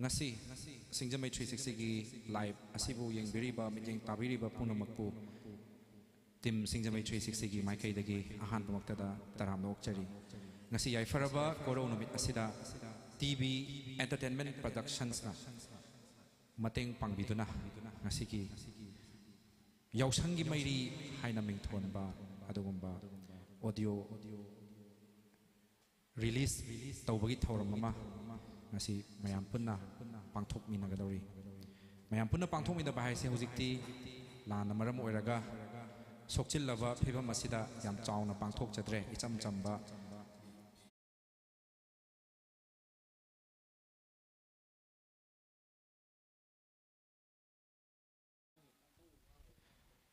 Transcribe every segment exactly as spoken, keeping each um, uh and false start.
ꯉꯁꯤ ꯁꯤꯡꯖꯃꯩ three ꯁꯤꯛꯁꯇꯤꯒꯤ live ꯑꯁꯤꯕꯨ ꯌꯦꯡꯕꯤꯔꯤꯕ, ꯃꯤꯠꯌꯦꯡ ꯇꯥꯕꯤꯔꯤꯕ ꯄꯨꯝꯅꯃꯛꯄꯨ ꯇꯤꯝ ꯁꯤꯡꯖꯃꯩ ꯊ꯭ꯔꯤ ꯁꯤꯛꯁꯇꯤꯒꯤ ꯃꯥꯏꯀꯩꯗꯒꯤ ꯑꯍꯥꯟꯕꯃꯛꯇꯗ ꯇꯔꯥꯝꯅ ꯑꯣꯛꯆꯔꯤ꯫ ꯉꯁꯤ ꯌꯥꯏꯐꯔꯕ ꯀꯣꯔꯧ ꯅꯨꯃꯤꯠ ꯑꯁꯤꯗ ꯇꯤ ꯕꯤ ꯑꯦꯟꯇꯔꯇꯦꯟꯃꯦꯟ ꯄ꯭ꯔꯗꯛꯁꯟꯁꯅ ꯃꯇꯦꯡ ꯄꯥꯡꯕꯤꯗꯨꯅ ꯉꯁꯤꯒꯤ ꯌꯥꯎꯁꯪꯒꯤ ꯃꯩꯔꯤ ꯍꯥꯏꯅ ꯃꯤꯡꯊꯣꯟꯕ ꯑꯗꯨꯒꯨꯝꯕ ꯑꯣꯗꯤꯑꯣ ꯔꯤꯂꯤꯁ ꯇꯧꯕꯒꯤ ꯊꯧꯔꯝ ꯑꯃ ꯉꯁꯤ ꯃꯌꯥꯝ ꯄꯨꯟꯅ ꯄꯥꯡꯊꯣꯛꯃꯤꯟꯅꯒꯗꯧꯔꯤ꯫ ꯃꯌꯥꯝ ꯄꯨꯟꯅ ꯄꯥꯡꯊꯣꯛꯃꯤꯟꯅꯕ ꯍꯥꯏꯁꯦ ꯍꯧꯖꯤꯛꯇꯤ ꯂꯥꯟꯅ ꯃꯔꯝ ꯑꯣꯏꯔꯒ ꯁꯣꯛꯆꯤꯜꯂꯕ ꯐꯤꯕꯝ ꯑꯁꯤꯗ ꯌꯥꯝ ꯆꯥꯎꯅ ꯄꯥꯡꯊꯣꯛꯆꯗ꯭ꯔꯦ꯫ ꯏꯆꯝ ꯆꯝꯕ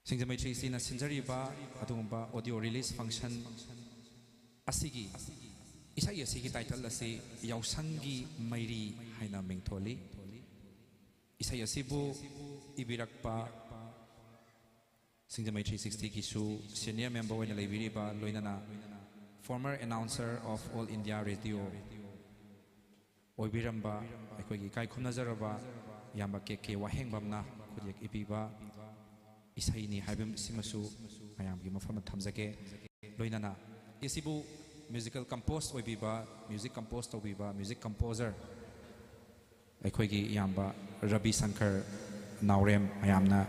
ꯁꯤꯡꯖꯃꯩ ꯊ꯭ꯔꯤ ꯁꯤꯛꯁꯇꯤꯅ ꯁꯤꯟꯖꯔꯤꯕ ꯑꯗꯨꯒꯨꯝꯕ ꯑꯣꯗꯤꯑꯣ ꯔꯤꯂꯤꯁ ꯐꯪꯁꯟ ꯑꯁꯤꯒꯤ ꯏꯁꯩ ꯑꯁꯤꯒꯤ ꯇꯥꯏꯇꯜ ꯑꯁꯤ ꯌꯥꯎꯁꯪꯒꯤ ꯃꯩꯔꯤ ꯍꯥꯏꯅ ꯃꯤꯡꯊꯣꯜꯂꯤ꯫ ꯏꯁꯩ ꯑꯁꯤꯕꯨ ꯏꯕꯤꯔꯛꯄ ꯁꯤꯡꯖꯃꯩ ꯊ꯭ꯔꯤ ꯁꯤꯛꯁꯇꯤꯒꯤꯁꯨ ꯁꯤꯅꯤꯌꯔ ꯃꯦꯝꯕꯔ ꯑꯣꯏꯅ ꯂꯩꯕꯤꯔꯤꯕ, ꯂꯣꯏꯅꯅ former announcer of All India Radio ꯑꯣꯏꯕꯤꯔꯝꯕ ꯑꯩꯈꯣꯏꯒꯤ ꯏꯀꯥꯏ ꯈꯨꯝꯅꯖꯔꯕ ꯏꯌꯥꯝꯕ ꯀꯦ ꯀꯦ ꯋꯥꯍꯦꯡꯕꯝꯅ ꯈꯨꯠꯌꯦꯛ ꯏꯕꯤꯕ ꯏꯁꯩꯅꯤ ꯍꯥꯏꯕꯁꯤꯃꯁꯨ ꯃꯌꯥꯝꯒꯤ ꯃꯐꯝꯗ ꯊꯝꯖꯒꯦ꯫ ꯂꯣꯏꯅꯅ ꯑꯁꯤꯕꯨ ꯃ꯭ꯌꯨꯖꯤꯀꯦꯜ ꯀꯝꯄꯣꯁ ꯑꯣꯏꯕꯤꯕ, ꯃ꯭ꯌꯨꯖꯤꯛ ꯀꯝꯄꯣꯁ ꯇꯧꯕꯤꯕ ꯃ꯭ꯌꯨꯖꯤꯛ ꯀꯝꯄꯣꯖꯔ ꯑꯩꯈꯣꯏꯒꯤ ꯏꯌꯥꯝꯕ ꯔꯕꯤ ꯁꯪꯀꯔ ꯅꯥꯎꯔꯦꯝ, ꯃꯌꯥꯝꯅ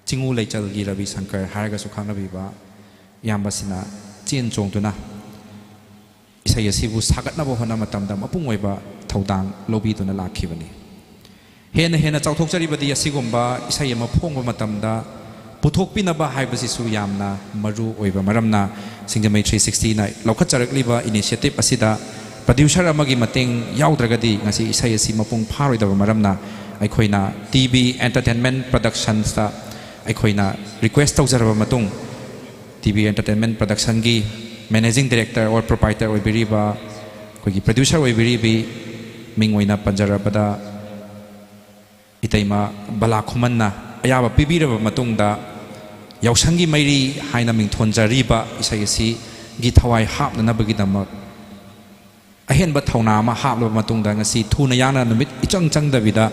ꯆꯤꯡꯉꯨ ꯂꯩꯆꯜꯒꯤ ꯔꯕꯤ ꯁꯪꯀꯔ ꯍꯥꯏꯔꯒꯁꯨ ꯈꯪꯅꯕꯤꯕ ꯏꯌꯥꯝꯕꯁꯤꯅ ꯆꯦꯟ ꯆꯣꯡꯗꯨꯅ ꯏꯁꯩ ꯑꯁꯤꯕꯨ ꯁꯥꯒꯠꯅꯕ ꯍꯣꯠꯅꯕ ꯃꯇꯝꯗ ꯃꯄꯨꯡ ꯑꯣꯏꯕ ꯊꯧꯗꯥꯡ ꯂꯧꯕꯤꯗꯨꯅ ꯂꯥꯛꯈꯤꯕꯅꯤ꯫ ꯍꯦꯟꯅ ꯍꯦꯟꯅ ꯆꯥꯎꯊꯣꯛꯆꯔꯤꯕꯗꯤ ꯑꯁꯤꯒꯨꯝꯕ ꯏꯁꯩ ꯑꯃ ꯐꯣꯡꯕ ꯃꯇꯝꯗ ꯄꯨꯊꯣꯛꯄꯤꯅꯕ ꯍꯥꯏꯕꯁꯤꯁꯨ ꯌꯥꯝꯅ ꯃꯔꯨ ꯑꯣꯏꯕ ꯃꯔꯝꯅ, ꯁꯤꯡꯖꯃꯩ ꯊ꯭ꯔꯤ ꯁꯤꯛꯁꯇꯤꯅ ꯂꯧꯈꯠꯆꯔꯛꯂꯤꯕ ꯏꯅꯤꯁꯤꯌꯦꯇꯤꯞ ꯑꯁꯤꯗ ꯄ꯭ꯔꯗ꯭ꯌꯨꯁꯔ ꯑꯃꯒꯤ ꯃꯇꯦꯡ ꯌꯥꯎꯗ꯭ꯔꯒꯗꯤ ꯉꯁꯤ ꯏꯁꯩ ꯑꯁꯤ ꯃꯄꯨꯡ ꯐꯥꯔꯣꯏꯗꯕ ꯃꯔꯝꯅ, ꯑꯩꯈꯣꯏꯅ ꯇꯤ ꯕꯤ ꯑꯦꯟꯇꯔꯇꯦꯟꯃꯦꯟ ꯄ꯭ꯔꯗꯛꯁꯟꯁꯇ ꯑꯩꯈꯣꯏꯅ ꯔꯤꯀ꯭ꯋꯦꯁ ꯇꯧꯖꯔꯕ ꯃꯇꯨꯡ, ꯇꯤ ꯕꯤ ꯑꯦꯟꯇꯔꯇꯦꯟꯃꯦꯟ ꯄ꯭ꯔꯗꯛꯁꯟꯒꯤ ꯃꯦꯅꯦꯖꯤꯡ ꯗꯤꯔꯦꯛꯇꯔ ꯑꯣꯔ ꯄ꯭ꯔꯣꯄꯥꯏꯇꯔ ꯑꯣꯏꯕꯤꯔꯤꯕ, ꯑꯩꯈꯣꯏꯒꯤ ꯄ꯭ꯔꯗ꯭ꯌꯨꯁꯔ ꯑꯣꯏꯕꯤꯔꯤꯕꯤ, ꯃꯤꯡ ꯑꯣꯏꯅ ꯄꯟꯖꯔꯕꯗ ꯏꯇꯩꯃ ꯕꯂꯥ ꯈꯨꯃꯟꯅ ꯑꯌꯥꯕ ꯄꯤꯕꯤꯔꯕ ꯃꯇꯨꯡꯗ, ꯌꯥꯎꯁꯪꯒꯤ ꯃꯩꯔꯤ ꯍꯥꯏꯅ ꯃꯤꯡꯊꯣꯟꯖꯔꯤꯕ ꯏꯁꯩ ꯑꯁꯤꯒꯤ ꯊꯋꯥꯏ ꯍꯥꯞꯅꯅꯕꯒꯤꯗꯃꯛ ꯑꯍꯦꯟꯕ ꯊꯧꯅꯥ ꯑꯃ ꯍꯥꯞꯂꯕ ꯃꯇꯨꯡꯗ, ꯉꯁꯤ ꯊꯨꯅ ꯌꯥꯡꯅ, ꯅꯨꯃꯤꯠ ꯏꯆꯪ ꯆꯪꯗꯕꯤꯗ,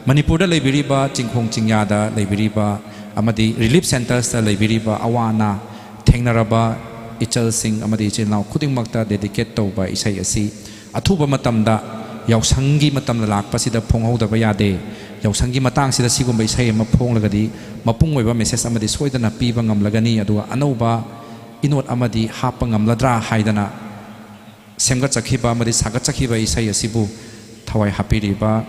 ꯃꯅꯤꯄꯨꯔꯗ ꯂꯩꯕꯤꯔꯤꯕ, ꯆꯤꯡꯈꯣꯡ ꯆꯤꯡꯌꯥꯗ ꯂꯩꯕꯤꯔꯤꯕ ꯑꯃꯗꯤ relief centresꯇ ꯂꯩꯕꯤꯔꯤꯕ ꯑꯋꯥ ꯑꯅꯥ ꯊꯦꯡꯅꯔꯕ ꯏꯆꯜꯁꯤꯡ ꯑꯃꯗꯤ ꯏꯆꯤꯜ ꯏꯅꯥꯎ ꯈꯨꯗꯤꯡꯃꯛꯇ dedicate ꯇꯧꯕ ꯏꯁꯩ ꯑꯁꯤ ꯑꯊꯨꯕ ꯃꯇꯝꯗ, ꯌꯥꯎꯁꯪꯒꯤ ꯃꯇꯝꯗ ꯂꯥꯛꯄꯁꯤꯗ ꯐꯣꯡꯍꯧꯗꯕ ꯌꯥꯗꯦ꯫ ꯌꯥꯎꯁꯪꯒꯤ ꯃꯇꯥꯡꯁꯤꯗ ꯁꯤꯒꯨꯝꯕ ꯏꯁꯩ ꯑꯃ ꯐꯣꯡꯂꯒꯗꯤ ꯃꯄꯨꯡ ꯑꯣꯏꯕ message ꯑꯃꯗꯤ ꯁꯣꯏꯗꯅ ꯄꯤꯕ ꯉꯝꯂꯒꯅꯤ꯫ ꯑꯗꯨꯒ ꯑꯅꯧꯕ ꯏꯅꯣꯠ ꯑꯃꯗꯤ ꯍꯥꯞꯄ ꯉꯝꯂꯗ꯭ꯔꯥ ꯍꯥꯏꯗꯅ ꯁꯦꯝꯒꯠꯆꯈꯤꯕ ꯑꯃꯗꯤ ꯁꯥꯒꯠꯆꯈꯤꯕ ꯏꯁꯩ ꯑꯁꯤꯕꯨ ꯊꯋꯥꯏ ꯍꯥꯞꯄꯤꯔꯤꯕ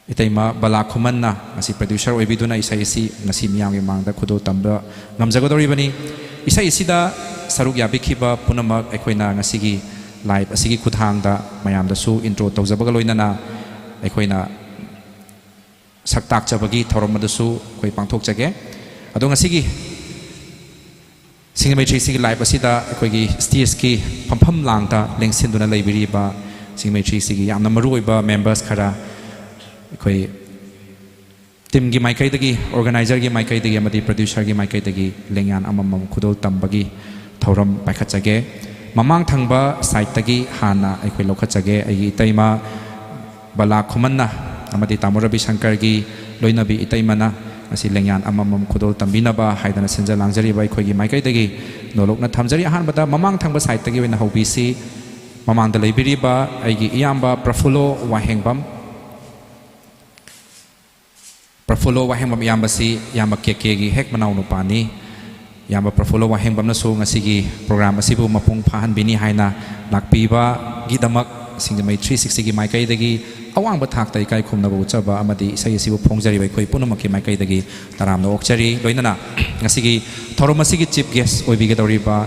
ꯏꯇꯩꯃ ꯕꯂꯥ ꯈꯨꯃꯟꯅ ꯉꯁꯤ producer ꯑꯣꯏꯕꯤꯗꯨꯅ ꯏꯁꯩ ꯑꯁꯤ ꯉꯁꯤ ꯃꯤꯌꯥꯝꯒꯤ ꯃꯥꯡꯗ ꯈꯨꯗꯣꯜ ꯇꯝꯕ ꯉꯝꯖꯒꯗꯧꯔꯤꯕꯅꯤ꯫ ꯏꯁꯩ ꯑꯁꯤꯗ ꯁꯔꯨꯛ ꯌꯥꯕꯤꯈꯤꯕ ꯄꯨꯝꯅꯃꯛ ꯑꯩꯈꯣꯏꯅ ꯉꯁꯤꯒꯤ live ꯑꯁꯤꯒꯤ ꯈꯨꯠꯊꯥꯡꯗ ꯃꯌꯥꯝꯗꯁꯨ intro ꯇꯧꯖꯕꯒ ꯂꯣꯏꯅꯅ ꯑꯩꯈꯣꯏꯅ ꯁꯛ ꯇꯥꯛꯆꯕꯒꯤ ꯊꯧꯔꯝ ꯑꯗꯨꯁꯨ ꯑꯩꯈꯣꯏ ꯄꯥꯡꯊꯣꯛꯆꯒꯦ꯫ ꯑꯗꯣ ꯉꯁꯤꯒꯤ ꯁꯤꯡꯖꯃꯩ ꯊ꯭ꯔꯤ ꯁꯤꯛꯁꯇꯤꯒꯤ live ꯑꯁꯤꯗ ꯑꯩꯈꯣꯏꯒꯤ stageꯀꯤ ꯐꯝꯐꯝ ꯂꯥꯡꯗ ꯂꯦꯡꯁꯤꯟꯗꯨꯅ ꯂꯩꯕꯤꯔꯤꯕ ꯁꯤꯡꯖꯃꯩ ꯊ꯭ꯔꯤ ꯁꯤꯛꯁꯇꯤꯒꯤ ꯌꯥꯝꯅ ꯃꯔꯨꯑꯣꯏꯕ members ꯈꯔ, ꯑꯩꯈꯣꯏ teamꯒꯤ ꯃꯥꯏꯀꯩꯗꯒꯤ, organizerꯒꯤ ꯃꯥꯏꯀꯩꯗꯒꯤ ꯑꯃꯗꯤ producerꯒꯤ ꯃꯥꯏꯀꯩꯗꯒꯤ ꯂꯦꯡꯌꯥꯟ ꯑꯃꯃꯝ ꯈꯨꯗꯣꯜ ꯇꯝꯕꯒꯤ ꯊꯧꯔꯝ ꯄꯥꯏꯈꯠꯆꯒꯦ꯫ ꯃꯃꯥꯡ ꯊꯪꯕ sideꯇꯒꯤ ꯍꯥꯟꯅ ꯑꯩꯈꯣꯏ ꯂꯧꯈꯠꯆꯒꯦ꯫ ꯑꯩꯒꯤ ꯏꯇꯩꯃ ꯕꯂꯥ ꯈꯨꯃꯟꯅ ꯑꯃꯗꯤ ꯇꯥꯃꯣ ꯔꯕꯤꯁꯪꯀꯔꯒꯤ ꯂꯣꯏꯅꯕꯤ ꯏꯇꯩꯃꯅ ꯉꯁꯤ ꯂꯦꯡꯌꯥꯟ ꯑꯃꯃꯝ ꯈꯨꯗꯣꯜ ꯇꯝꯕꯤꯅꯕ ꯍꯥꯏꯗꯅ ꯁꯤꯟꯖ ꯂꯥꯡꯖꯔꯤꯕ ꯑꯩꯈꯣꯏꯒꯤ ꯃꯥꯏꯀꯩꯗꯒꯤ ꯅꯣꯂꯣꯛꯅ ꯊꯝꯖꯔꯤ꯫ ꯑꯍꯥꯟꯕꯗ ꯃꯃꯥꯡ ꯊꯪꯕ sideꯇꯒꯤ ꯑꯣꯏꯅ ꯍꯧꯕꯤꯁꯤ꯫ ꯃꯃꯥꯡꯗ ꯂꯩꯕꯤꯔꯤꯕ ꯑꯩꯒꯤ ꯏꯌꯥꯝꯕ ꯄ꯭ꯔꯐꯨꯜꯂꯣ ꯋꯥꯍꯦꯡꯕꯝ, ꯄ꯭ꯔꯐꯨꯜꯂꯣ ꯋꯥꯍꯦꯡꯕꯝ ꯏꯌꯥꯝꯕꯁꯤ ꯏꯌꯥꯝꯕ ꯀꯦ ꯀꯦꯒꯤ ꯍꯦꯛ ꯃꯅꯥꯎ ꯅꯨꯄꯥꯅꯤ꯫ ꯏꯌꯥꯝꯕ ꯄ꯭ꯔꯐꯨꯜꯂꯣ ꯋꯥꯍꯦꯡꯕꯝꯅꯁꯨ ꯉꯁꯤꯒꯤ program ꯑꯁꯤꯕꯨ ꯃꯄꯨꯡ ꯐꯥꯍꯟꯕꯤꯅꯤ ꯍꯥꯏꯅ ꯂꯥꯛꯄꯤꯕꯒꯤꯗꯃꯛ ꯁꯤꯡꯖꯃꯩ ꯊ꯭ꯔꯤ ꯁꯤꯛꯁꯇꯤꯒꯤ ꯃꯥꯏꯀꯩꯗꯒꯤ ꯑꯋꯥꯡꯕ ꯊꯥꯛꯇ ꯏꯀꯥꯏ ꯈꯨꯝꯅꯕ ꯎꯠꯆꯕ ꯑꯃꯗꯤ ꯏꯁꯩ ꯑꯁꯤꯕꯨ ꯐꯣꯡꯖꯔꯤꯕ ꯑꯩꯈꯣꯏ ꯄꯨꯝꯅꯃꯛꯀꯤ ꯃꯥꯏꯀꯩꯗꯒꯤ ꯇꯔꯥꯝꯅ ꯑꯣꯛꯆꯔꯤ꯫ ꯂꯣꯏꯅꯅ ꯉꯁꯤꯒꯤ ꯊꯧꯔꯝ ꯑꯁꯤꯒꯤ chief guest ꯑꯣꯏꯕꯤꯒꯗꯧꯔꯤꯕ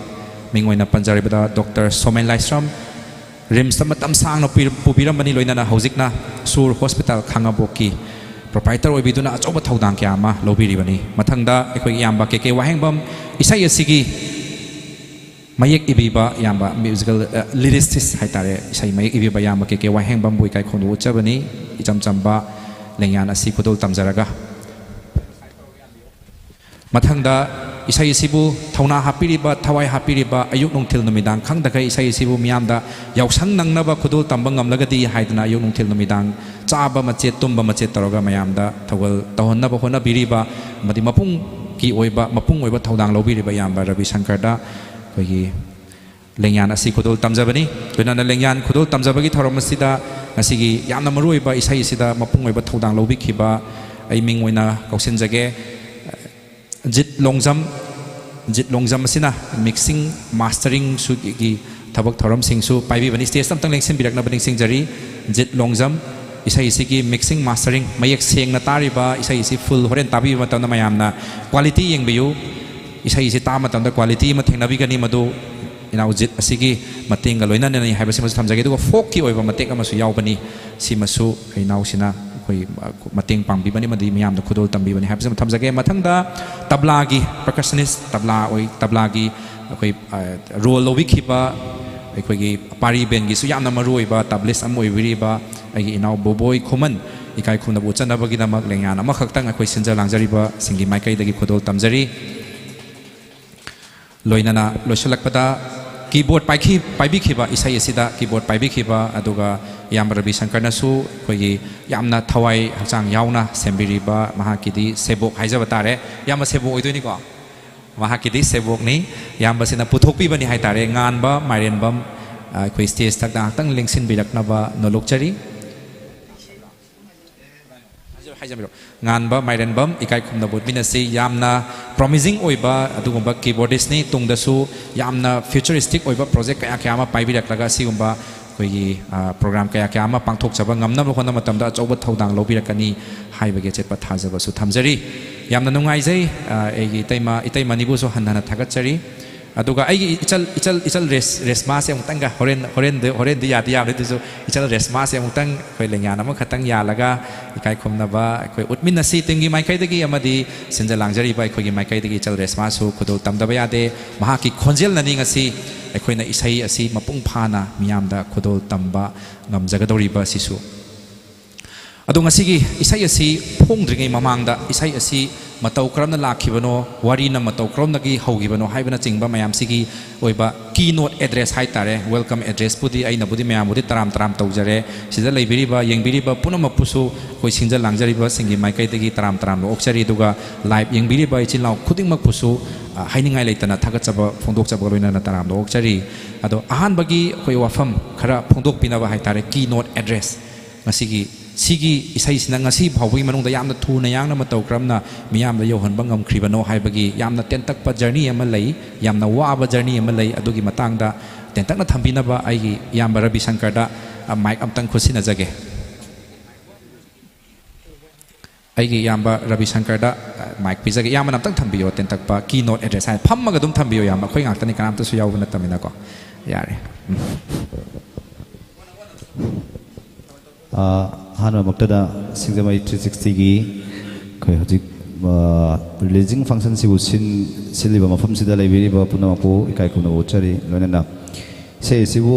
ꯃꯤꯡ ꯑꯣꯏꯅ ꯄꯟꯖꯔꯕꯗ ꯗꯣꯛꯇꯔ ꯁꯣꯃꯦꯟ ꯂꯥꯏꯁ꯭ꯔꯝ, RIMSꯇ ꯃꯇꯝ ꯁꯥꯡꯅ ꯄꯨꯏ-, ꯄꯨꯕꯤꯔꯝꯕꯅꯤ, ꯂꯣꯏꯅꯅ ꯍꯧꯖꯤꯛꯅ ꯁꯨꯔ ꯍꯣꯁꯄꯤꯇꯥꯜ ꯈꯥꯉꯕꯣꯛꯀꯤ proprietor ꯑꯣꯏꯕꯤꯗꯨꯅ ꯑꯆꯧꯕ ꯊꯧꯗꯥꯡ ꯀꯌꯥ ꯑꯃ ꯂꯧꯕꯤꯔꯤꯕꯅꯤ꯫ ꯃꯊꯪꯗ ꯑꯩꯈꯣꯏꯒꯤ ꯏꯌꯥꯝꯕ ꯀꯦ ꯀꯦ ꯋꯥꯍꯦꯡꯕꯝ, ꯏꯁꯩ ꯑꯁꯤꯒꯤ ꯃꯌꯦꯛ ꯏꯕꯤꯕ ꯏꯌꯥꯝꯕ musical, ꯑ, lyricist ꯍꯥꯏꯇꯥꯔꯦ, ꯏꯁꯩ ꯃꯌꯦꯛ ꯏꯕꯤꯕ ꯏꯌꯥꯝꯕ ꯀꯦ ꯀꯦ ꯋꯥꯍꯦꯡꯕꯝꯕꯨ ꯏꯀꯥꯏ ꯈꯨꯝꯅꯕ ꯎꯠꯆꯕꯅꯤ꯫ ꯏꯆꯝ ꯆꯝꯕ ꯂꯦꯡꯌꯥꯟ ꯑꯁꯤ ꯈꯨꯗꯣꯜ ꯇꯝꯖꯔꯒ ꯃꯊꯪꯗ ꯏꯁꯩ ꯑꯁꯤꯕꯨ ꯊꯧꯅꯥ ꯍꯥꯞꯄꯤꯔꯤꯕ, ꯊꯋꯥꯏ ꯍꯥꯞꯄꯤꯔꯤꯕ, ꯑꯌꯨꯛ ꯅꯨꯡꯊꯤꯜ ꯅꯨꯃꯤꯗꯥꯡ ꯈꯪꯗꯈꯩ ꯏꯁꯩ ꯑꯁꯤꯕꯨ ꯃꯤꯌꯥꯝꯗ ꯌꯥꯎꯁꯪ ꯅꯪꯅꯕ ꯈꯨꯗꯣꯜ ꯇꯝꯕ ꯉꯝꯂꯒꯗꯤ ꯍꯥꯏꯗꯅ ꯑꯌꯨꯛ ꯅꯨꯡꯊꯤꯜ ꯅꯨꯃꯤꯗꯥꯡ ꯆꯥꯕ ꯃꯆꯦꯠ, ꯇꯨꯝꯕ ꯃꯆꯦꯠ ꯇꯧꯔꯒ ꯃꯌꯥꯝꯗ ꯊꯧꯒꯜ ꯇꯧꯍꯟꯅꯕ ꯍꯣꯠꯅꯕꯤꯔꯤꯕ ꯑꯃꯗꯤ ꯃꯄꯨꯡꯒꯤ ꯑꯣꯏꯕ, ꯃꯄꯨꯡ ꯑꯣꯏꯕ ꯊꯧꯗꯥꯡ ꯂꯧꯕꯤꯔꯤꯕ ꯏꯌꯥꯝꯕ ꯔꯕꯤ ꯁꯪꯀꯔꯗ ꯑꯩꯈꯣꯏꯒꯤ ꯂꯦꯡꯌꯥꯟ ꯑꯁꯤ ꯈꯨꯗꯣꯜ ꯇꯝꯖꯕꯅꯤ꯫ ꯂꯣꯏꯅꯅ ꯂꯦꯡꯌꯥꯟ ꯈꯨꯗꯣꯜ ꯇꯝꯖꯕꯒꯤ ꯊꯧꯔꯝ ꯑꯁꯤꯗ ꯉꯁꯤꯒꯤ ꯌꯥꯝꯅ ꯃꯔꯨꯑꯣꯏꯕ ꯏꯁꯩ ꯑꯁꯤꯗ ꯃꯄꯨꯡ ꯑꯣꯏꯕ ꯊꯧꯗꯥꯡ ꯂꯧꯕꯤꯈꯤꯕ ꯑꯩ ꯃꯤꯡ ꯑꯣꯏꯅ ꯀꯧꯁꯤꯟꯖꯒꯦ꯫ ꯖꯤꯠ ꯂꯣꯡꯖꯝ, ꯖꯤꯠ ꯂꯣꯡꯖꯝ ꯑꯁꯤꯅ mixing, mastering ꯁꯨꯒꯤ ꯊꯕꯛ ꯊꯧꯔꯝꯁꯤꯡꯁꯨ ꯄꯥꯏꯕꯤꯕꯅꯤ꯫ Stage ꯑꯝꯇꯪ ꯂꯦꯡꯁꯤꯟꯕꯤꯔꯛꯅꯕ ꯅꯤꯡꯁꯤꯡꯖꯔꯤ꯫ ꯖꯤꯠ ꯂꯣꯡꯖꯝ, ꯏꯁꯩ ꯑꯁꯤꯒꯤ mixing, mastering, ꯃꯌꯦꯛ ꯁꯦꯡꯅ ꯇꯥꯔꯤꯕ ꯏꯁꯩ ꯑꯁꯤ full ꯍꯣꯔꯦꯟ ꯇꯥꯕꯤꯕ ꯃꯇꯝꯗ ꯃꯌꯥꯝꯅ quality ꯌꯦꯡꯕꯤꯌꯨ꯫ ꯏꯁꯩ ꯑꯁꯤ ꯇꯥꯕ ꯃꯇꯝꯗ quality ꯑꯃ ꯊꯦꯡꯅꯕꯤꯒꯅꯤ, ꯃꯗꯨ ꯏꯅꯥꯎ ꯖꯤꯠ ꯑꯁꯤꯒꯤ ꯃꯇꯦꯡꯒ ꯂꯣꯏꯅꯅꯅꯤ ꯍꯥꯏꯕꯁꯤꯃꯁꯨ ꯊꯝꯖꯒꯦ꯫ ꯑꯗꯨꯒ folkꯀꯤ ꯑꯣꯏꯕ ꯃꯇꯦꯛ ꯑꯃꯁꯨ ꯌꯥꯎꯕꯅꯤ, ꯁꯤꯃꯁꯨ ꯑꯩꯈꯣꯏ ꯏꯅꯥꯎꯁꯤꯅ ꯑꯩꯈꯣꯏ ꯃꯇꯦꯡ ꯄꯥꯡꯕꯤꯕꯅꯤ ꯑꯃꯗꯤ ꯃꯤꯌꯥꯝꯗ ꯈꯨꯗꯣꯜ ꯇꯝꯕꯤꯕꯅꯤ ꯍꯥꯏꯕꯁꯤꯃ ꯊꯝꯖꯒꯦ꯫ ꯃꯊꯪꯗ ꯇꯕ꯭ꯂꯥꯒꯤ, percussionist, ꯇꯕ꯭ꯂꯥ ꯑꯣꯏ, ꯇꯕ꯭ꯂꯥꯒꯤ ꯑꯩꯈꯣꯏ, ꯑ, role ꯂꯧꯕꯤꯈꯤꯕ ꯑꯩꯈꯣꯏꯒꯤ ꯄꯥꯔꯤ ꯕꯦꯟꯒꯤꯁꯨ ꯌꯥꯝꯅ ꯃꯔꯨꯑꯣꯏꯕ tableist ꯑꯃ ꯑꯣꯏꯕꯤꯔꯤꯕ ꯑꯩꯒꯤ ꯏꯅꯥꯎ ꯕꯣꯕꯣꯏ ꯈꯨꯃꯟ, ꯏꯀꯥꯏ ꯈꯨꯝꯅꯕ ꯎꯠꯆꯅꯕꯒꯤꯗꯃꯛ ꯂꯦꯡꯌꯥꯟ ꯑꯃꯈꯛꯇꯪ ꯑꯩꯈꯣꯏ ꯁꯤꯟꯖ ꯂꯥꯡꯖꯔꯤꯕꯁꯤꯡꯒꯤ ꯃꯥꯏꯀꯩꯗꯒꯤ ꯈꯨꯗꯣꯜ ꯇꯝꯖꯔꯤ꯫ ꯂꯣꯏꯅꯅ ꯂꯣꯏꯁꯤꯜꯂꯛꯄꯗ keyboard ꯄꯥꯏꯈꯤ-, ꯄꯥꯏꯕꯤꯈꯤꯕ, ꯏꯁꯩ ꯑꯁꯤꯗ keyboard ꯄꯥꯏꯕꯤꯈꯤꯕ, ꯑꯗꯨꯒ ꯏꯌꯥꯝꯕ ꯔꯕꯤ ꯁꯪꯀꯔꯅꯁꯨ ꯑꯩꯈꯣꯏꯒꯤ ꯌꯥꯝꯅ ꯊꯋꯥꯏ ꯍꯛꯆꯥꯡ ꯌꯥꯎꯅ ꯁꯦꯝꯕꯤꯔꯤꯕ ꯃꯍꯥꯛꯀꯤꯗꯤ ꯁꯦꯕꯣꯛ ꯍꯥꯏꯖꯕ ꯇꯥꯔꯦ꯫ ꯏꯌꯥꯝꯕ ꯁꯦꯕꯣꯛ ꯑꯣꯏꯗꯣꯏꯅꯤꯀꯣ? ꯃꯍꯥꯛꯀꯤꯗꯤ ꯁꯦꯕꯣꯛꯅꯤ꯫ ꯏꯌꯥꯝꯕꯁꯤꯅ ꯄꯨꯊꯣꯛꯄꯤꯕꯅꯤ ꯍꯥꯏꯇꯥꯔꯦ꯫ ꯉꯥꯟꯕ ꯃꯥꯏꯔꯦꯟꯕꯝ, ꯑ, ꯑꯩꯈꯣꯏ stage ꯊꯛꯇ ꯉꯥꯏꯍꯥꯛꯇꯪ ꯂꯦꯡꯁꯤꯟꯕꯤꯔꯛꯅꯕ ꯅꯣꯂꯣꯛꯆꯔꯤ꯫ ꯍꯥꯏꯖ-, ꯍꯥꯏꯖꯕꯤꯔꯣ꯫ ꯉꯥꯟꯕ ꯃꯥꯏꯔꯦꯟꯕꯝ, ꯏꯀꯥꯏ ꯈꯨꯝꯅꯕ ꯎꯠꯃꯤꯟꯅꯁꯤ꯫ ꯌꯥꯝꯅ promising ꯑꯣꯏꯕ ꯑꯗꯨꯒꯨꯝꯕ keyboardistꯅꯤ꯫ ꯇꯨꯡꯗꯁꯨ ꯌꯥꯝꯅ futuristic ꯑꯣꯏꯕ project ꯀꯌꯥ ꯀꯌꯥ ꯑꯃ ꯄꯥꯏꯕꯤꯔꯛꯂꯒ ꯑꯁꯤꯒꯨꯝꯕ ꯑꯩꯈꯣꯏꯒꯤ, ꯑ, program ꯀꯌꯥ ꯀꯌꯥ ꯑꯃ ꯄꯥꯡꯊꯣꯛꯆꯕ ꯉꯝꯅꯕ ꯍꯣꯠꯅꯕ ꯃꯇꯝꯗ ꯑꯆꯧꯕ ꯊꯧꯗꯥꯡ ꯂꯧꯕꯤꯔꯛꯀꯅꯤ ꯍꯥꯏꯕꯒꯤ ꯑꯆꯦꯠꯄ ꯊꯥꯖꯕꯁꯨ ꯊꯝꯖꯔꯤ꯫ ꯌꯥꯝꯅ ꯅꯨꯡꯉꯥꯏꯖꯩ, ꯑ, ꯑꯩꯒꯤ ꯏꯇꯩꯃ, ꯏꯇꯩꯃꯅꯤꯕꯨꯁꯨ ꯍꯟꯅ ꯍꯟꯅ ꯊꯥꯒꯠꯆꯔꯤ꯫ ꯑꯗꯨꯒ ꯑꯩꯒꯤ ꯏꯆꯜ, ꯏꯆꯜ, ꯏꯆꯜ ꯔꯦꯁ-, ꯔꯦꯁꯃꯥꯁꯦ ꯑꯃꯨꯛꯇꯪꯒ ꯍꯣꯔꯦꯟ, ꯍꯣꯔꯦꯟꯗꯤ, ꯍꯣꯔꯦꯟꯗꯤ ꯌꯥꯗꯤ ꯌꯥꯕꯅꯤ, ꯑꯗꯨꯁꯨ ꯏꯆꯜ ꯔꯦꯁꯃꯥꯁꯦ ꯑꯃꯨꯛꯇꯪ ꯑꯩꯈꯣꯏ ꯂꯦꯡꯌꯥꯟ ꯑꯃꯈꯛꯇꯪ ꯌꯥꯜꯂꯒ ꯏꯀꯥꯏ ꯈꯨꯝꯅꯕ ꯑꯩꯈꯣꯏ ꯎꯠꯃꯤꯟꯅꯁꯤ꯫ Teamꯒꯤ ꯃꯥꯏꯀꯩꯗꯒꯤ ꯑꯃꯗꯤ ꯁꯤꯟꯖ ꯂꯥꯡꯖꯔꯤꯕ ꯑꯩꯈꯣꯏꯒꯤ ꯃꯥꯏꯀꯩꯗꯒꯤ ꯏꯆꯜ ꯔꯦꯁꯃꯥꯁꯨ ꯈꯨꯗꯣꯜ ꯇꯝꯗꯕ ꯌꯥꯗꯦ꯫ ꯃꯍꯥꯛꯀꯤ ꯈꯣꯟꯖꯦꯜꯅꯅꯤ ꯉꯁꯤ ꯑꯩꯈꯣꯏꯅ ꯏꯁꯩ ꯑꯁꯤ ꯃꯄꯨꯡ ꯐꯥꯅ ꯃꯤꯌꯥꯝꯗ ꯈꯨꯗꯣꯜ ꯇꯝꯕ ꯉꯝꯖꯒꯗꯧꯔꯤꯕ ꯑꯁꯤꯁꯨ꯫ ꯑꯗꯣ ꯉꯁꯤꯒꯤ ꯏꯁꯩ ꯑꯁꯤ ꯐꯣꯡꯗ꯭ꯔꯤꯉꯩ ꯃꯃꯥꯡꯗ ꯏꯁꯩ ꯑꯁꯤ ꯃꯇꯧ ꯀꯔꯝꯅ ꯂꯥꯛꯈꯤꯕꯅꯣ, ꯋꯥꯔꯤꯅ ꯃꯇꯧ ꯀꯔꯝꯗꯒꯤ ꯍꯧꯈꯤꯕꯅꯣ ꯍꯥꯏꯕꯅꯆꯤꯡꯕ ꯃꯌꯥꯝꯁꯤꯒꯤ ꯑꯣꯏꯕ keynote address ꯍꯥꯏ ꯇꯥꯔꯦ, welcome addressꯄꯨꯗꯤ ꯑꯩꯅꯕꯨꯗꯤ ꯃꯌꯥꯝꯕꯨꯗꯤ ꯇꯔꯥꯝ ꯇꯔꯥꯝ ꯇꯧꯖꯔꯦ꯫ ꯁꯤꯗ ꯂꯩꯕꯤꯔꯤꯕ, ꯌꯦꯡꯕꯤꯔꯤꯕ ꯄꯨꯝꯅꯃꯛꯄꯨꯁꯨ ꯑꯩꯈꯣꯏ ꯁꯤꯟꯖ ꯂꯥꯡꯖꯔꯤꯕꯁꯤꯡꯒꯤ ꯃꯥꯏꯀꯩꯗꯒꯤ ꯇꯔꯥꯝ ꯇꯔꯥꯝꯅ ꯑꯣꯛꯆꯔꯤ꯫ ꯑꯗꯨꯒ live ꯌꯦꯡꯕꯤꯔꯤꯕ ꯏꯆꯤꯜ ꯏꯅꯥꯎ ꯈꯨꯗꯤꯡꯃꯛꯄꯨꯁꯨ, ꯑ, ꯍꯥꯏꯅꯤꯡꯉꯥꯏ ꯂꯩꯇꯅ ꯊꯥꯒꯠꯆꯕ ꯐꯣꯡꯗꯣꯛꯆꯕꯒ ꯂꯣꯏꯅꯅ ꯇꯔꯥꯝꯅ ꯑꯣꯛꯆꯔꯤ꯫ ꯑꯗꯣ ꯑꯍꯥꯟꯕꯒꯤ ꯑꯩꯈꯣꯏ ꯋꯥꯐꯝ ꯈꯔ ꯐꯣꯡꯗꯣꯛꯄꯤꯅꯕ ꯍꯥꯏ ꯇꯥꯔꯦ, keynote address꯫ ꯉꯁꯤꯒꯤ ꯁꯤꯒꯤ ꯏꯁꯩꯁꯤꯅ ꯉꯁꯤ ꯐꯥꯎꯕꯒꯤ ꯃꯅꯨꯡꯗ ꯌꯥꯝꯅ ꯊꯨꯅ ꯌꯥꯡꯅ ꯃꯇꯧ ꯀꯔꯝꯅ ꯃꯤꯌꯥꯝꯗ ꯌꯧꯍꯟꯕ ꯉꯝꯈ꯭ꯔꯤꯕꯅꯣ ꯍꯥꯏꯕꯒꯤ ꯌꯥꯝꯅ ꯇꯦꯟꯇꯛꯄ journey ꯑꯃ ꯂꯩ, ꯌꯥꯝꯅ ꯋꯥꯕ journey ꯑꯃ ꯂꯩ꯫ ꯑꯗꯨꯒꯤ ꯃꯇꯥꯡꯗ ꯇꯦꯟꯇꯛꯅ ꯊꯝꯕꯤꯅꯕ ꯑꯩꯒꯤ ꯏꯌꯥꯝꯕ ꯔꯕꯤ ꯁꯪꯀꯔꯗ, ꯑ, mic ꯑꯝꯇꯪ ꯈꯨꯠꯁꯤꯟꯅꯖꯒꯦ꯫ ꯑꯩꯒꯤ ꯏꯌꯥꯝꯕ ꯔꯕꯤ ꯁꯪꯀꯔꯗ, ꯑ, mic ꯄꯤꯖꯒꯦ꯫ ꯏꯌꯥꯝꯕꯅ ꯑꯝꯇꯪ ꯊꯝꯕꯤꯌꯣ, ꯇꯦꯟꯇꯛꯄ keynote address ꯍꯥꯏ꯫ ꯐꯝꯃꯒ ꯑꯗꯨꯝ ꯊꯝꯕꯤꯌꯣ ꯏꯌꯥꯝꯕ, ꯑꯩꯈꯣꯏ ꯉꯥꯛꯇꯅꯤ, ꯀꯅꯥꯝꯇꯁꯨ ꯌꯥꯎꯕ ꯅꯠꯇꯕꯅꯤꯅꯀꯣ꯫ ꯌꯥꯔꯦ꯫ ꯎꯝ꯫ ꯑ, ꯑꯍꯥꯟꯕꯃꯛꯇꯗ ꯁꯤꯡꯖꯃꯩ three sixtyꯒꯤ ꯑꯩꯈꯣꯏ ꯍꯧꯖꯤꯛ, ꯑ, releasing functionꯁꯤꯕꯨ ꯁꯤꯟ-, ꯁꯤꯜꯂꯤꯕ ꯃꯐꯝꯁꯤꯗ ꯂꯩꯕꯤꯔꯤꯕ ꯄꯨꯝꯅꯃꯛꯄꯨ ꯏꯀꯥꯏ ꯈꯨꯝꯅꯕ ꯎꯠꯆꯔꯤ꯫ ꯂꯣꯏꯅꯅ ꯏꯁꯩ ꯑꯁꯤꯕꯨ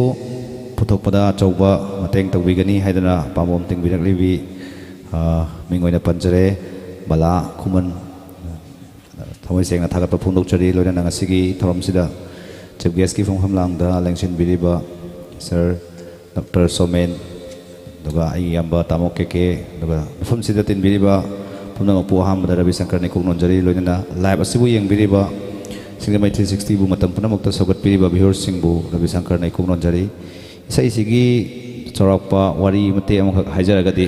ꯄꯨꯊꯣꯛꯄꯗ ꯑꯆꯧꯕ ꯃꯇꯦꯡ ꯇꯧꯕꯤꯒꯅꯤ ꯍꯥꯏꯗꯨꯅ ꯄꯥꯝꯕꯣꯝ ꯇꯤꯡꯕꯤꯔꯛꯂꯤꯕꯤ, ꯑ, ꯃꯤꯡ ꯑꯣꯏꯅ ꯄꯟꯖꯔꯦ, ꯕꯂꯥ ꯈꯨꯃꯟ꯫ ꯊꯃꯣꯏ ꯁꯦꯡꯅ ꯊꯥꯒꯠꯄ ꯐꯣꯡꯗꯣꯛꯆꯔꯤ꯫ ꯂꯣꯏꯅꯅ ꯉꯁꯤꯒꯤ ꯊꯧꯔꯝꯁꯤꯗ chief guestꯀꯤ ꯐꯝꯐꯝ ꯂꯥꯡꯗ ꯂꯦꯡꯁꯤꯟꯕꯤꯔꯤꯕ sir Doctor ꯁꯣꯃꯦꯟ, ꯑꯗꯨꯒ ꯑꯩꯒꯤ ꯏꯌꯥꯝꯕ ꯇꯥꯃꯣ ꯀꯦ ꯀꯦ, ꯑꯗꯨꯒ ꯃꯐꯝꯁꯤꯗ ꯇꯤꯟꯕꯤꯔꯤꯕ ꯄꯨꯝꯅꯃꯛꯄꯨ ꯑꯍꯥꯟꯕꯗ ꯔꯕꯤ ꯁꯪꯀꯔꯅ ꯏꯀꯣꯛ ꯅꯣꯟꯖꯔꯤ꯫ ꯂꯣꯏꯅꯅ live ꯑꯁꯤꯕꯨ ꯌꯦꯡꯕꯤꯔꯤꯕ ꯁꯤꯡꯖꯃꯩ three sixtyꯕꯨ ꯃꯇꯝ ꯄꯨꯝꯅꯃꯛꯇ ꯁꯧꯒꯠꯄꯤꯔꯤꯕ viewerꯁꯤꯡꯕꯨ ꯔꯕꯤ ꯁꯪꯀꯔꯅ ꯏꯀꯣꯛ ꯅꯣꯟꯖꯔꯤ꯫ ꯏꯁꯩꯁꯤꯒꯤ ꯆꯥꯎꯔꯥꯛꯄ ꯋꯥꯔꯤ ꯃꯇꯦꯛ ꯑꯃꯈꯛ ꯍꯥꯏꯖꯔꯒꯗꯤ,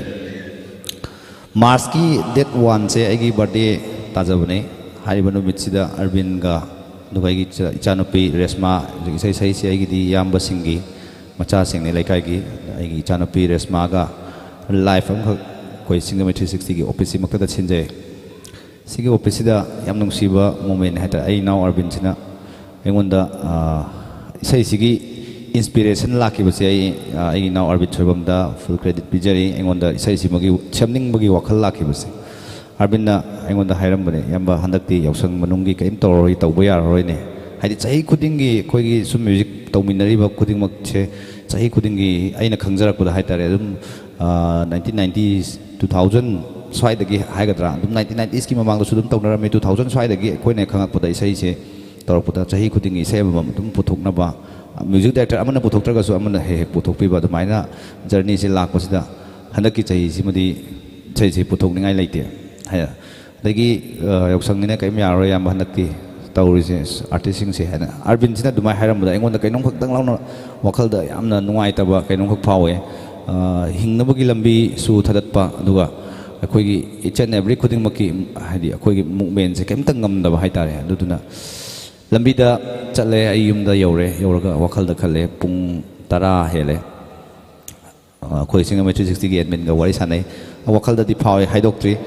Marchꯀꯤ date oneꯁꯦ ꯑꯩꯒꯤ birthday ꯇꯥꯖꯕꯅꯦ꯫ ꯍꯥꯏꯔꯤꯕ ꯅꯨꯃꯤꯠꯁꯤꯗ ꯑꯔꯕꯤꯟꯒ, ꯑꯗꯨꯒ ꯑꯩꯒꯤ ꯏꯆꯥ-, ꯏꯆꯥꯅꯨꯄꯤ ꯔꯦꯁꯃꯥ, ꯍꯧꯖꯤꯛ ꯏꯁꯩ ꯁꯛꯏꯁꯦ ꯑꯩꯒꯤꯗꯤ ꯏꯌꯥꯝꯕꯁꯤꯡꯒꯤ ꯃꯆꯥꯁꯤꯡꯅꯤ ꯂꯩꯀꯥꯏꯒꯤ꯫ ꯑꯩꯒꯤ ꯏꯆꯥꯅꯨꯄꯤ ꯔꯦꯁꯃꯥꯒ live ꯑꯃꯈꯛ ꯑꯩꯈꯣꯏ ꯁꯤꯡꯖꯃꯩ three sixtyꯒꯤ officeꯁꯤꯃꯛꯇꯗ ꯁꯤꯟꯖꯩ꯫ ꯁꯤꯒꯤ officeꯁꯤꯗ ꯌꯥꯝ ꯅꯨꯡꯁꯤꯕ moment ꯍꯥꯏꯇꯥꯔꯦ, ꯑꯩ ꯏꯅꯥꯎ ꯑꯔꯕꯤꯟꯁꯤꯅ ꯑꯩꯉꯣꯟꯗ, ꯑ, ꯏꯁꯩꯁꯤꯒꯤ inspiration ꯂꯥꯛꯈꯤꯕꯁꯦ ꯑꯩ, ꯑ, ꯑꯩꯒꯤ ꯏꯅꯥꯎ ꯑꯔꯕꯤꯟ ꯁꯣꯏꯕꯝꯗ full credit ꯄꯤꯖꯔꯤ꯫ ꯑꯩꯉꯣꯟꯗ ꯏꯁꯩꯁꯤꯃꯒꯤ ꯁꯦꯝꯅꯤꯡꯕꯒꯤ ꯋꯥꯈꯜ ꯂꯥꯛꯈꯤꯕꯁꯦ, ꯑꯔꯕꯤꯟꯅ ꯑꯩꯉꯣꯟꯗ ꯍꯥꯏꯔꯝꯕꯅꯦ, "ꯏꯌꯥꯝꯕ, ꯍꯟꯗꯛꯇꯤ ꯌꯥꯎꯁꯪ ꯃꯅꯨꯡꯒꯤ ꯀꯔꯤꯝ ꯇꯧꯔꯔꯣꯏ, ꯇꯧꯕ ꯌꯥꯔꯔꯣꯏꯅꯦ"꯫ ꯍꯥꯏꯗꯤ ꯆꯍꯤ ꯈꯨꯗꯤꯡꯒꯤ ꯑꯩꯈꯣꯏꯒꯤ ꯁꯨꯝ music ꯇꯧꯃꯤꯟꯅꯔꯤꯕ ꯈꯨꯗꯤꯡꯃꯛꯁꯦ, ꯆꯍꯤ ꯈꯨꯗꯤꯡꯒꯤ ꯑꯩꯅ ꯈꯪꯖꯔꯛꯄꯗ ꯍꯥꯏꯇꯥꯔꯦ, ꯑꯗꯨꯝ ꯅꯥꯏꯟꯇꯤꯟ ꯅꯥꯏꯟꯇꯤꯁ, ꯇꯨ ꯊꯥꯎꯖꯟ ꯁ꯭ꯋꯥꯏꯗꯒꯤ ꯍꯥꯏꯒꯗ꯭ꯔꯥ, ꯑꯗꯨꯝ ꯅꯥꯏꯟꯇꯤꯟ ꯅꯥꯏꯟꯇꯤꯁꯀꯤ ꯃꯃꯥꯡꯗꯁꯨ ꯑꯗꯨꯝ ꯇꯧꯅꯔꯝꯃꯤ꯫ ꯇꯨ ꯊꯥꯎꯖꯟ ꯁ꯭ꯋꯥꯏꯗꯒꯤ ꯑꯩꯈꯣꯏꯅ ꯈꯪꯉꯛꯄꯗ ꯏꯁꯩꯁꯦ ꯇꯧꯔꯛꯄꯗ ꯆꯍꯤ ꯈꯨꯗꯤꯡꯒꯤ ꯏꯁꯩ ꯑꯃꯃꯝ ꯑꯗꯨꯝ ꯄꯨꯊꯣꯛꯅꯕ, ꯃ꯭ꯌꯨꯖꯤꯛ ꯗꯥꯏꯔꯦꯛꯇꯔ ꯑꯃꯅ ꯄꯨꯊꯣꯛꯇ꯭ꯔꯒꯁꯨ ꯑꯃꯅ ꯍꯦꯛ ꯍꯦꯛ ꯄꯨꯊꯣꯛꯄꯤꯕ, ꯑꯗꯨꯃꯥꯏꯅ ꯖꯔꯅꯤꯁꯦ ꯂꯥꯛꯄꯁꯤꯗ ꯍꯟꯗꯛꯀꯤ ꯆꯍꯤꯁꯤꯃꯗꯤ ꯏꯁꯩꯁꯦ ꯄꯨꯊꯣꯛꯅꯤꯡꯉꯥꯏ ꯂꯩꯇꯦ꯫ ꯍꯥꯏ-, ꯑꯗꯒꯤ, ꯑ, ꯌꯥꯎꯁꯪꯅꯤꯅ ꯀꯔꯤꯝ ꯌꯥꯔꯔꯣꯏ, ꯏꯌꯥꯝꯕ, ꯍꯟꯗꯛꯇꯤ ꯇꯧꯔꯤꯁꯦ ꯑꯥꯔꯇꯤꯁꯁꯤꯡꯁꯦ ꯍꯥꯏꯅ꯫ ꯑꯥꯔꯕꯤꯟꯁꯤꯅ ꯑꯗꯨꯃꯥꯏꯅ ꯍꯥꯏꯔꯝꯕꯗ ꯑꯩꯉꯣꯟꯗ ꯀꯩꯅꯣꯝ ꯈꯛꯇꯪ ꯂꯥꯎꯅ ꯋꯥꯈꯜꯗ ꯌꯥꯝꯅ ꯅꯨꯡꯉꯥꯏꯇꯕ ꯀꯩꯅꯣꯝꯈꯛ ꯐꯥꯎꯋꯦ꯫ ꯑ, ꯍꯤꯡꯅꯕꯒꯤ ꯂꯝꯕꯤꯁꯨ ꯊꯥꯗꯠꯄ, ꯑꯗꯨꯒ ꯑꯩꯈꯣꯏꯒꯤ each and every ꯈꯨꯗꯤꯡꯃꯛꯀꯤ, ꯍꯥꯏꯗꯤ, ꯑꯩꯈꯣꯏꯒꯤ ꯃꯨꯞꯃꯦꯟꯁꯦ ꯀꯩꯝꯇ ꯉꯝꯗꯕ ꯍꯥꯏꯇꯥꯔꯦ꯫ ꯑꯗꯨꯗꯨꯅ ꯂꯝꯕꯤꯗ ꯆꯠꯂꯦ, ꯑꯩ ꯌꯨꯝꯗ ꯌꯧꯔꯦ, ꯌꯧꯔꯒ ꯋꯥꯈꯜꯗ ꯈꯜꯂꯦ, ꯄꯨꯡ ꯇꯔꯥ ꯍꯦꯜꯂꯦ꯫ ꯑ, ꯑꯩꯈꯣꯏ ꯁꯤꯡꯒꯃꯩ ꯊ꯭ꯔꯤ ꯁꯤꯛꯁꯇꯤꯒꯤ ꯑꯦꯗꯃꯤꯟꯒ ꯋꯥꯔꯤ ꯁꯥꯟꯅꯩ꯫ ꯋꯥꯈꯜꯗꯗꯤ ꯐꯥꯎꯋꯦ, ꯍꯥꯏꯗꯣꯛꯇ꯭ꯔꯤ꯫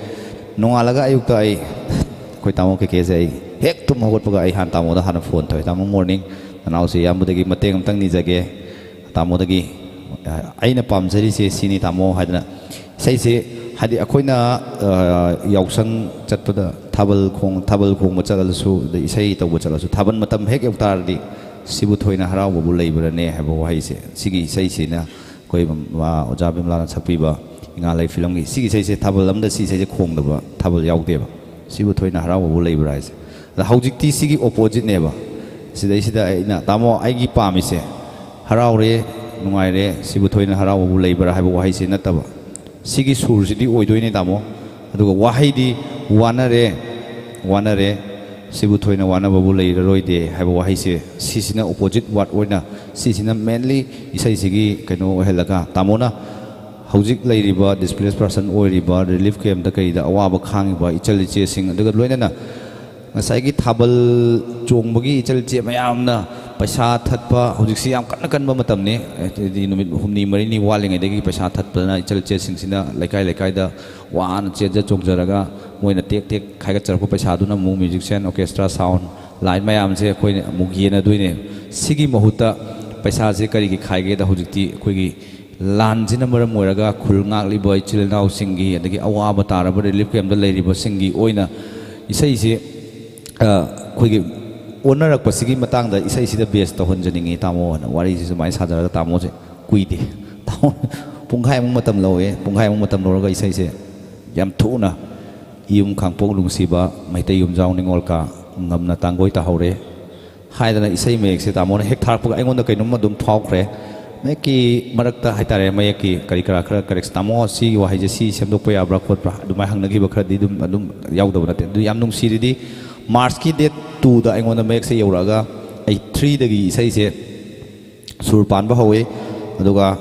ꯅꯣꯡꯉꯥꯜꯂꯒ ꯑꯌꯨꯛꯇ ꯑꯩ, ꯑꯩꯈꯣꯏ ꯇꯥꯃꯣ ꯀꯦꯀꯦꯁꯦ ꯑꯩ ꯍꯦꯛ ꯇꯨꯝ ꯍꯧꯒꯠꯄꯒ ꯑꯩ ꯍꯥꯟꯅ ꯇꯥꯃꯣꯗ ꯍꯥꯟꯅ ꯐꯣꯟ ꯇꯧꯋꯦ, "ꯇꯥꯃꯣ, ꯃꯣꯔꯅꯤꯡ, ꯅꯅꯥꯎꯁꯦ ꯏꯌꯥꯝꯕꯗꯒꯤ ꯃꯇꯦꯡ ꯑꯝꯇꯪ ꯅꯤꯖꯒꯦ꯫ ꯇꯥꯃꯣꯗꯒꯤ, ꯑ, ꯑꯩꯅ ꯄꯥꯝꯖꯔꯤꯁꯦ ꯁꯤꯅꯤ, ꯇꯥꯃꯣ" ꯍꯥꯏꯗꯅ꯫ ꯏꯁꯩꯁꯦ, ꯍꯥꯏꯗꯤ, ꯑꯩꯈꯣꯏꯅ, ꯑ, ꯌꯥꯎꯁꯪ ꯆꯠꯄꯗ ꯊꯥꯕꯜ ꯈꯣꯡ-, ꯊꯥꯕꯜ ꯈꯣꯡꯕ ꯆꯠꯂꯁꯨ, ꯑꯗꯩ ꯏꯁꯩ ꯇꯧꯕ ꯆꯠꯂꯁꯨ, ꯊꯥꯕꯜ ꯃꯇꯝ ꯍꯦꯛ ꯌꯧ ꯇꯥꯔꯗꯤ "ꯁꯤꯕꯨ ꯊꯣꯏꯅ ꯍꯔꯥꯎꯕꯕꯨ ꯂꯩꯕ꯭ꯔꯅꯦ" ꯍꯥꯏꯕ ꯋꯥꯍꯩꯁꯦ, ꯁꯤꯒꯤ ꯏꯁꯩꯁꯤꯅ ꯑꯩꯈꯣꯏ, ꯑ, ꯑꯣꯖꯥ ꯕꯤꯃꯂꯥꯅ ꯁꯛꯄꯤꯕ ꯏꯉꯥ ꯂꯩ ꯐꯤꯂꯝꯒꯤ ꯁꯤꯒꯤ ꯏꯁꯩꯁꯦ, ꯊꯥꯕꯜ ꯑꯃꯗ ꯁꯤ ꯏꯁꯩꯁꯦ ꯈꯣꯡꯗꯕ ꯊꯥꯕꯜ ꯌꯥꯎꯗꯦꯕ꯫ "ꯁꯤꯕꯨ ꯊꯣꯏꯅ ꯍꯔꯥꯎꯕꯕꯨ ꯂꯩꯕ꯭ꯔꯥ" ꯍꯥꯏꯁꯦ꯫ ꯑꯗ ꯍꯧꯖꯤꯛꯇꯤ ꯁꯤꯒꯤ ꯑꯣꯄꯣꯖꯤꯠꯅꯦꯕ꯫ ꯁꯤꯗꯩꯁꯤꯗ ꯑꯩꯅ, "ꯇꯥꯃꯣ, ꯑꯩꯒꯤ ꯄꯥꯝꯃꯤꯁꯦ ꯍꯔꯥꯎꯔꯦ, ꯅꯨꯡꯉꯥꯏꯔꯦ, ꯁꯤꯕꯨ ꯊꯣꯏꯅ ꯍꯔꯥꯎꯕꯕꯨ ꯂꯩꯕ꯭ꯔꯥ" ꯍꯥꯏꯕ ꯋꯥꯍꯩꯁꯦ ꯅꯠꯇꯕ, ꯁꯤꯒꯤ ꯁꯨꯔꯁꯤꯗꯤ ꯑꯣꯏꯗꯣꯏꯅꯦ, ꯇꯥꯃꯣ꯫ ꯑꯗꯨꯒ ꯋꯥꯍꯩꯗꯤ "ꯋꯥꯅꯔꯦ, ꯋꯥꯅꯔꯦ, ꯁꯤꯕꯨ ꯊꯣꯏꯅ ꯋꯥꯅꯕꯕꯨ ꯂꯩꯔꯔꯣꯏꯗꯦ" ꯍꯥꯏꯕ ꯋꯥꯍꯩꯁꯦ, ꯁꯤꯁꯤꯅ ꯑꯣꯄꯣꯖꯤꯠ ꯋꯥꯔꯗ ꯑꯣꯏꯅ, ꯁꯤꯁꯤꯅ ꯃꯦꯟꯂꯤ ꯏꯁꯩꯁꯤꯒꯤ ꯀꯩꯅꯣ ꯑꯣꯏꯍꯜꯂꯒ, ꯇꯥꯃꯣꯅ ꯍꯧꯖꯤꯛ ꯂꯩꯔꯤꯕ ꯗꯤꯁꯄ꯭ꯂꯦꯁ ꯄꯥꯔꯁꯟ ꯑꯣꯏꯔꯤꯕ, ꯔꯤꯂꯤꯐ ꯀꯦꯝꯞꯇ ꯀꯩꯗ ꯑꯋꯥꯕ ꯈꯥꯡꯉꯤꯕ ꯏꯆꯜ ꯏꯆꯦꯁꯤꯡ, ꯑꯗꯨꯒ ꯂꯣꯏꯅꯅ ꯉꯁꯥꯏꯒꯤ ꯊꯥꯕꯜ ꯆꯣꯡꯕꯒꯤ ꯏꯆꯜ ꯏꯆꯦ ꯃꯌꯥꯝꯅ ꯄꯩꯁꯥ ꯊꯠꯄ, ꯍꯧꯖꯤꯛꯁꯤ ꯌꯥꯝ ꯀꯟꯅ ꯀꯟꯕ ꯃꯇꯝꯅꯤ꯫ ꯍꯥꯏꯗꯤ ꯅꯨꯃꯤꯠ ꯍꯨꯝꯅꯤ ꯃꯔꯤꯅꯤ ꯋꯥꯠꯂꯤꯉꯩꯗꯒꯤ ꯄꯩꯁꯥ ꯊꯠꯄꯅ ꯏꯆꯜ ꯏꯆꯦꯁꯤꯡꯁꯤꯅ ꯂꯩꯀꯥꯏ ꯂꯩꯀꯥꯏꯗ ꯋꯥꯅ ꯆꯦꯟꯖ ꯆꯣꯡꯖꯔꯒ ꯃꯣꯏꯅ ꯇꯦꯛ ꯇꯦꯛ ꯈꯥꯏꯒꯠꯆꯔꯛꯄ ꯄꯩꯁꯥꯗꯨꯅ ꯑꯃꯨꯛ ꯃ꯭ꯌꯨꯖꯤꯛꯁꯤꯌꯥꯟ, ꯑꯣꯔꯀꯦꯁꯇ꯭ꯔꯥ, ꯁꯥꯎꯟ, ꯂꯥꯏꯠ ꯃꯌꯥꯝꯁꯦ ꯑꯩꯈꯣꯏꯅ ꯑꯃꯨꯛ ꯌꯦꯟꯅꯗꯣꯏꯅꯦ꯫ ꯁꯤꯒꯤ ꯃꯍꯨꯠꯇ ꯄꯩꯁꯥꯁꯦ ꯀꯔꯤꯒꯤ ꯈꯥꯏꯒꯦꯗ, ꯍꯧꯖꯤꯛꯇꯤ ꯑꯩꯈꯣꯏꯒꯤ ꯂꯥꯟꯁꯤꯅ ꯃꯔꯝ ꯑꯣꯏꯔꯒ ꯈꯨꯜ ꯉꯥꯛꯂꯤꯕ ꯏꯆꯤꯜ ꯏꯅꯥꯎꯁꯤꯡꯒꯤ, ꯑꯗꯒꯤ ꯑꯋꯥꯕ ꯇꯥꯔꯕ ꯔꯤꯂꯤꯐ ꯀꯦꯝꯞꯇ ꯂꯩꯔꯤꯕꯁꯤꯡꯒꯤ ꯑꯣꯏꯅ ꯏꯁꯩꯁꯦ, ꯑ, ꯑꯩꯈꯣꯏꯒꯤ ꯑꯣꯟꯅꯔꯛꯄꯁꯤꯒꯤ ꯃꯇꯥꯡꯗ ꯏꯁꯩꯁꯤꯗ ꯕꯦꯁ ꯇꯧꯍꯟꯖꯅꯤꯡꯉꯤ, ꯇꯥꯃꯣ, ꯍꯥꯏꯅ ꯋꯥꯔꯤꯁꯤ ꯁꯨꯃꯥꯏꯅ ꯁꯥꯖꯔꯒ ꯇꯥꯃꯣꯁꯦ ꯀꯨꯏꯗꯦ꯫ ꯇꯥꯃꯣ, ꯄꯨꯡꯈꯥꯏꯃꯨꯛ ꯃꯇꯝ ꯂꯧꯋꯦ꯫ ꯄꯨꯡꯈꯥꯏꯃꯨꯛ ꯃꯇꯝ ꯂꯧꯔꯒ ꯏꯁꯩꯁꯦ ꯌꯥꯝ ꯊꯨꯅ "ꯏꯌꯨꯝ ꯈꯥꯡꯄꯣꯛ ꯅꯨꯡꯁꯤꯕ, ꯃꯩꯇꯩ ꯌꯨꯝꯖꯥꯎ ꯅꯤꯡꯉꯣꯜ ꯀꯥ, ꯉꯝꯅ ꯇꯥꯡꯒꯣꯏ ꯇꯥꯍꯧꯔꯦ" ꯍꯥꯏꯗꯅ ꯏꯁꯩ ꯃꯌꯦꯛꯁꯦ ꯇꯥꯃꯣꯅ ꯍꯦꯛ ꯊꯥꯔꯛꯄꯒ ꯑꯩꯉꯣꯟꯗ ꯀꯩꯅꯣꯝꯃ ꯑꯗꯨꯝ ꯐꯥꯎꯈ꯭ꯔꯦ꯫ ꯃꯌꯦꯛꯀꯤ ꯃꯔꯛꯇ ꯍꯥꯏꯇꯥꯔꯦ, ꯃꯌꯦꯛꯀꯤ ꯀꯔꯤ ꯀꯔꯥ ꯈꯔ ꯀꯔꯦꯛꯁꯟ, "ꯇꯥꯃꯣ, ꯁꯤꯒꯤ ꯋꯥꯍꯩꯁꯦ ꯁꯤ ꯁꯦꯝꯗꯣꯛꯄ ꯌꯥꯕ꯭ꯔꯥ ꯈꯣꯠꯄ꯭ꯔꯥ?" ꯑꯗꯨꯃꯥꯏꯅ ꯍꯪꯅꯈꯤꯕ ꯈꯔꯗꯤ ꯑꯗꯨꯝ, ꯑꯗꯨꯝ ꯌꯥꯎꯗꯕ ꯅꯠꯇꯦ꯫ ꯑꯗꯨ ꯌꯥꯝ ꯅꯨꯡꯁꯤꯔꯤꯗꯤ, ꯃꯥꯔꯆꯀꯤ ꯗꯦꯠ ꯇꯨꯗ ꯑꯩꯉꯣꯟꯗ ꯃꯌꯦꯛꯁꯦ ꯌꯧꯔꯛꯑꯒ, ꯑꯩ ꯊ꯭ꯔꯤꯗꯒꯤ ꯏꯁꯩꯁꯦ ꯁꯨꯔ ꯄꯥꯟꯕ ꯍꯧꯋꯤ꯫ ꯑꯗꯨꯒ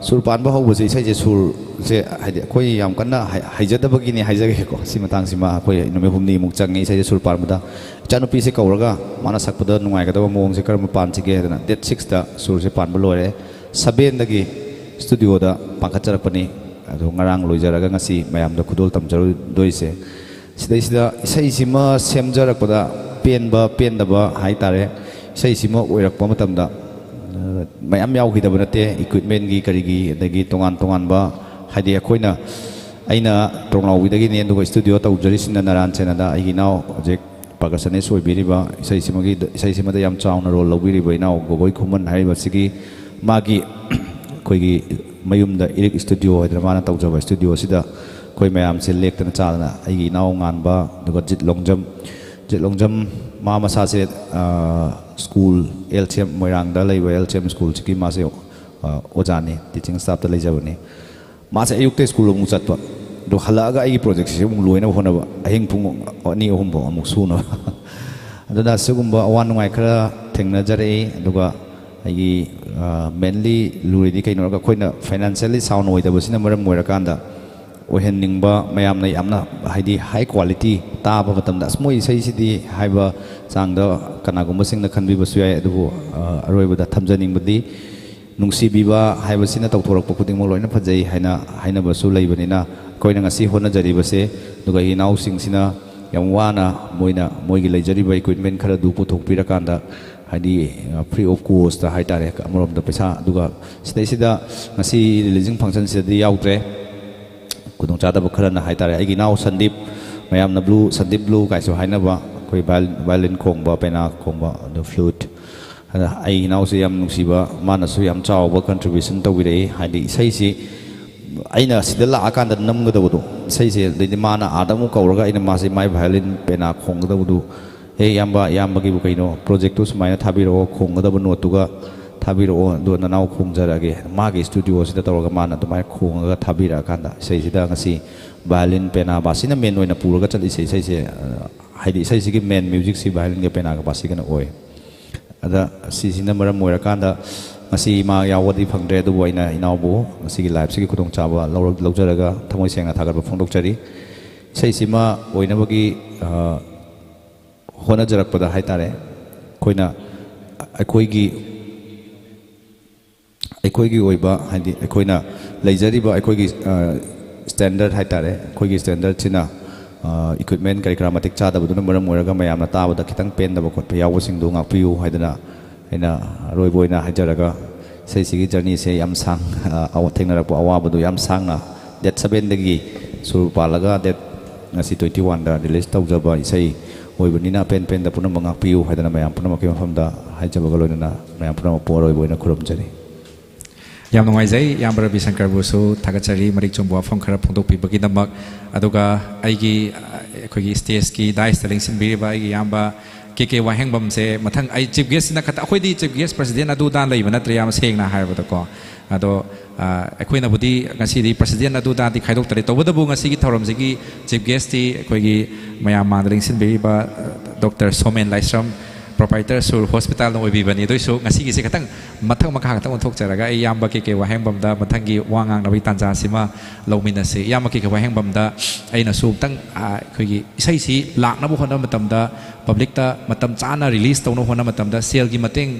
ꯁꯨꯔ ꯄꯥꯟꯕ ꯍꯧꯕꯁꯦ, ꯏꯁꯩꯁꯦ ꯁꯨꯔꯁꯦ, ꯍꯥꯏꯗꯤ, ꯑꯩꯈꯣꯏ ꯌꯥꯝ ꯀꯟꯅ ꯍꯩ-, ꯍꯩꯖꯗꯕꯒꯤꯅꯦ ꯍꯥꯏꯖꯒꯦꯀꯣ꯫ ꯁꯤ ꯃꯇꯥꯡꯁꯤꯃ ꯑꯩꯈꯣꯏ ꯅꯨꯃꯤꯠ ꯍꯨꯝꯅꯤꯃꯨꯛ ꯆꯪꯉꯤ ꯏꯁꯩꯁꯦ ꯁꯨꯔ ꯄꯥꯟꯕꯗ꯫ ꯏꯆꯥꯅꯨꯄꯤꯁꯦ ꯀꯧꯔꯒ ꯃꯥꯅ ꯁꯛꯄꯗ ꯅꯨꯡꯉꯥꯏꯒꯗꯕ ꯃꯑꯣꯡꯁꯦ ꯀꯔꯝꯕ ꯄꯥꯟꯁꯤꯒꯦ ꯍꯥꯏꯗꯅ, ꯗꯦꯠ ꯁꯤꯛꯁꯇ ꯁꯨꯔꯁꯦ ꯄꯥꯟꯕ ꯂꯣꯏꯔꯦ꯫ ꯁꯕꯦꯟꯗꯒꯤ ꯁ꯭ꯇꯨꯗꯤꯑꯣꯗ ꯄꯥꯟꯈꯠꯆꯔꯛꯄꯅꯤ꯫ ꯑꯗꯣ ꯉꯔꯥꯡ ꯂꯣꯏꯖꯔꯒ ꯉꯁꯤ ꯃꯌꯥꯝꯗ ꯈꯨꯗꯣꯜ ꯇꯝꯖꯔꯨꯗꯣꯏꯁꯦ꯫ ꯁꯤꯗꯩꯁꯤꯗ ꯏꯁꯩꯁꯤꯃ ꯁꯦꯝꯖꯔꯛꯄꯗ ꯄꯦꯟꯕ ꯄꯦꯟꯗꯕ ꯍꯥꯏꯇꯥꯔꯦ, ꯏꯁꯩꯁꯤꯃ ꯑꯣꯏꯔꯛꯄ ꯃꯇꯝꯗ, ꯑ, ꯃꯌꯥꯝ ꯌꯥꯎꯈꯤꯗꯕ ꯅꯠꯇꯦ, ꯏꯀ꯭ꯋꯤꯞꯃꯦꯟꯒꯤ ꯀꯔꯤꯒꯤ, ꯑꯗꯒꯤ ꯇꯣꯉꯥꯟ ꯇꯣꯉꯥꯟꯕ, ꯍꯥꯏꯗꯤ ꯑꯩꯈꯣꯏꯅ, ꯑꯩꯅ ꯇ꯭ꯔꯣꯡꯂꯥꯎꯕꯤꯗꯒꯤꯅꯤ, ꯑꯗꯨꯒ ꯁ꯭ꯇꯨꯗꯤꯑꯣ ꯇꯧꯖꯔꯤꯁꯤꯅ ꯅꯔꯥꯟ ꯁꯦꯅꯥꯗ, ꯑꯩꯒꯤ ꯏꯅꯥꯎ ꯍꯧꯖꯤꯛ ꯄꯥꯔꯀꯁꯅꯤꯁ ꯑꯣꯏꯕꯤꯔꯤꯕ, ꯏꯁꯩꯁꯤꯃꯒꯤ, ꯏꯁꯩꯁꯤꯃꯗ ꯌꯥꯝ ꯆꯥꯎꯅ ꯔꯣꯜ ꯂꯧꯕꯤꯔꯤꯕ ꯏꯅꯥꯎ ꯒꯣꯒꯣꯏ ꯈꯨꯃꯟ ꯍꯥꯏꯔꯤꯕꯁꯤꯒꯤ, ꯃꯥꯒꯤ ꯑꯩꯈꯣꯏꯒꯤ ꯃꯌꯨꯝꯗ ꯏꯔꯤꯛ ꯁ꯭ꯇꯨꯗꯤꯑꯣ ꯍꯥꯏꯗꯅ ꯃꯥꯅ ꯇꯧꯖꯕ ꯁ꯭ꯇꯨꯗꯤꯑꯣꯁꯤꯗ ꯑꯩꯈꯣꯏ ꯃꯌꯥꯝꯁꯦ ꯂꯦꯛꯇꯅ ꯆꯥꯗꯅ, ꯑꯩꯒꯤ ꯏꯅꯥꯎ ꯉꯥꯟꯕ, ꯑꯗꯨꯒ ꯖꯤꯠ ꯂꯣꯡꯖꯝ, ꯖꯤꯠ ꯂꯣꯡꯖꯝ ꯃꯥ ꯃꯁꯥꯁꯦ, ꯑ, ꯁ꯭ꯀꯨꯜ, ꯑꯦꯜ ꯁꯤ ꯑꯦꯝ, ꯃꯣꯏꯔꯥꯡꯗ ꯂꯩꯕ ꯑꯦꯜ ꯁꯤ ꯑꯦꯝ ꯁ꯭ꯀꯨꯜꯁꯤꯒꯤ ꯃꯥꯁꯦ, ꯑ, ꯑꯣꯖꯥꯅꯤ, ꯇꯤꯆꯤꯡ ꯁ꯭ꯇꯥꯐꯇ ꯂꯩꯖꯕꯅꯤ꯫ ꯃꯥꯁꯦ ꯑꯌꯨꯛꯇ ꯁ꯭ꯀꯨꯜ ꯑꯃꯨꯛ ꯆꯠꯄ, ꯑꯗꯣ ꯍꯜꯂꯛꯑꯒ ꯑꯩꯒꯤ ꯄ꯭ꯔꯣꯖꯦꯛꯁꯤꯁꯨ ꯑꯃꯨꯛ ꯂꯣꯏꯅꯕ ꯍꯣꯠꯅꯕ, ꯑꯍꯤꯡ ꯄꯨꯡ ꯑꯅꯤ ꯑꯍꯨꯝꯐꯥꯎ ꯑꯃꯨꯛ ꯁꯨꯅꯕ꯫ ꯑꯗꯨꯅ ꯁꯤꯒꯨꯝꯕ ꯑꯋꯥ ꯅꯨꯡꯉꯥꯏ ꯈꯔ ꯊꯦꯡꯅꯖꯔꯛꯏ꯫ ꯑꯗꯨꯒ ꯑꯩꯒꯤ, ꯑ, ꯃꯦꯟꯂꯤ ꯂꯨꯔꯤꯗꯤ ꯀꯩꯅꯣ ꯍꯥꯏꯔꯒ, ꯑꯩꯈꯣꯏꯅ ꯐꯥꯏꯅꯥꯟꯁꯤꯌꯦꯜꯂꯤ ꯁꯥꯎꯟ ꯑꯣꯏꯗꯕꯁꯤꯅ ꯃꯔꯝ ꯑꯣꯏꯔꯀꯥꯟꯗ, ꯑꯣꯏꯍꯟꯅꯤꯡꯕ ꯃꯌꯥꯝꯅ ꯌꯥꯝꯅ, ꯍꯥꯏꯗꯤ, ꯍꯥꯏ ꯀ꯭ꯋꯥꯂꯤꯇꯤ ꯇꯥꯕ ꯃꯇꯝꯗ, "ꯑꯁ, ꯃꯣꯏ ꯏꯁꯩꯁꯤꯗꯤ" ꯍꯥꯏꯕ ꯆꯥꯡꯗ ꯀꯅꯥꯒꯨꯝꯕꯁꯤꯡꯅ ꯈꯟꯕꯤꯕꯁꯨ ꯌꯥꯏ꯫ ꯑꯗꯨꯕꯨ, ꯑ, ꯑꯔꯣꯏꯕꯗ ꯊꯝꯖꯅꯤꯡꯕꯗꯤ, ꯅꯨꯡꯁꯤꯕꯤꯕ ꯍꯥꯏꯕꯁꯤꯅ ꯇꯧꯊꯣꯔꯛꯄ ꯈꯨꯗꯤꯡꯃꯛ ꯂꯣꯏꯅ ꯐꯖꯩ ꯍꯥꯏꯅ ꯍꯥꯏꯅꯕꯁꯨ ꯂꯩꯕꯅꯤꯅ, ꯑꯩꯈꯣꯏꯅ ꯉꯁꯤ ꯍꯣꯠꯅꯖꯔꯤꯕꯁꯦ, ꯑꯗꯨꯒ ꯏꯅꯥꯎꯁꯤꯡꯁꯤꯅ ꯌꯥꯝ ꯋꯥꯅ ꯃꯣꯏꯅ ꯃꯣꯏꯒꯤ ꯂꯩꯖꯔꯤꯕ ꯏꯀ꯭ꯋꯤꯞꯃꯦꯟ ꯈꯔꯗꯨ ꯄꯨꯊꯣꯛꯄꯤꯔꯀꯥꯟꯗ, ꯍꯥꯏꯗꯤ, ꯐ꯭ꯔꯤ ꯑꯣꯐ ꯀꯣꯁꯇ ꯍꯥꯏꯇꯥꯔꯦ, ꯑꯃꯔꯣꯝꯗ ꯄꯩꯁꯥ, ꯑꯗꯨꯒ ꯁꯤꯗꯩꯁꯤꯗ ꯉꯁꯤ ꯔꯤꯂꯤꯖꯤꯡ ꯐꯪꯁꯟꯁꯤꯗꯗꯤ ꯌꯥꯎꯗ꯭ꯔꯦ꯫ ꯈꯨꯗꯣꯡꯆꯥꯗꯕ ꯈꯔꯅ ꯍꯥꯏꯇꯥꯔꯦ, ꯑꯩꯒꯤ ꯏꯅꯥꯎ ꯁꯟꯗꯤꯞ, ꯃꯌꯥꯝꯅ ꯕ꯭ꯂꯨ, ꯁꯟꯗꯤꯞ ꯕ꯭ꯂꯨ ꯀꯥꯏꯁꯨ ꯍꯥꯏꯅꯕ, ꯑꯩꯈꯣꯏ ꯚꯥꯏ-, ꯚꯥꯏꯑꯣꯂꯤꯟ ꯈꯣꯡꯕ, ꯄꯦꯅꯥ ꯈꯣꯡꯕ, ꯑꯗꯨ ꯐ꯭ꯂꯨꯠ, ꯑꯗ ꯑꯩ ꯏꯅꯥꯎꯁꯦ ꯌꯥꯝ ꯅꯨꯡꯁꯤꯕ, ꯃꯥꯅꯁꯨ ꯌꯥꯝ ꯆꯥꯎꯕ contribution ꯇꯧꯕꯤꯔꯛꯏ꯫ ꯍꯥꯏꯗꯤ ꯏꯁꯩꯁꯤ ꯑꯩꯅ ꯁꯤꯗ ꯂꯥꯛꯑꯀꯥꯟꯗ ꯅꯝꯒꯗꯕꯗꯣ, ꯏꯁꯩꯁꯦ ꯑꯗꯩꯗꯤ ꯃꯥꯅ ꯑꯥꯗ ꯑꯃꯨꯛ ꯀꯧꯔꯒ ꯑꯩꯅ ꯃꯥꯁꯦ ꯃꯥꯏ violin ꯄꯦꯅꯥ ꯈꯣꯡꯒꯗꯕꯗꯨ, "ꯑꯦ ꯏꯌꯥꯝꯕ, ꯏꯌꯥꯝꯕꯒꯤꯕꯨ ꯀꯩꯅꯣ, projectꯇꯨ ꯁꯨꯃꯥꯏꯅ ꯊꯥꯕꯤꯔꯛꯑꯣ, ꯈꯣꯡꯒꯗꯕ noteꯇꯨꯒ ꯊꯥꯕꯤꯔꯛꯑꯣ, ꯑꯗꯨꯒ ꯅꯅꯥꯎ ꯈꯣꯡꯖꯔꯛꯑꯒꯦ", ꯃꯥꯒꯤ studioꯁꯤꯗ ꯇꯧꯔꯒ ꯃꯥꯅ ꯑꯗꯨꯃꯥꯏꯅ ꯈꯣꯡꯉꯒ ꯊꯥꯕꯤꯔꯛꯑꯀꯥꯟꯗ, ꯏꯁꯩꯁꯤꯗ ꯉꯁꯤ violin ꯄꯦꯅꯥ ꯕꯥꯁꯤꯅ main ꯑꯣꯏꯅ ꯄꯨꯔꯒ ꯆꯠꯂꯤꯁꯦ, ꯏꯁꯩꯁꯦ, ꯑ, ꯍꯥꯏꯗꯤ ꯏꯁꯩꯁꯤꯒꯤ main musicꯁꯤ violinꯒ ꯄꯦꯅꯥꯒ ꯕꯥꯁꯤꯒꯅ ꯑꯣꯏ꯫ ꯑꯗ ꯁꯤꯁꯤꯅ ꯃꯔꯝ ꯑꯣꯏꯔꯀꯥꯟꯗ ꯉꯁꯤ ꯏꯃꯥ ꯌꯥꯎꯕꯗꯤ ꯐꯪꯗ꯭ꯔꯦ, ꯑꯗꯨꯕꯨ ꯑꯩꯅ ꯏꯅꯥꯎꯕꯨ ꯉꯁꯤꯒꯤ liveꯁꯤꯒꯤ ꯈꯨꯗꯣꯡꯆꯥꯕ ꯂꯧꯔ-, ꯂꯧꯖꯔꯒ ꯊꯃꯣꯏ ꯁꯦꯡꯅ ꯊꯥꯒꯠꯄ ꯐꯣꯡꯗꯣꯛꯆꯔꯤ꯫ ꯏꯁꯩꯁꯤꯃ ꯑꯣꯏꯅꯕꯒꯤ, ꯑ, ꯍꯣꯠꯅꯖꯔꯛꯄꯗ ꯍꯥꯏ ꯇꯥꯔꯦ, ꯑꯩꯈꯣꯏꯅ, ꯑꯩꯈꯣꯏꯒꯤ, ꯑꯩꯈꯣꯏꯒꯤ ꯑꯣꯏꯕ, ꯍꯥꯏꯗꯤ ꯑꯩꯈꯣꯏꯅ ꯂꯩꯖꯔꯤꯕ ꯑꯩꯈꯣꯏꯒꯤ, ꯑ, standard ꯍꯥꯏ ꯇꯥꯔꯦ, ꯑꯩꯈꯣꯏꯒꯤ standardꯁꯤꯅ, ꯑ, equipment ꯀꯔꯤ ꯀꯔꯥ ꯃꯇꯤꯛ ꯆꯥꯗꯕꯗꯨꯅ ꯃꯔꯝ ꯑꯣꯏꯔꯒ ꯃꯌꯥꯝꯅ ꯇꯥꯕꯗ ꯈꯤꯇꯪ ꯄꯦꯟꯗꯕ ꯈꯣꯠꯄ ꯌꯥꯎꯕꯁꯤꯡꯗꯨ ꯉꯥꯛꯄꯤꯌꯨ ꯍꯥꯏꯗꯅ ꯑꯩꯅ ꯑꯔꯣꯏꯕ ꯑꯣꯏꯅ ꯍꯥꯏꯖꯔꯒ, ꯏꯁꯩꯁꯤꯒꯤ journeyꯁꯦ ꯌꯥꯝ ꯁꯥꯡ-, ꯑ, ꯑꯋꯥ-, ꯊꯦꯡꯅꯔꯛꯄ ꯑꯋꯥꯕꯗꯨ ꯌꯥꯝ ꯁꯥꯡꯅ, date sevenꯗꯒꯤ ꯁꯨꯔ ꯄꯥꯜꯂꯒ date ꯉꯁꯤ twenty oneꯗ release ꯇꯧꯖꯕ ꯏꯁꯩ ꯑꯣꯏꯕꯅꯤꯅ, ꯑꯄꯦꯟ ꯄꯦꯟꯗ ꯄꯨꯝꯅꯃꯛ ꯉꯥꯛꯄꯤꯌꯨ ꯍꯥꯏꯗꯅ ꯃꯌꯥꯝ ꯄꯨꯝꯅꯃꯛꯀꯤ ꯃꯐꯝꯗ ꯍꯥꯏꯖꯕꯒ ꯂꯣꯏꯅꯅ ꯃꯌꯥꯝ ꯄꯨꯝꯅꯃꯛꯄꯨ ꯑꯔꯣꯏꯕ ꯑꯣꯏꯅ ꯈꯨꯔꯨꯝꯖꯔꯤ꯫ ꯌꯥꯝ ꯅꯨꯡꯉꯥꯏꯖꯩ, ꯏꯌꯥꯝꯕ ꯔꯕꯤ ꯁꯪꯀꯔꯕꯨꯁꯨ ꯊꯥꯒꯠꯆꯔꯤ, ꯃꯔꯤꯛ ꯆꯨꯝꯕ ꯋꯥꯐꯝ ꯈꯔ ꯐꯣꯡꯗꯣꯛꯄꯤꯕꯒꯤꯗꯃꯛ꯫ ꯑꯗꯨꯒ ꯑꯩꯒꯤ, ꯑ, ꯑꯩꯈꯣꯏꯒꯤ stageꯀꯤ daisꯇ ꯂꯦꯡꯁꯤꯟꯕꯤꯔꯤꯕ ꯑꯩꯒꯤ ꯏꯌꯥꯝꯕ ꯀꯦ ꯀꯦ ꯋꯥꯍꯦꯡꯕꯝꯁꯦ ꯃꯊꯪ ꯑꯩ chief guestꯁꯤꯅ ꯈꯛꯇ, ꯑꯩꯈꯣꯏꯗꯤ chief guest president ꯑꯗꯨ ꯑꯗꯥ ꯂꯩꯕ ꯅꯠꯇ꯭ꯔꯦ, ꯌꯥꯝ ꯁꯦꯡꯅ ꯍꯥꯏꯔꯕꯗꯀꯣ꯫ ꯑꯗꯣ, ꯑ, ꯑꯩꯈꯣꯏꯅꯕꯨꯗꯤ ꯉꯁꯤꯗꯤ president ꯑꯗꯨ ꯑꯗꯥꯗꯤ ꯈꯥꯏꯗꯣꯛꯇꯔꯦ, ꯇꯧꯕꯇꯕꯨ ꯉꯁꯤꯒꯤ ꯊꯧꯔꯝꯁꯤꯒꯤ chief guestꯇꯤ ꯑꯩꯈꯣꯏꯒꯤ ꯃꯌꯥꯝ ꯃꯥꯡꯗ ꯂꯦꯡꯁꯤꯟꯕꯤꯔꯤꯕ, ꯑ, ꯗꯣꯛꯇꯔ ꯁꯣꯃꯦꯟ ꯂꯥꯏꯁ꯭ꯔꯝ, proprietor ꯁꯨꯔ ꯍꯣꯁꯄꯤꯇꯥꯜꯅ ꯑꯣꯏꯕꯤꯕꯅꯤ꯫ ꯑꯗꯨ ꯑꯣꯏꯁꯨ ꯉꯁꯤꯒꯤꯁꯦ ꯈꯤꯇꯪ ꯃꯊꯛ ꯃꯈꯥ ꯈꯛꯇꯪ ꯑꯣꯟꯊꯣꯛꯆꯔꯒ ꯑꯩ ꯏꯌꯥꯝꯕ ꯀꯦ ꯀꯦ ꯋꯥꯍꯦꯡꯕꯝꯗ ꯃꯊꯪꯒꯤ ꯋꯥ ꯉꯥꯡꯅꯕꯒꯤ ꯇꯥꯟꯖꯥꯁꯤꯃ ꯂꯧꯃꯤꯟꯅꯁꯤ꯫ ꯏꯌꯥꯝꯕ ꯀꯦ ꯀꯦ ꯋꯥꯍꯦꯡꯕꯝꯗ ꯑꯩꯅꯁꯨ ꯑꯃꯨꯛꯇꯪ, ꯑ, ꯑꯩꯈꯣꯏꯒꯤ ꯏꯁꯩꯁꯤ ꯂꯥꯛꯅꯕ ꯍꯣꯠꯅꯕ ꯃꯇꯝꯗ, publicꯇ ꯃꯇꯝ ꯆꯥꯅ release ꯇꯧꯅꯕ ꯍꯣꯠꯅꯕ ꯃꯇꯝꯗ ꯁꯦꯜꯒꯤ ꯃꯇꯦꯡ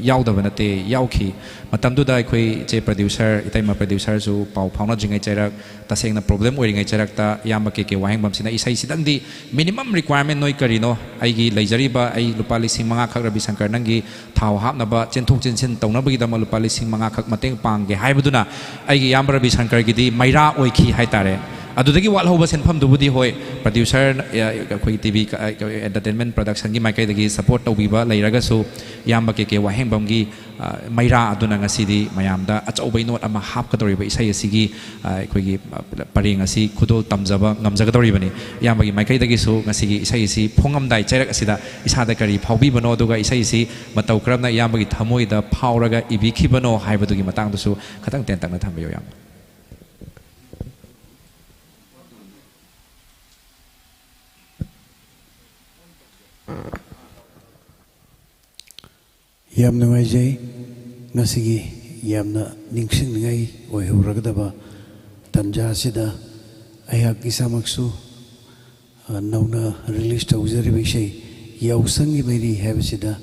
ꯌꯥꯎꯗꯕ ꯅꯠꯇꯦ, ꯌꯥꯎꯈꯤ꯫ ꯃꯇꯝꯗꯨꯗ ꯑꯩꯈꯣꯏ ꯏꯆꯦ producer, ꯏꯇꯩꯃ producerꯁꯨ ꯄꯥꯎ ꯐꯥꯎꯅꯗ꯭ꯔꯤꯉꯩ ꯆꯩꯔꯛ, ꯇꯁꯦꯡꯅ problem ꯑꯣꯏꯔꯤꯉꯩ ꯆꯩꯔꯛꯇ ꯏꯌꯥꯝꯕ ꯀꯦ ꯀꯦ ꯋꯥꯍꯦꯡꯕꯝꯁꯤꯅ ꯏꯁꯩꯁꯤꯗꯪꯗꯤ minimum requirement ꯅꯣꯏ ꯀꯔꯤꯅꯣ? ꯑꯩꯒꯤ ꯂꯩꯖꯔꯤꯕ ꯑꯩ ꯂꯨꯄꯥ ꯂꯤꯁꯤꯡ ꯃꯉꯥ ꯈꯛ ꯔꯕꯤ ꯁꯪꯀꯔ ꯅꯪꯒꯤ ꯊꯥꯎ ꯍꯥꯞꯅꯕ, ꯆꯦꯟꯊꯣꯛ ꯆꯦꯟꯁꯤꯟ ꯇꯧꯅꯕꯒꯤꯗꯃꯛ ꯂꯨꯄꯥ ꯂꯤꯁꯤꯡ ꯃꯉꯥ ꯈꯛ ꯃꯇꯦꯡ ꯄꯥꯡꯒꯦ ꯍꯥꯏꯕꯗꯨꯅ ꯑꯩꯒꯤ ꯏꯌꯥꯝꯕ ꯔꯕꯤ ꯁꯪꯀꯔꯒꯤꯗꯤ ꯃꯩꯔꯥ ꯑꯣꯏꯈꯤ ꯍꯥꯏꯇꯥꯔꯦ꯫ ꯑꯗꯨꯗꯒꯤ ꯋꯥꯠꯍꯧꯕ ꯁꯦꯟꯐꯝꯗꯨꯕꯨꯗꯤ, ꯍꯣꯏ, ꯄ꯭ꯔꯗ꯭ꯌꯨꯁꯔ, ꯑ, ꯑꯩꯈꯣꯏꯒꯤ ꯇꯤ ꯚꯤ ꯀ-, ꯑ, ꯑꯦꯟꯇꯔꯇꯦꯟꯃꯦꯟ ꯄ꯭ꯔꯗꯛꯁꯟꯒꯤ ꯃꯥꯏꯀꯩꯗꯒꯤ ꯁꯄꯣꯔꯠ ꯇꯧꯕꯤꯕ ꯂꯩꯔꯒꯁꯨ, ꯏꯌꯥꯝꯕ ꯀꯦ ꯀꯦ ꯋꯥꯍꯦꯡꯕꯝꯒꯤ, ꯑ, ꯃꯩꯔꯥ ꯑꯗꯨꯅ ꯉꯁꯤꯗꯤ ꯃꯌꯥꯝꯗ ꯑꯆꯧꯕ ꯏꯅꯣꯠ ꯑꯃ ꯍꯥꯞꯀꯗꯧꯔꯤꯕ ꯏꯁꯩ ꯑꯁꯤꯒꯤ, ꯑ, ꯑꯩꯈꯣꯏꯒꯤ, ꯑ, ꯄꯔꯦꯡ ꯑꯁꯤ ꯈꯨꯗꯣꯜ ꯇꯝꯖꯕ ꯉꯝꯖꯒꯗꯧꯔꯤꯕꯅꯤ꯫ ꯏꯌꯥꯝꯕꯒꯤ ꯃꯥꯏꯀꯩꯗꯒꯤꯁꯨ ꯉꯁꯤꯒꯤ ꯏꯁꯩ ꯑꯁꯤ ꯐꯣꯡꯉꯝꯗꯥꯏ ꯆꯩꯔꯛ ꯑꯁꯤꯗ ꯏꯁꯥꯗ ꯀꯔꯤ ꯐꯥꯎꯕꯤꯕꯅꯣ, ꯑꯗꯨꯒ ꯏꯁꯩꯁꯤ ꯃꯇꯧ ꯀꯔꯝꯅ ꯏꯌꯥꯝꯕꯒꯤ ꯊꯃꯣꯏꯗ ꯐꯥꯎꯔꯒ ꯏꯕꯤꯈꯤꯕꯅꯣ ꯍꯥꯏꯕꯗꯨꯒꯤ ꯃꯇꯥꯡꯗꯁꯨ ꯈꯇꯪ ꯇꯦꯟꯇꯛꯅ ꯊꯝꯕꯤꯌꯨ, ꯏꯌꯥꯝꯕ꯫ ꯌꯥꯝ ꯅꯨꯡꯉꯥꯏꯖꯩ꯫ ꯉꯁꯤꯒꯤ ꯌꯥꯝꯅ ꯅꯤꯡꯁꯤꯡꯅꯤꯡꯉꯥꯏ ꯑꯣꯏꯍꯧꯔꯒꯗꯕ ꯇꯥꯟꯖꯥ ꯑꯁꯤꯗ ꯑꯩꯍꯥꯛ ꯏꯁꯥꯃꯛꯁꯨ, ꯑ, ꯅꯧꯅ ꯔꯤꯂꯤꯁ ꯇꯧꯖꯔꯤꯕ ꯏꯁꯩ ꯌꯥꯎꯁꯪꯒꯤ ꯃꯩꯔꯤ ꯍꯥꯏꯕꯁꯤꯗ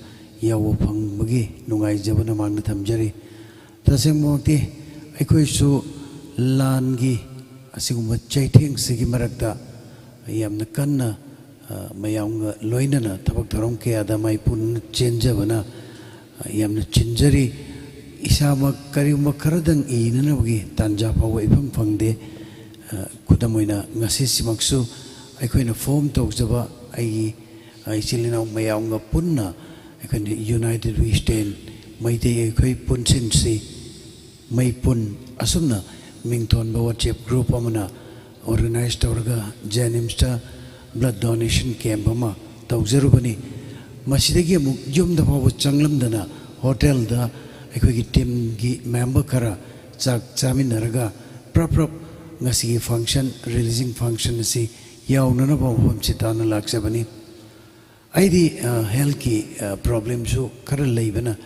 ꯌꯥꯎꯕ ꯐꯪꯕꯒꯤ ꯅꯨꯡꯉꯥꯏꯖꯕꯅ ꯃꯥꯡꯗ ꯊꯝꯖꯔꯤ꯫ ꯇꯁꯦꯡꯃꯛꯇꯤ ꯑꯩꯈꯣꯏꯁꯨ ꯂꯥꯟꯒꯤ ꯑꯁꯤꯒꯨꯝꯕ ꯆꯩꯊꯦꯡꯁꯤꯒꯤ ꯃꯔꯛꯇ ꯌꯥꯝꯅ ꯀꯟꯅ, ꯑ, ꯃꯌꯥꯝꯒ ꯂꯣꯏꯅꯅ ꯊꯕꯛ ꯊꯧꯔꯝ ꯀꯌꯥꯗ ꯃꯥꯏꯄꯨꯅꯅ ꯆꯦꯟꯖꯕꯅ, ꯑ, ꯌꯥꯝꯅ ꯆꯤꯟꯖꯔꯤ꯫ ꯏꯁꯥꯃꯛ ꯀꯔꯤꯒꯨꯝꯕ ꯈꯔꯗꯪ ꯏꯅꯅꯕꯒꯤ ꯇꯥꯟꯖꯥ ꯐꯥꯎꯕ ꯏꯐꯪ ꯐꯪꯗꯦ꯫ ꯑ, ꯈꯨꯗꯝ ꯑꯣꯏꯅ ꯉꯁꯤꯁꯤꯃꯛꯁꯨ ꯑꯩꯈꯣꯏꯅ ꯐꯣꯝ ꯇꯧꯖꯕ ꯑꯩꯒꯤ, ꯑ, ꯏꯆꯤꯜ ꯏꯅꯥꯎ ꯃꯌꯥꯝꯒ ꯄꯨꯟꯅ ꯑꯩꯈꯣꯏꯅ United We Stand, ꯃꯩꯇꯩ ꯑꯩꯈꯣꯏ ꯄꯨꯟꯁꯤꯟꯁꯤ, ꯃꯩꯄꯨꯟ ꯑꯁꯨꯝꯅ ꯃꯤꯡꯊꯣꯟꯕ WhatsApp group ꯑꯃꯅ organize ꯇꯧꯔꯒ JNIMSꯇ blood donation camp ꯑꯃ ꯇꯧꯖꯔꯨꯕꯅꯤ꯫ ꯃꯁꯤꯗꯒꯤ ꯑꯃꯨꯛ ꯌꯨꯝꯗ ꯐꯥꯎꯕ ꯆꯪꯂꯝꯗꯅ ꯍꯣꯇꯦꯜꯗ ꯑꯩꯈꯣꯏꯒꯤ teamꯒꯤ member ꯈꯔ ꯆꯥꯛ ꯆꯥꯃꯤꯟꯅꯔꯒ ꯄ꯭ꯔꯞ ꯄ꯭ꯔꯞ ꯉꯁꯤꯒꯤ function, releasing function ꯑꯁꯤ ꯌꯥꯎꯅꯅꯕ ꯃꯐꯝꯁꯤ ꯇꯥꯟꯅ ꯂꯥꯛꯆꯕꯅꯤ꯫ ꯑꯩꯗꯤ, ꯑ, healthꯀꯤ, ꯑ, problemꯁꯨ ꯈꯔ ꯂꯩꯕꯅ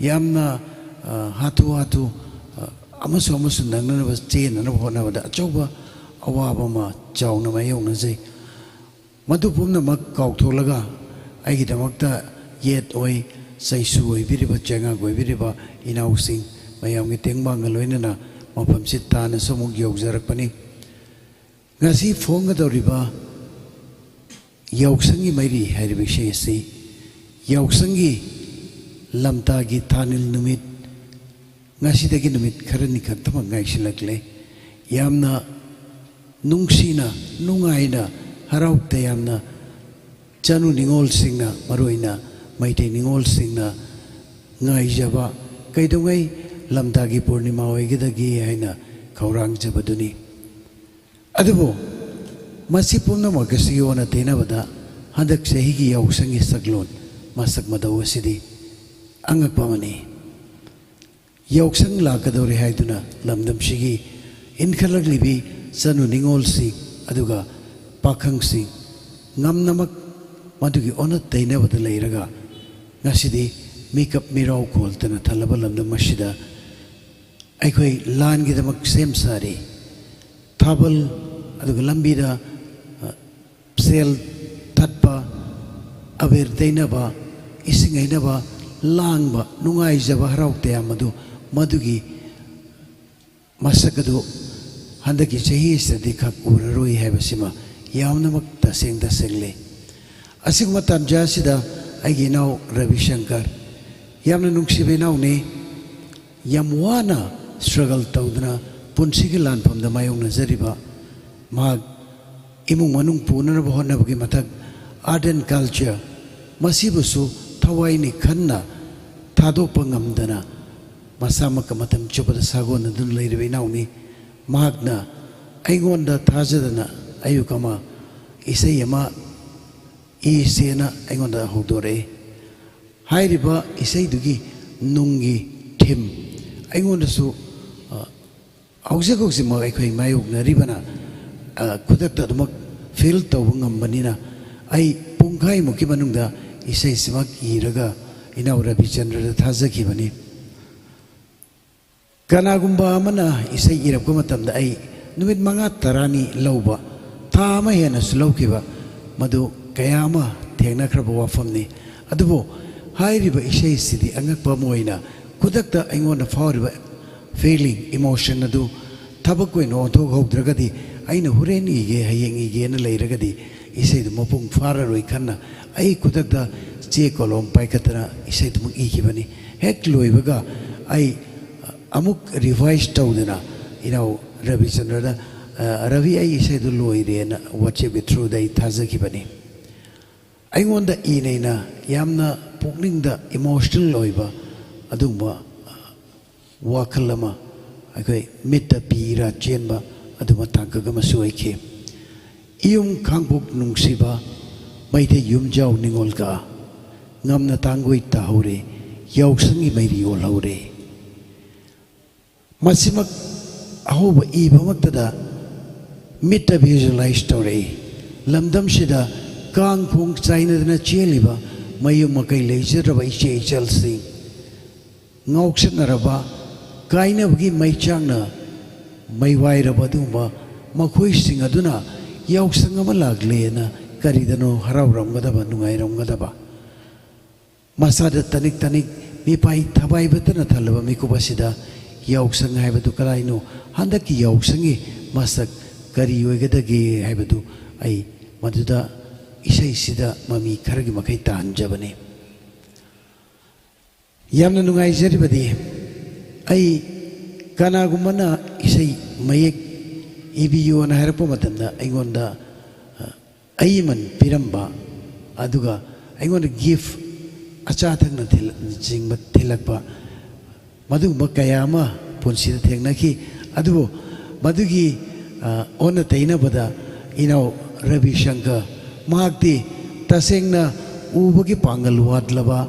ꯌꯥꯝꯅ, ꯑ, ꯍꯥꯊꯨ ꯍꯥꯊꯨ, ꯑ, ꯑꯃꯁꯨ ꯑꯃꯁꯨ ꯅꯪꯅꯅꯕ ꯆꯦꯟꯅꯅꯕ ꯍꯣꯠꯅꯕꯗ ꯑꯆꯧꯕ ꯑꯋꯥꯕ ꯑꯃ ꯆꯥꯎꯅ ꯃꯥꯌꯣꯛꯅꯖꯩ꯫ ꯃꯗꯨ ꯄꯨꯝꯅꯃꯛ ꯀꯥꯎꯊꯣꯛꯂꯒ ꯑꯩꯒꯤꯗꯃꯛꯇ ꯌꯦꯠ ꯑꯣꯏ, ꯆꯩꯁꯨ ꯑꯣꯏꯕꯤꯔꯤꯕ, ꯆꯩꯉꯥꯛ ꯑꯣꯏꯕꯤꯔꯤꯕ ꯏꯅꯥꯎꯁꯤꯡ ꯃꯌꯥꯝꯒꯤ ꯇꯦꯡꯕꯥꯡꯒ ꯂꯣꯏꯅꯅ ꯃꯐꯝꯁꯤ ꯇꯥꯟꯅꯁꯨ ꯑꯃꯨꯛ ꯌꯧꯖꯔꯛꯄꯅꯤ꯫ ꯉꯁꯤ ꯐꯣꯡꯒꯗꯧꯔꯤꯕ ꯌꯥꯎꯁꯪꯒꯤ ꯃꯩꯔꯤ ꯍꯥꯏꯔꯤꯕ ꯏꯁꯩ ꯑꯁꯤ ꯌꯥꯎꯁꯪꯒꯤ ꯂꯝꯇꯥꯒꯤ ꯊꯥꯅꯤꯜ ꯅꯨꯃꯤꯠ, ꯉꯁꯤꯗꯒꯤ ꯅꯨꯃꯤꯠ ꯈꯔꯅꯤ ꯈꯛꯇꯃꯛ ꯉꯥꯏꯁꯤꯜꯂꯛꯂꯦ꯫ ꯌꯥꯝꯅ ꯅꯨꯡꯁꯤꯅ, ꯅꯨꯡꯉꯥꯏꯅ, ꯍꯔꯥꯎ ꯇꯌꯥꯝꯅ ꯆꯅꯨ ꯅꯤꯉꯣꯜꯁꯤꯡꯅ, ꯃꯔꯨꯑꯣꯏꯅ ꯃꯩꯇꯩ ꯅꯤꯉꯣꯜꯁꯤꯡꯅ ꯉꯥꯏꯖꯕ, ꯀꯩꯗꯧꯉꯩ ꯂꯝꯇꯥꯒꯤ ꯄꯨꯔꯅꯤꯃꯥ ꯑꯣꯏꯒꯗꯒꯦ ꯍꯥꯏꯅ ꯈꯧꯔꯥꯡꯖꯕꯗꯨꯅꯤ꯫ ꯑꯗꯨꯕꯨ ꯃꯁꯤ ꯄꯨꯝꯅꯃꯛ ꯑꯁꯤꯒꯤ ꯑꯣꯟꯅ ꯇꯩꯅꯕꯗ ꯍꯟꯗꯛ ꯆꯍꯤꯒꯤ ꯌꯥꯎꯁꯪꯒꯤ ꯁꯛꯂꯣꯟ ꯃꯁꯛ ꯃꯇꯧ ꯑꯁꯤꯗꯤ ꯑꯉꯛꯄ ꯑꯃꯅꯤ꯫ ꯌꯥꯎꯁꯪ ꯂꯥꯛꯀꯗꯧꯔꯦ ꯍꯥꯏꯗꯨꯅ ꯂꯝꯗꯝꯁꯤꯒꯤ ꯏꯟꯈꯠꯂꯛꯂꯤꯕꯤ ꯆꯅꯨ ꯅꯤꯉꯣꯜꯁꯤꯡ ꯑꯗꯨꯒ ꯄꯥꯈꯪꯁꯤꯡ ꯉꯝꯅꯃꯛ ꯃꯗꯨꯒꯤ ꯑꯣꯟꯅ ꯇꯩꯅꯕꯗ ꯂꯩꯔꯒ ꯉꯁꯤꯗꯤ ꯃꯤꯀꯞ ꯃꯤꯔꯥꯎ ꯈꯣꯜꯇꯅ ꯊꯜꯂꯕ ꯂꯝꯗꯝ ꯑꯁꯤꯗ ꯑꯩꯈꯣꯏ ꯂꯥꯟꯒꯤꯗꯃꯛ ꯁꯦꯝ ꯁꯥꯔꯤ꯫ ꯊꯥꯕꯜ, ꯑꯗꯨꯒ ꯂꯝꯕꯤꯗ, ꯑ, ꯁꯦꯜ ꯊꯠꯄ, ꯑꯕꯦꯔ ꯇꯩꯅꯕ, ꯏꯁꯤꯡ ꯍꯩꯅꯕ, ꯂꯥꯡꯕ, ꯅꯨꯡꯉꯥꯏꯖꯕ, ꯍꯔꯥꯎ ꯇꯌꯥꯝ ꯑꯗꯨ, ꯃꯗꯨꯒꯤ ꯃꯁꯛ ꯑꯗꯨ ꯍꯟꯗꯛꯀꯤ ꯆꯍꯤꯁꯤꯗꯗꯤ ꯈꯛ ꯎꯔꯔꯣꯏ ꯍꯥꯏꯕꯁꯤꯃ ꯌꯥꯝꯅꯃꯛ ꯇꯁꯦꯡ ꯇꯁꯦꯡꯂꯦ꯫ ꯑꯁꯤꯒꯨꯝꯕ ꯇꯥꯟꯖꯥ ꯑꯁꯤꯗ ꯑꯩꯒꯤ ꯏꯅꯥꯎ ꯔꯕꯤ ꯁꯪꯀꯔ, ꯌꯥꯝꯅ ꯅꯨꯡꯁꯤꯕ ꯏꯅꯥꯎꯅꯤ, ꯌꯥꯝ ꯋꯥꯅ struggle ꯇꯧꯗꯨꯅ ꯄꯨꯟꯁꯤꯒꯤ ꯂꯥꯟꯐꯝꯗ ꯃꯥꯌꯣꯛꯅꯖꯔꯤꯕ ꯃꯍꯥꯛ ꯏꯃꯨꯡ ꯃꯅꯨꯡ ꯄꯨꯅꯅꯕ ꯍꯣꯠꯅꯕꯒꯤ ꯃꯊꯛ, art and culture ꯃꯁꯤꯕꯨꯁꯨ ꯊꯋꯥꯏꯅꯤ ꯈꯟꯅ ꯊꯥꯗꯣꯛꯄ ꯉꯝꯗꯅ ꯃꯁꯥꯃꯛꯀ ꯃꯇꯝ ꯆꯨꯞꯄꯗ ꯁꯥꯒꯣꯟꯅꯗꯨꯅ ꯂꯩꯔꯤꯕ ꯏꯅꯥꯎꯅꯤ꯫ ꯃꯍꯥꯛꯅ ꯑꯩꯉꯣꯟꯗ ꯊꯥꯖꯗꯅ ꯑꯌꯨꯛ ꯑꯃ ꯏꯁꯩ ꯑꯃ ꯏꯁꯦꯅ ꯑꯩꯉꯣꯟꯗ ꯍꯧꯗꯣꯔꯛꯏ꯫ ꯍꯥꯏꯔꯤꯕ ꯏꯁꯩꯗꯨꯒꯤ ꯅꯨꯡꯒꯤ theme ꯑꯩꯉꯣꯟꯗꯁꯨ, ꯑ, ꯍꯧꯖꯤꯛ ꯍꯧꯖꯤꯛꯃꯛ ꯑꯩꯈꯣꯏ ꯃꯥꯌꯣꯛꯅꯔꯤꯕꯅ, ꯑ, ꯈꯨꯗꯛꯇ ꯑꯗꯨꯃꯛ feel ꯇꯧꯕ ꯉꯝꯕꯅꯤꯅ, ꯑꯩ ꯄꯨꯡꯈꯥꯏꯃꯨꯛꯀꯤ ꯃꯅꯨꯡꯗ ꯏꯁꯩꯁꯤꯃꯛ ꯏꯔꯒ ꯏꯅꯥꯎ ꯔꯕꯤꯆꯟꯗ꯭ꯔꯗ ꯊꯥꯖꯈꯤꯕꯅꯤ꯫ ꯀꯅꯥꯒꯨꯝꯕ ꯑꯃꯅ ꯏꯁꯩ ꯏꯔꯛꯄ ꯃꯇꯝꯗ ꯑꯩ ꯅꯨꯃꯤꯠ ꯃꯉꯥ ꯇꯔꯥꯅꯤ ꯂꯧꯕ, ꯊꯥ ꯑꯃ ꯍꯦꯟꯅꯁꯨ ꯂꯧꯈꯤꯕ, ꯃꯗꯨ ꯀꯌꯥ ꯑꯃ ꯊꯦꯡꯅꯈ꯭ꯔꯕ ꯋꯥꯐꯝꯅꯤ꯫ ꯑꯗꯨꯕꯨ ꯍꯥꯏꯔꯤꯕ ꯏꯁꯩꯁꯤꯗꯤ ꯑꯉꯛꯄ ꯑꯃ ꯑꯣꯏꯅ ꯈꯨꯗꯛꯇ ꯑꯩꯉꯣꯟꯗ ꯐꯥꯎꯔꯤꯕ feeling, emotion ꯑꯗꯨ ꯊꯕꯛ ꯑꯣꯏꯅ ꯑꯣꯟꯊꯣꯛꯍꯧꯗ꯭ꯔꯒꯗꯤ, ꯑꯩꯅ ꯍꯣꯔꯦꯟ ꯏꯒꯦ, ꯍꯌꯦꯡ ꯏꯒꯦꯅ ꯂꯩꯔꯒꯗꯤ ꯏꯁꯩꯗꯨ ꯃꯄꯨꯡ ꯐꯥꯔꯔꯣꯏ ꯈꯟꯅ ꯑꯩ ꯈꯨꯗꯛꯇ ꯆꯦ ꯀꯣꯂꯣꯝ ꯄꯥꯏꯈꯠꯇꯅ ꯏꯁꯩꯗꯨꯃꯛ ꯏꯈꯤꯕꯅꯤ꯫ ꯍꯦꯛ ꯂꯣꯏꯕꯒ ꯑꯩ ꯑꯃꯨꯛ revise ꯇꯧꯗꯅ ꯏꯅꯥꯎ ꯔꯕꯤꯆꯟꯗ꯭ꯔꯗ ꯑ, "ꯔꯕꯤ, ꯑꯩ ꯏꯁꯩꯗꯨ ꯂꯣꯏꯔꯦꯅ" WhatsApp-ꯀꯤ through-ꯗ ꯑꯩ ꯊꯥꯖꯈꯤꯕꯅꯤ꯫ ꯑꯩꯉꯣꯟꯗ ꯏꯅꯩꯅ ꯌꯥꯝꯅ ꯄꯨꯛꯅꯤꯡꯗ emotional ꯑꯣꯏꯕ ꯑꯗꯨꯒꯨꯝꯕ, ꯑ, ꯋꯥꯈꯜ ꯑꯃ, ꯑꯩꯈꯣꯏ ꯃꯤꯠꯇ ꯄꯤ ꯏꯔꯥ ꯆꯦꯟꯕ ꯑꯗꯨꯒꯨꯝꯕ ꯇꯥꯡꯀꯛ ꯑꯃꯁꯨ ꯑꯣꯏꯈꯤ꯫ "ꯏꯌꯨꯝ ꯈꯥꯡꯄꯣꯛ ꯅꯨꯡꯁꯤꯕ, ꯃꯩꯇꯩ ꯌꯨꯝꯖꯥꯎ ꯅꯤꯉꯣꯜ ꯀꯥ, ꯉꯝꯅ ꯇꯥꯡꯒꯣꯏ ꯇꯥꯍꯧꯔꯦ, ꯌꯥꯎꯁꯪꯒꯤ ꯃꯩꯔꯤ ꯑꯣꯜꯍꯧꯔꯦ"꯫ ꯃꯁꯤꯃꯛ ꯑꯍꯧꯕ ꯏꯕꯃꯛꯇꯗ ꯃꯤꯠꯇ visualize ꯇꯧꯔꯛꯏ꯫ ꯂꯝꯗꯝꯁꯤꯗ ꯀꯥꯡ ꯈꯣꯡ ꯆꯥꯏꯅꯗꯅ ꯆꯦꯜꯂꯤꯕ ꯃꯌꯨꯝ ꯃꯀꯩ ꯂꯩꯖꯗ꯭ꯔꯕ ꯏꯆꯦ ꯏꯆꯜꯁꯤꯡ, ꯉꯥꯎꯁꯟꯅꯔꯕ, ꯀꯥꯏꯅꯕꯒꯤ ꯃꯩꯆꯥꯛꯅ ꯃꯩꯋꯥꯏꯔꯕ ꯑꯗꯨꯒꯨꯝꯕ ꯃꯈꯣꯏꯁꯤꯡ ꯑꯗꯨꯅ ꯌꯥꯎꯁꯪ ꯑꯃ ꯂꯥꯛꯂꯦꯅ ꯀꯔꯤꯗꯅꯣ ꯍꯔꯥꯎꯔꯝꯒꯗꯕ, ꯅꯨꯡꯉꯥꯏꯔꯝꯒꯗꯕ꯫ ꯃꯁꯥꯗ ꯇꯅꯤꯛ ꯇꯅꯤꯛ ꯃꯤꯄꯥꯏ ꯊꯕꯥꯏꯕꯇꯅ ꯊꯜꯂꯕ ꯃꯤꯀꯨꯞ ꯑꯁꯤꯗ ꯌꯥꯎꯁꯪ ꯍꯥꯏꯕꯗꯨ ꯀꯗꯥꯏꯅꯣ? ꯍꯟꯗꯛꯀꯤ ꯌꯥꯎꯁꯪꯒꯤ ꯃꯁꯛ ꯀꯔꯤ ꯑꯣꯏꯒꯗꯒꯦ ꯍꯥꯏꯕꯗꯨ ꯑꯩ ꯃꯗꯨꯗ ꯏꯁꯩꯁꯤꯗ ꯃꯃꯤ ꯈꯔꯒꯤ ꯃꯈꯩ ꯇꯥꯍꯟꯖꯕꯅꯤ꯫ ꯌꯥꯝꯅ ꯅꯨꯡꯉꯥꯏꯖꯔꯤꯕꯗꯤ, ꯑꯩ ꯀꯅꯥꯒꯨꯝꯕꯅ ꯏꯁꯩ ꯃꯌꯦꯛ ꯏꯕꯤꯌꯣꯅ ꯍꯥꯏꯔꯛꯄ ꯃꯇꯝꯗ ꯑꯩꯉꯣꯟꯗ, ꯑ, ꯑꯏꯃꯟ ꯄꯤꯔꯝꯕ, ꯑꯗꯨꯒ ꯑꯩꯉꯣꯟꯗ gift, ꯑꯆꯥ ꯑꯊꯛꯅ ꯊꯤꯜ-, ꯆꯤꯡꯕ ꯊꯤꯜꯂꯛꯄ, ꯃꯗꯨꯒꯨꯝꯕ ꯀꯌꯥ ꯑꯃ ꯄꯨꯟꯁꯤꯗ ꯊꯦꯡꯅꯈꯤ꯫ ꯑꯗꯨꯕꯨ ꯃꯗꯨꯒꯤ, ꯑ, ꯑꯣꯟꯅ ꯇꯩꯅꯕꯗ ꯏꯅꯥꯎ ꯔꯕꯤ ꯁꯪꯀꯔ, ꯃꯍꯥꯛꯇꯤ ꯇꯁꯦꯡꯅ ꯎꯕꯒꯤ ꯄꯥꯡꯒꯜ ꯋꯥꯠꯂꯕ,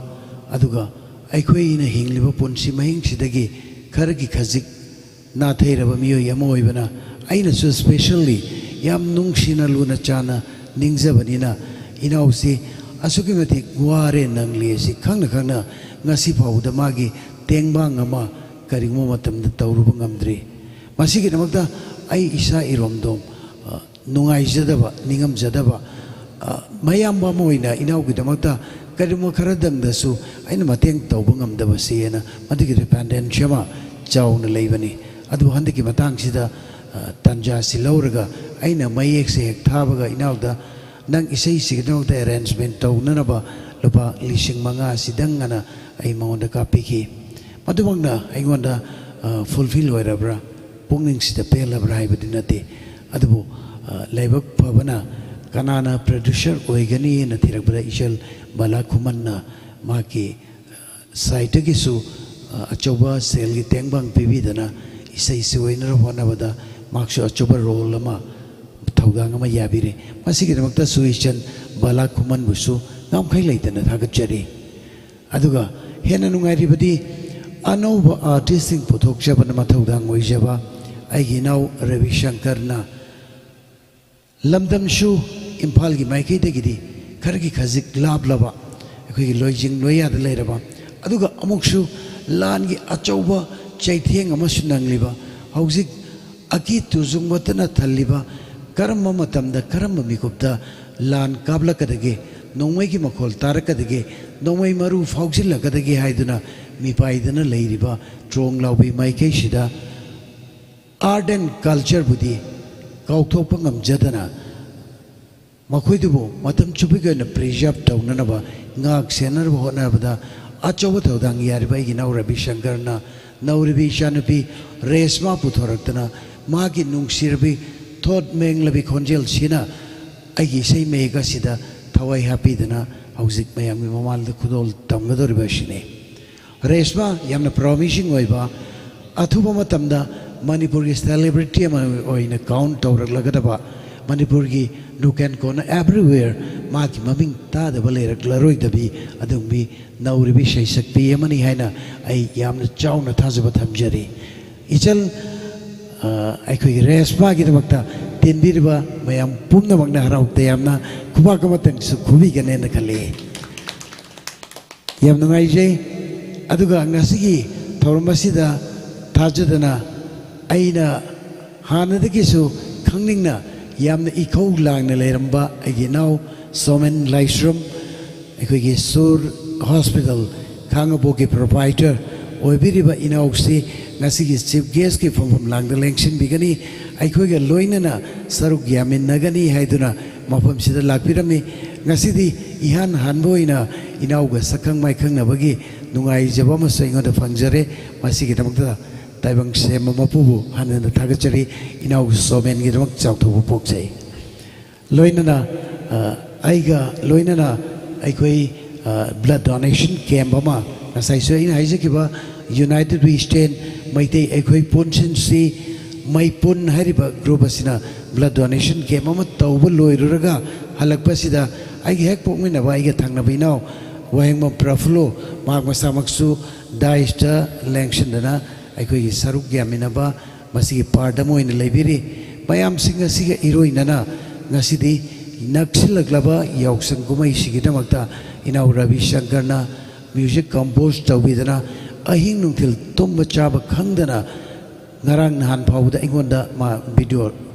ꯑꯗꯨꯒ ꯑꯩꯈꯣꯏꯅ ꯍꯤꯡꯂꯤꯕ ꯄꯨꯟꯁꯤ ꯃꯍꯤꯡꯁꯤꯗꯒꯤ ꯈꯔꯒꯤ ꯈꯖꯤꯛ ꯅꯥꯊꯩꯔꯕ ꯃꯤꯑꯣꯏ ꯑꯃ ꯑꯣꯏꯕꯅ, ꯑꯩꯅꯁꯨ specially ꯌꯥꯝ ꯅꯨꯡꯁꯤꯅ ꯂꯨꯅ ꯆꯥꯟꯅ ꯅꯤꯡꯖꯕꯅꯤꯅ, ꯏꯅꯥꯎꯁꯤ ꯑꯁꯨꯛꯀꯤ ꯃꯇꯤꯛ ꯋꯥꯔꯦ ꯅꯪꯂꯤ ꯑꯁꯤ ꯈꯪꯅ ꯈꯪꯅ ꯉꯁꯤ ꯐꯥꯎꯕꯗ ꯃꯥꯒꯤ ꯇꯦꯡꯕꯥꯡ ꯑꯃ ꯀꯔꯤꯒꯨꯝꯕ ꯃꯇꯝꯗ ꯇꯧꯔꯨꯕ ꯉꯝꯗ꯭ꯔꯤ꯫ ꯃꯁꯤꯒꯤꯗꯃꯛꯇ ꯑꯩ ꯏꯁꯥ ꯏꯔꯣꯝꯗꯣꯝ, ꯑ, ꯅꯨꯡꯉꯥꯏꯖꯗꯕ, ꯅꯤꯡꯉꯝꯖꯗꯕ, ꯑ, ꯃꯌꯥꯝꯕ ꯑꯃ ꯑꯣꯏꯅ ꯏꯅꯥꯎꯒꯤꯗꯃꯛꯇ ꯀꯔꯤꯒꯨꯝꯕ ꯈꯔꯗꯪꯗꯁꯨ ꯑꯩꯅ ꯃꯇꯦꯡ ꯇꯧꯕ ꯉꯝꯗꯕꯁꯦꯅ ꯃꯗꯨꯒꯤ repentance ꯑꯃ ꯆꯥꯎꯅ ꯂꯩꯕꯅꯤ꯫ ꯑꯗꯨꯕꯨ ꯍꯟꯗꯛꯀꯤ ꯃꯇꯥꯡꯁꯤꯗ, ꯑ, ꯇꯥꯟꯖꯥꯁꯤ ꯂꯧꯔꯒ ꯑꯩꯅ ꯃꯌꯦꯛꯁꯦ ꯍꯦꯛ ꯊꯥꯕꯒ ꯏꯅꯥꯎꯗ, "ꯅꯪ ꯏꯁꯩꯁꯤꯒꯤꯗꯃꯛꯇ arrangement ꯇꯧꯅꯅꯕ ꯂꯨꯄꯥ ꯂꯤꯁꯤꯡ ꯃꯉꯥ ꯁꯤꯗꯪ" ꯑꯅ ꯑꯩ ꯃꯉꯣꯟꯗ ꯀꯥꯞꯄꯤꯈꯤ꯫ ꯃꯗꯨꯃꯛꯅ ꯑꯩꯉꯣꯟꯗ, ꯑ, fulfill ꯑꯣꯏꯔꯕ꯭ꯔꯥ? ꯄꯨꯛꯅꯤꯡꯁꯤꯗ ꯄꯦꯜꯂꯕ꯭ꯔꯥ ꯍꯥꯏꯕꯗꯤ ꯅꯠꯇꯦ꯫ ꯑꯗꯨꯕꯨ, ꯑ, ꯂꯥꯏꯕꯛ ꯐꯕꯅ ꯀꯅꯥꯅ producer ꯑꯣꯏꯒꯅꯤꯅ ꯊꯤꯔꯛꯄꯗ ꯏꯆꯜ ꯕꯂꯥ ꯈꯨꯃꯟꯅ ꯃꯍꯥꯛꯀꯤ, ꯑ, side ꯇꯒꯤꯁꯨ, ꯑ, ꯑꯆꯧꯕ ꯁꯦꯜꯒꯤ ꯇꯦꯡꯕꯥꯡ ꯄꯤꯕꯤꯗꯅ ꯏꯁꯩꯁꯤ ꯑꯣꯏꯅꯕ ꯍꯣꯠꯅꯕꯗ ꯃꯍꯥꯛꯁꯨ ꯑꯆꯧꯕ role ꯑꯃ, ꯊꯧꯗꯥꯡ ꯑꯃ ꯌꯥꯕꯤꯔꯦ꯫ ꯃꯁꯤꯒꯤꯗꯃꯛꯇꯁꯨ ꯏꯆꯟ ꯕꯂꯥ ꯈꯨꯃꯟꯕꯨꯁꯨ ꯉꯝꯈꯩ ꯂꯩꯇꯅ ꯊꯥꯒꯠꯆꯔꯤ꯫ ꯑꯗꯨꯒ ꯍꯦꯟꯅ ꯅꯨꯡꯉꯥꯏꯔꯤꯕꯗꯤ ꯑꯅꯧꯕ artist ꯁꯤꯡ ꯄꯨꯊꯣꯛꯆꯕꯅ ꯃꯊꯧꯗꯥꯡ ꯑꯣꯏꯖꯕ ꯑꯩꯒꯤ ꯏꯅꯥꯎ ꯔꯕꯤ ꯁꯪꯀꯔꯅ ꯂꯝꯗꯝꯁꯨ ꯏꯝꯐꯥꯜꯒꯤ ꯃꯥꯏꯀꯩꯗꯒꯤꯗꯤ ꯈꯔꯒꯤ ꯈꯖꯤꯛ ꯂꯥꯞꯂꯕ, ꯑꯩꯈꯣꯏꯒꯤ ꯂꯣꯏꯖꯤꯡ ꯂꯣꯏꯌꯥꯗ ꯂꯩꯔꯕ, ꯑꯗꯨꯒ ꯑꯃꯨꯛꯁꯨ ꯂꯥꯟꯒꯤ ꯑꯆꯧꯕ ꯆꯩꯊꯦꯡ ꯑꯃꯁꯨ ꯅꯪꯂꯤꯕ, ꯍꯧꯖꯤꯛ ꯑꯀꯤ ꯇꯨꯖꯨꯡꯕꯇꯅ ꯊꯜꯂꯤꯕ, ꯀꯔꯝꯕ ꯃꯇꯝꯗ ꯀꯔꯝꯕ ꯃꯤꯀꯨꯞꯇ ꯂꯥꯟ ꯀꯥꯞꯂꯛꯀꯗꯒꯦ, ꯅꯣꯡꯃꯩꯒꯤ ꯃꯈꯣꯜ ꯇꯥꯔꯛꯀꯗꯒꯦ, ꯅꯣꯡꯃꯩ ꯃꯔꯨ ꯐꯥꯎꯖꯤꯜꯂꯛꯀꯗꯒꯦ ꯍꯥꯏꯗꯨꯅ ꯃꯤꯄꯥꯏꯗꯅ ꯂꯩꯔꯤꯕ ꯇ꯭ꯔꯣꯡ ꯂꯥꯎꯕꯤ ꯃꯥꯏꯀꯩꯁꯤꯗ art and culture ꯕꯨꯗꯤ ꯀꯥꯎꯊꯣꯛꯄ ꯉꯝꯖꯗꯅ ꯃꯈꯣꯏꯗꯨꯕꯨ ꯃꯇꯝ ꯆꯨꯞꯄꯒꯤ ꯑꯣꯏꯅ preserve ꯇꯧꯅꯅꯕ, ꯉꯥꯛ ꯁꯦꯟꯅꯅꯕ ꯍꯣꯠꯅꯕꯗ ꯑꯆꯧꯕ ꯊꯧꯗꯥꯡ ꯌꯥꯔꯤꯕ ꯑꯩꯒꯤ ꯏꯅꯥꯎ ꯔꯕꯤ ꯁꯪꯀꯔꯅ ꯅꯧꯔꯤꯕꯤ ꯏꯆꯥꯅꯨꯄꯤ ꯔꯦꯁꯃꯥ ꯄꯨꯊꯣꯔꯛꯇꯅ ꯃꯥꯒꯤ ꯅꯨꯡꯁꯤꯔꯕꯤ ꯊꯣꯠ ꯃꯦꯡꯂꯕꯤ ꯈꯣꯟꯖꯦꯜꯁꯤꯅ ꯑꯩꯒꯤ ꯏꯁꯩ ꯃꯌꯦꯛ ꯑꯁꯤꯗ ꯊꯋꯥꯏ ꯍꯥꯞꯄꯤꯗꯅ ꯍꯧꯖꯤꯛ ꯃꯌꯥꯝꯒꯤ ꯃꯃꯥꯡꯗ ꯈꯨꯗꯣꯜ ꯇꯝꯒꯗꯧꯔꯤꯕ ꯑꯁꯤꯅꯤ꯫ ꯔꯦꯁꯃꯥ ꯌꯥꯝꯅ promising ꯑꯣꯏꯕ, ꯑꯊꯨꯕ ꯃꯇꯝꯗ ꯃꯅꯤꯄꯨꯔꯒꯤ celebrity ꯑꯃ ꯑꯣꯏꯅ count ꯇꯧꯔꯛꯂꯒꯗꯕ, ꯃꯅꯤꯄꯨꯔꯒꯤ nook and corner everywhere ꯃꯥꯒꯤ ꯃꯃꯤꯡ ꯇꯥꯗꯕ ꯂꯩꯔꯛꯂꯔꯣꯏꯗꯕꯤ ꯑꯗꯨꯒꯨꯝꯕꯤ ꯅꯧꯔꯤꯕꯤ ꯏꯁꯩꯁꯛꯄꯤ ꯑꯃꯅꯤ ꯍꯥꯏꯅ ꯑꯩ ꯌꯥꯝꯅ ꯆꯥꯎꯅ ꯊꯥꯖꯕ ꯊꯝꯖꯔꯤ꯫ ꯏꯆꯜ, ꯑ, ꯑꯩꯈꯣꯏꯒꯤ ꯔꯦꯁꯃꯥꯒꯤꯗꯃꯛꯇ ꯇꯤꯟꯕꯤꯔꯤꯕ ꯃꯌꯥꯝ ꯄꯨꯝꯅꯃꯛꯅ ꯍꯔꯥꯎ ꯇꯌꯥꯝꯅ ꯈꯨꯕꯥꯛ ꯑꯃꯇꯪꯁꯨ ꯈꯨꯕꯤꯒꯅꯦꯅ ꯈꯜꯂꯤ꯫ ꯌꯥꯝ ꯅꯨꯡꯉꯥꯏꯖꯩ꯫ ꯑꯗꯨꯒ ꯉꯁꯤꯒꯤ ꯊꯧꯔꯝ ꯑꯁꯤꯗ ꯊꯥꯖꯗꯅ ꯑꯩꯅ ꯍꯥꯟꯅꯗꯒꯤꯁꯨ ꯈꯪꯅꯤꯡꯅ ꯌꯥꯝꯅ ꯏꯈꯧ ꯂꯥꯡꯅ ꯂꯩꯔꯝꯕ ꯑꯩꯒꯤ ꯏꯅꯥꯎ ꯁꯣꯃꯦꯟ ꯂꯥꯏꯁ꯭ꯔꯝ, ꯑꯩꯈꯣꯏꯒꯤ ꯁꯨꯔ ꯍꯣꯁꯄꯤꯇꯥꯜ ꯈꯥꯡꯉꯕꯣꯛꯀꯤ proprietor ꯑꯣꯏꯕꯤꯔꯤꯕ ꯏꯅꯥꯎꯁꯤ ꯉꯁꯤꯒꯤ chief guest ꯀꯤ ꯐꯝꯐꯝ ꯂꯥꯡꯗ ꯂꯦꯡꯁꯤꯟꯕꯤꯒꯅꯤ, ꯑꯩꯈꯣꯏꯒ ꯂꯣꯏꯅꯅ ꯁꯔꯨꯛ ꯌꯥꯃꯤꯟꯅꯒꯅꯤ ꯍꯥꯏꯗꯨꯅ ꯃꯐꯝꯁꯤꯗ ꯂꯥꯛꯄꯤꯔꯝꯃꯤ꯫ ꯉꯁꯤꯗꯤ ꯏꯍꯥꯟ ꯍꯥꯟꯕ ꯑꯣꯏꯅ ꯏꯅꯥꯎꯒ ꯁꯛꯈꯪ ꯃꯥꯏꯈꯪꯅꯕꯒꯤ ꯅꯨꯡꯉꯥꯏꯖꯕ ꯑꯃꯁꯨ ꯑꯩꯉꯣꯟꯗ ꯐꯪꯖꯔꯦ꯫ ꯃꯁꯤꯒꯤꯗꯃꯛꯇ ꯇꯥꯏꯕꯪ ꯁꯦꯝꯕ ꯃꯄꯨꯕꯨ ꯍꯟꯅ ꯍꯟꯅ ꯊꯥꯒꯠꯆꯔꯤ꯫ ꯏꯅꯥꯎ ꯁꯣꯃꯦꯟꯒꯤꯗꯃꯛ ꯆꯥꯎꯊꯣꯛꯄ ꯄꯣꯛꯆꯩ꯫ ꯂꯣꯏꯅꯅ, ꯑ, ꯑꯩꯒ ꯂꯣꯏꯅꯅ ꯑꯩꯈꯣꯏ, ꯑ, blood donation camp ꯑꯃ, ꯉꯁꯥꯏꯁꯨ ꯑꯩꯅ ꯍꯥꯏꯖꯈꯤꯕ United We Stand ꯃꯩꯇꯩ ꯑꯩꯈꯣꯏ ꯄꯨꯟꯁꯤꯟꯁꯤ ꯃꯩꯄꯨꯟ ꯍꯥꯏꯔꯤꯕ group ꯑꯁꯤꯅ blood donation camp ꯑꯃ ꯇꯧꯕ ꯂꯣꯏꯔꯨꯔꯒ ꯍꯜꯂꯛꯄꯁꯤꯗ ꯑꯩꯒꯤ ꯍꯦꯛ ꯄꯣꯛꯃꯤꯟꯅꯕ ꯑꯩꯒ ꯊꯪꯅꯕ ꯏꯅꯥꯎ ꯋꯥꯍꯦꯡꯕꯝ ꯄ꯭ꯔꯐꯨꯜꯂꯣ ꯃꯍꯥꯛ ꯃꯁꯥꯃꯛꯁꯨ dais ꯇ ꯂꯦꯡꯁꯤꯟꯗꯅ ꯑꯩꯈꯣꯏꯒꯤ ꯁꯔꯨꯛ ꯌꯥꯃꯤꯟꯅꯕ ꯃꯁꯤꯒꯤ part ꯑꯃ ꯑꯣꯏꯅ ꯂꯩꯕꯤꯔꯤ꯫ ꯃꯌꯥꯝꯁꯤꯡ ꯑꯁꯤꯒ ꯏꯔꯣꯏꯅꯅ ꯉꯁꯤꯗꯤ ꯅꯛꯁꯤꯜꯂꯛꯂꯕ ꯌꯥꯎꯁꯪ ꯀꯨꯝꯍꯩꯁꯤꯒꯤꯗꯃꯛꯇ ꯏꯅꯥꯎ ꯔꯕꯤ ꯁꯪꯀꯔꯅ music compose ꯇꯧꯕꯤꯗꯅ ꯑꯍꯤꯡ ꯅꯨꯡꯊꯤꯜ ꯇꯨꯝꯕ ꯆꯥꯕ ꯈꯪꯗꯅ ꯉꯔꯥꯡ ꯅꯍꯥꯟ ꯐꯥꯎꯕꯗ ꯑꯩꯉꯣꯟꯗ ꯃꯥ video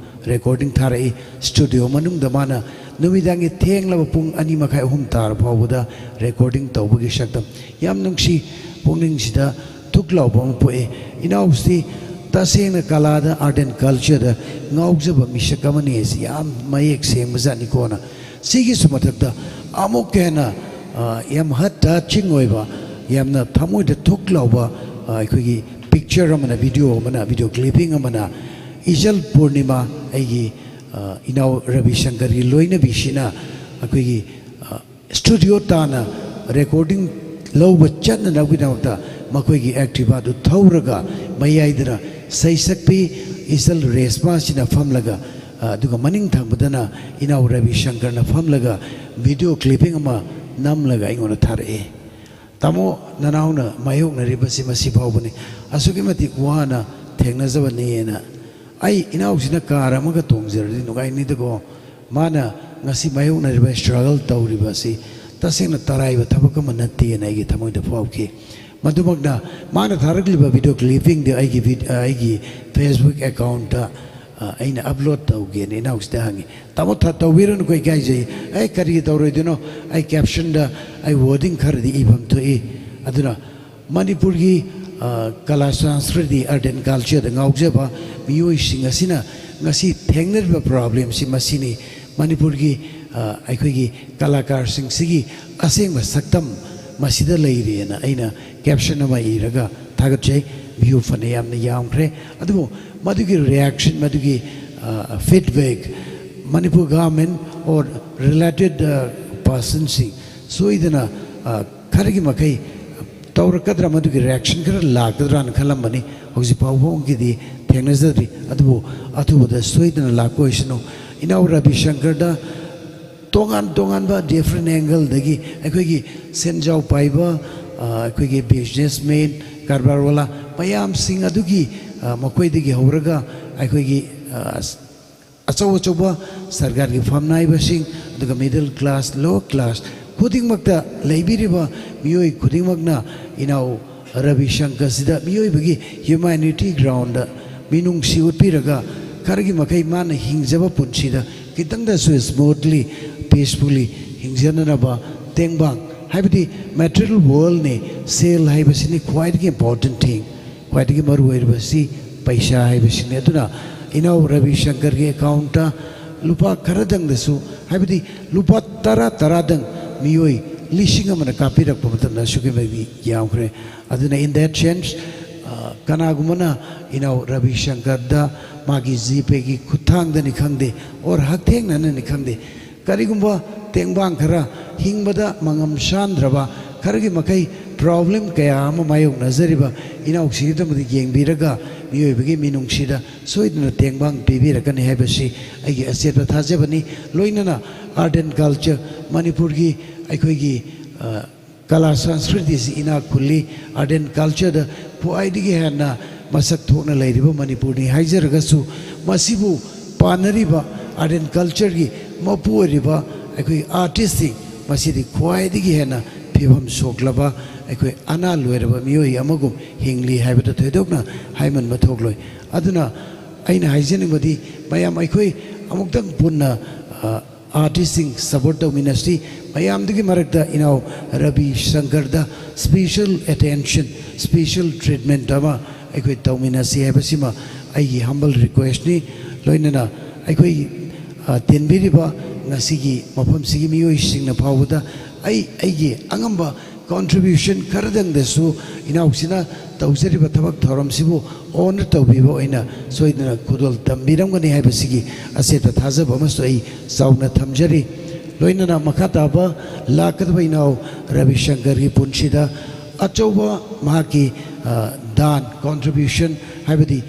recording ꯊꯥꯔꯛꯏ꯫ Studio ꯃꯅꯨꯡꯗ ꯃꯥꯅ ꯅꯨꯃꯤꯗꯥꯡꯒꯤ ꯊꯦꯡꯂꯕ ꯄꯨꯡ ꯑꯅꯤ ꯃꯈꯥꯏ, ꯑꯍꯨꯝ ꯇꯥꯔ ꯐꯥꯎꯕꯗ recording ꯇꯧꯕꯒꯤ ꯁꯛꯇꯝ ꯌꯥꯝ ꯅꯨꯡꯁꯤ, ꯄꯨꯛꯅꯤꯡꯁꯤꯗ ꯊꯨꯛ ꯂꯥꯎꯕ ꯑꯃ ꯄꯣꯛꯏ꯫ ꯏꯅꯥꯎꯁꯤ ꯇꯁꯦꯡꯅ ꯀꯂꯥꯗ, art and culture ꯗ ꯉꯥꯎꯖꯕ ꯃꯤꯁꯛ ꯑꯃꯅꯤ ꯍꯥꯏꯁꯤ ꯌꯥꯝ ꯃꯌꯦꯛ ꯁꯦꯡꯕꯖꯥꯠꯅꯤꯀꯣꯅ꯫ ꯁꯤꯒꯤꯁꯨ ꯃꯊꯛꯇ ꯑꯃꯨꯛꯀ ꯍꯦꯟꯅ, ꯑ, ꯌꯥꯝ heart touching ꯑꯣꯏꯕ, ꯌꯥꯝꯅ ꯊꯃꯣꯏꯗ ꯊꯨꯛ ꯂꯥꯎꯕ, ꯑ, ꯑꯩꯈꯣꯏꯒꯤ picture ꯑꯃꯅ, video ꯑꯃꯅ, video clipping ꯑꯃꯅ ꯏꯆꯜ ꯄꯨꯔꯅꯤꯃꯥ, ꯑꯩꯒꯤ, ꯑ, ꯏꯅꯥꯎ ꯔꯕꯤ ꯁꯪꯀꯔꯒꯤ ꯂꯣꯏꯅꯕꯤꯁꯤꯅ ꯑꯩꯈꯣꯏꯒꯤ, ꯑ, studio ꯇꯥꯟꯅ recording ꯂꯧꯕ ꯆꯠꯅꯅꯕꯒꯤꯗꯃꯛꯇ ꯃꯈꯣꯏꯒꯤ Activa ꯗꯨ ꯊꯧꯔꯒ ꯃꯌꯥꯏꯗꯅ ꯁꯩꯁꯛꯄꯤ ꯏꯆꯜ ꯔꯦꯁꯃꯥꯁꯤꯅ ꯐꯝꯂꯒ, ꯑ, ꯑꯗꯨꯒ ꯃꯅꯤꯡ ꯊꯪꯕꯗꯅ ꯏꯅꯥꯎ ꯔꯕꯤ ꯁꯪꯀꯔꯅ ꯐꯝꯂꯒ video clipping ꯑꯃ ꯅꯝꯂꯒ ꯑꯩꯉꯣꯟꯗ ꯊꯥꯔꯛꯑꯦ꯫ "ꯇꯥꯃꯣ, ꯅꯅꯥꯎꯅ ꯃꯥꯌꯣꯛꯅꯔꯤꯕꯁꯤ ꯃꯁꯤ ꯐꯥꯎꯕꯅꯤ꯫ ꯑꯁꯨꯛꯀꯤ ꯃꯇꯤꯛ ꯋꯥꯅ ꯊꯦꯡꯅꯖꯕꯅꯤꯅ꯫ ꯑꯩ ꯏꯅꯥꯎꯁꯤꯅ car ꯑꯃꯒ ꯇꯣꯡꯖꯔꯗꯤ ꯅꯨꯡꯉꯥꯏꯅꯤꯗꯀꯣ꯫ ꯃꯥꯅ ꯉꯁꯤ ꯃꯥꯌꯣꯛꯅꯔꯤꯕ, struggle ꯇꯧꯔꯤꯕ ꯑꯁꯤ ꯇꯁꯦꯡꯅ ꯇꯔꯥꯏꯕ ꯊꯕꯛ ꯑꯃ ꯅꯠꯇꯦꯅ ꯑꯩꯒꯤ ꯊꯃꯣꯏꯗ ꯐꯥꯎꯈꯤ꯫" ꯃꯗꯨꯃꯛꯅ ꯃꯥꯅ ꯊꯥꯔꯛꯂꯤꯕ video clipping ꯗꯨ ꯑꯩꯒꯤ vid-, ꯑꯩꯒꯤ Facebook account ꯇ, ꯑ, ꯑꯩꯅ upload ꯇꯧꯒꯦꯅ ꯏꯅꯥꯎꯁꯤꯗ ꯍꯪꯉꯤ꯫ "ꯇꯥꯃꯣ, ꯊ-, ꯇꯧꯕꯤꯔꯨꯅꯨꯀꯣ, ꯏꯀꯥꯏꯖꯩ꯫" "ꯑꯩ ꯀꯔꯤꯒꯤ ꯇꯧꯔꯣꯏꯗꯣꯏꯅꯣ? ꯑꯩ caption ꯗ ꯑꯩ wording ꯈꯔꯗꯤ ꯏꯐꯝ ꯊꯣꯛꯏ꯫" ꯑꯗꯨꯅ ꯃꯅꯤꯄꯨꯔꯒꯤ, ꯑ, ꯀꯂꯥ ꯁꯪꯁꯀ꯭ꯔꯤꯇꯤ, art and culture ꯗ ꯉꯥꯎꯖꯕ ꯃꯤꯑꯣꯏꯁꯤꯡ ꯑꯁꯤꯅ ꯉꯁꯤ ꯊꯦꯡꯅꯔꯤꯕ problem ꯁꯤ ꯃꯁꯤꯅꯤ꯫ ꯃꯅꯤꯄꯨꯔꯒꯤ, ꯑ, ꯑꯩꯈꯣꯏꯒꯤ ꯀꯂꯥꯀꯥꯔꯁꯤꯡꯁꯤꯒꯤ ꯑꯁꯦꯡꯕ ꯁꯛꯇꯝ ꯃꯁꯤꯗ ꯂꯩꯔꯦꯅ ꯑꯩꯅ caption ꯑꯃ ꯏꯔꯒ ꯊꯥꯒꯠꯆꯩ꯫ ꯚ꯭ꯌꯨ ꯐꯅ ꯌꯥꯝꯅ ꯌꯥꯝꯈ꯭ꯔꯦ꯫ ꯑꯗꯨꯕꯨ ꯃꯗꯨꯒꯤ ꯔꯤꯌꯦꯛꯁꯟ, ꯃꯗꯨꯒꯤ feedback, Manipur government or related ꯄꯥꯔꯁꯟꯁꯤꯡ ꯁꯣꯏꯗꯅ ꯑ, ꯈꯔꯒꯤ ꯃꯈꯩ ꯇꯧꯔꯛꯀꯗ꯭ꯔꯥ, ꯃꯗꯨꯒꯤ ꯔꯤꯌꯦꯛꯁꯟ ꯈꯔ ꯂꯥꯛꯀꯗ꯭ꯔꯥꯅ ꯈꯜꯂꯝꯕꯅꯤ꯫ ꯍꯧꯖꯤꯛ ꯐꯥꯎꯕꯒꯤꯗꯤ ꯊꯦꯡꯅꯖꯗ꯭ꯔꯤ꯫ ꯑꯗꯨꯕꯨ ꯑꯊꯨꯕꯗ ꯁꯣꯏꯗꯅ ꯂꯥꯛꯄ ꯑꯣꯏꯁꯅꯨ꯫ ꯏꯅꯥꯎ ꯔꯕꯤ ꯁꯪꯀꯔꯗ ꯇꯣꯉꯥꯟ ꯇꯣꯉꯥꯟꯕ ꯗꯤꯐ꯭ꯔꯦꯟ ꯑꯦꯡꯒꯜꯗꯒꯤ ꯑꯩꯈꯣꯏꯒꯤ ꯁꯦꯟꯖꯥꯎ ꯄꯥꯏꯕ, ꯑ, ꯑꯩꯈꯣꯏꯒꯤ ꯕꯤꯖꯤꯅꯦꯁꯃꯦꯟ, ꯀꯔꯕꯥꯔ ꯋꯥꯂꯥ ꯃꯌꯥꯝꯁꯤꯡ ꯑꯗꯨꯒꯤ, ꯑ, ꯃꯈꯣꯏꯗꯒꯤ ꯍꯧꯔꯒ ꯑꯩꯈꯣꯏꯒꯤ, ꯑ, ꯑꯆꯧ ꯑꯆꯧꯕ ꯁꯔꯀꯥꯔꯒꯤ ꯐꯝꯅꯥꯏꯕꯁꯤꯡ, ꯑꯗꯨꯒ ꯃꯤꯗꯜ ꯀ꯭ꯂꯥꯁ, ꯂꯣꯋꯔ ꯀ꯭ꯂꯥꯁ ꯈꯨꯗꯤꯡꯃꯛꯇ ꯂꯩꯕꯤꯔꯤꯕ ꯃꯤꯑꯣꯏ ꯈꯨꯗꯤꯡꯃꯛꯅ ꯏꯅꯥꯎ ꯔꯕꯤ ꯁꯪꯀꯔꯁꯤꯗ ꯃꯤꯑꯣꯏꯕꯒꯤ ꯍ꯭ꯌꯨꯃꯦꯅꯤꯇꯤ ꯒ꯭ꯔꯥꯎꯟꯗ ꯃꯤꯅꯨꯡꯁꯤ ꯎꯠꯄꯤꯔꯒ ꯈꯔꯒꯤ ꯃꯈꯩ ꯃꯥꯅ ꯍꯤꯡꯖꯕ ꯄꯨꯟꯁꯤꯗ ꯈꯤꯇꯪꯗꯁꯨ ꯁ꯭ꯃꯨꯠꯂꯤ, ꯄꯤꯁꯐꯨꯜꯂꯤ ꯍꯤꯡꯖꯅꯅꯕ ꯇꯦꯡꯕꯥꯡ, ꯍꯥꯏꯕꯗꯤ ꯃꯦꯇꯔꯤꯌꯦꯜ ꯋꯥꯔꯜꯅꯤ, ꯁꯦꯜ ꯍꯥꯏꯕꯁꯤꯅꯤ ꯈ꯭ꯋꯥꯏꯗꯒꯤ ꯏꯝꯄꯣꯔꯇꯦꯟ ꯊꯤꯡ, ꯈ꯭ꯋꯥꯏꯗꯒꯤ ꯃꯔꯨ ꯑꯣꯏꯔꯤꯕꯁꯤ ꯄꯩꯁꯥ ꯍꯥꯏꯕꯁꯤꯅꯤ꯫ ꯑꯗꯨꯅ ꯏꯅꯥꯎ ꯔꯕꯤ ꯁꯪꯀꯔꯒꯤ ꯑꯦꯀꯥꯎꯟꯇ ꯂꯨꯄꯥ ꯈꯔꯗꯪꯗꯁꯨ, ꯍꯥꯏꯕꯗꯤ ꯂꯨꯄꯥ ꯇꯔꯥ ꯇꯔꯥꯗꯪ ꯃꯤꯑꯣꯏ ꯂꯤꯁꯤꯡ ꯑꯃꯅ ꯀꯥꯞꯄꯤꯔꯛꯄ ꯃꯇꯝꯗ ꯑꯁꯨꯛꯀꯤ ꯃꯇꯤꯛ ꯌꯥꯝꯈ꯭ꯔꯦ꯫ ꯑꯗꯨꯅ in that sense, ꯑ, ꯀꯅꯥꯒꯨꯝꯕꯅ ꯏꯅꯥꯎ ꯔꯕꯤ ꯁꯪꯀꯔꯗ ꯃꯥꯒꯤ ꯖꯤꯄꯦꯒꯤ ꯈꯨꯠꯊꯥꯡꯗꯅꯤ ꯈꯪꯗꯦ, ꯑꯣꯔ ꯍꯛꯊꯦꯡꯅꯅꯅꯤ ꯈꯪꯗꯦ, ꯀꯔꯤꯒꯨꯝꯕ ꯇꯦꯡꯕꯥꯡ ꯈꯔ, ꯍꯤꯡꯕꯗ ꯃꯉꯝ ꯁꯥꯟꯗ꯭ꯔꯕ, ꯈꯔꯒꯤ ꯃꯈꯩ ꯄ꯭ꯔꯣꯕ꯭ꯂꯦꯝ ꯀꯌꯥ ꯑꯃ ꯃꯥꯌꯣꯛꯅꯖꯔꯤꯕ ꯏꯅꯥꯎꯁꯤꯡꯒꯤꯗꯃꯛꯇ ꯌꯦꯡꯕꯤꯔꯒ ꯃꯤꯑꯣꯏꯕꯒꯤ ꯃꯤꯅꯨꯡꯁꯤꯗ ꯁꯣꯏꯗꯅ ꯇꯦꯡꯕꯥꯡ ꯄꯤꯕꯤꯔꯛꯀꯅꯤ ꯍꯥꯏꯕꯁꯤ ꯑꯩꯒꯤ ꯑꯆꯦꯠꯄ ꯊꯥꯖꯕꯅꯤ꯫ ꯂꯣꯏꯅꯅ ꯑꯥꯔꯠ ꯑꯦꯟ ꯀꯜꯆꯔ, ꯃꯅꯤꯄꯨꯔꯒꯤ ꯑꯩꯈꯣꯏꯒꯤ, ꯑ, ꯀꯂꯥ ꯁꯪꯁꯀ꯭ꯔꯤꯇꯤꯁꯤ ꯏꯅꯥꯛ ꯈꯨꯜꯂꯤ꯫ ꯑꯥꯔꯠ ꯑꯦꯟ ꯀꯜꯆꯔꯗ ꯈ꯭ꯋꯥꯏꯗꯒꯤ ꯍꯦꯟꯅ ꯃꯁꯛ ꯊꯣꯛꯅ ꯂꯩꯔꯤꯕ ꯃꯅꯤꯄꯨꯔꯅꯤ ꯍꯥꯏꯖꯔꯒꯁꯨ, ꯃꯁꯤꯕꯨ ꯄꯥꯟꯅꯔꯤꯕ ꯑꯥꯔꯠ ꯑꯦꯟ ꯀꯜꯆꯔꯒꯤ ꯃꯄꯨ ꯑꯣꯏꯔꯤꯕ ꯑꯩꯈꯣꯏ ꯑꯥꯔꯇꯤꯁꯁꯤꯡ, ꯃꯁꯤꯗꯤ ꯈ꯭ꯋꯥꯏꯗꯒꯤ ꯍꯦꯟꯅ ꯐꯤꯕꯝ ꯁꯣꯛꯂꯕ, ꯑꯩꯈꯣꯏ ꯑꯅꯥ ꯂꯣꯏꯔꯕ ꯃꯤꯑꯣꯏ ꯑꯃꯒꯨꯝ ꯍꯤꯡꯂꯤ ꯍꯥꯏꯕꯗ ꯊꯣꯏꯗꯣꯛꯅ ꯍꯥꯏꯃꯟꯕ ꯊꯣꯛꯂꯣꯏ꯫ ꯑꯗꯨꯅ ꯑꯩꯅ ꯍꯥꯏꯖꯅꯤꯡꯕꯗꯤ, ꯃꯌꯥꯝ ꯑꯩꯈꯣꯏ ꯑꯃꯨꯛꯇꯪ ꯄꯨꯟꯅ, ꯑ, ꯑꯥꯔꯇꯤꯁꯁꯤꯡ ꯁꯄꯣꯔꯠ ꯇꯧꯃꯤꯟꯅꯁꯤ꯫ ꯃꯌꯥꯝꯗꯨꯒꯤ ꯃꯔꯛꯇ ꯏꯅꯥꯎ ꯔꯕꯤ ꯁꯪꯀꯔꯗ ꯁ꯭ꯄꯦꯁꯦꯜ ꯑꯦꯇꯦꯟꯁꯟ, ꯁ꯭ꯄꯦꯁꯦꯜ ꯇ꯭ꯔꯤꯠꯃꯦꯟꯠ ꯑꯃ ꯑꯩꯈꯣꯏ ꯇꯧꯃꯤꯟꯅꯁꯤ ꯍꯥꯏꯕꯁꯤꯃ ꯑꯩꯒꯤ ꯍꯝꯕꯜ ꯔꯤꯀ꯭ꯋꯦꯁꯠꯅꯤ꯫ ꯂꯣꯏꯅꯅ ꯑꯩꯈꯣꯏ, ꯑ, ꯇꯤꯟꯕꯤꯔꯤꯕ ꯉꯁꯤꯒꯤ ꯃꯐꯝꯁꯤꯒꯤ ꯃꯤꯑꯣꯏꯁꯤꯡꯅ ꯐꯥꯎꯕꯗ ꯑꯩ ꯑꯩꯒꯤ ꯑꯉꯝꯕ contribution ꯈꯔꯗꯪꯗꯁꯨ ꯏꯅꯥꯎꯁꯤꯅ ꯇꯧꯖꯔꯤꯕ ꯊꯕꯛ ꯊꯧꯔꯝꯁꯤꯕꯨ honor ꯇꯧꯕꯤꯕ ꯑꯣꯏꯅ ꯁꯣꯏꯗꯅ ꯈꯨꯗꯣꯜ ꯇꯝꯕꯤꯔꯝꯒꯅꯤ ꯍꯥꯏꯕꯁꯤꯒꯤ ꯑꯆꯦꯠꯄ ꯊꯥꯖꯕ ꯑꯃꯁꯨ ꯑꯩ ꯆꯥꯎꯅ ꯊꯝꯖꯔꯤ꯫ ꯂꯣꯏꯅꯅ ꯃꯈꯥ ꯇꯥꯕ ꯂꯥꯛꯀꯗꯕ ꯏꯅꯥꯎ ꯔꯕꯤ ꯁꯪꯀꯔꯒꯤ ꯄꯨꯟꯁꯤꯗ ꯑꯆꯧꯕ ꯃꯍꯥꯛꯀꯤ, ꯑ, ꯗꯥꯟ, contribution, ꯍꯥꯏꯕꯗꯤ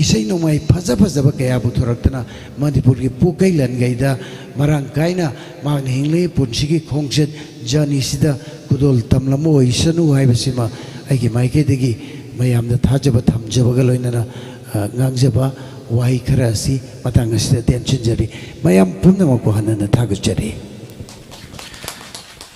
ꯏꯁꯩ ꯅꯣꯡꯃꯥꯏ ꯐꯖ ꯐꯖꯕ ꯀꯌꯥ ꯄꯨꯊꯣꯔꯛꯇꯅ ꯃꯅꯤꯄꯨꯔꯒꯤ ꯄꯨꯀꯩ ꯂꯟꯒꯩꯗ ꯃꯔꯥꯡ ꯀꯥꯏꯅ ꯃꯍꯥꯛꯅ ꯍꯤꯡꯂꯤꯉꯩ ꯄꯨꯟꯁꯤꯒꯤ ꯈꯣꯡꯆꯠ journey ꯁꯤꯗ ꯈꯨꯗꯣꯜ ꯇꯝꯂꯝꯕ ꯑꯣꯏꯁꯅꯨ ꯍꯥꯏꯕꯁꯤꯃ ꯑꯩꯒꯤ ꯃꯥꯏꯀꯩꯗꯒꯤ ꯃꯌꯥꯝꯗ ꯊꯥꯖꯕ ꯊꯝꯖꯕꯒ ꯂꯣꯏꯅꯅ, ꯑ, ꯉꯥꯡꯖꯕ ꯋꯥꯍꯩ ꯈꯔ ꯑꯁꯤ ꯃꯇꯥꯡ ꯑꯁꯤꯗ ꯇꯦꯟꯁꯤꯟꯖꯔꯤ꯫ ꯃꯌꯥꯝ ꯄꯨꯝꯅꯃꯛꯄꯨ ꯍꯟꯅ ꯍꯟꯅ ꯊꯥꯒꯠꯆꯔꯤ꯫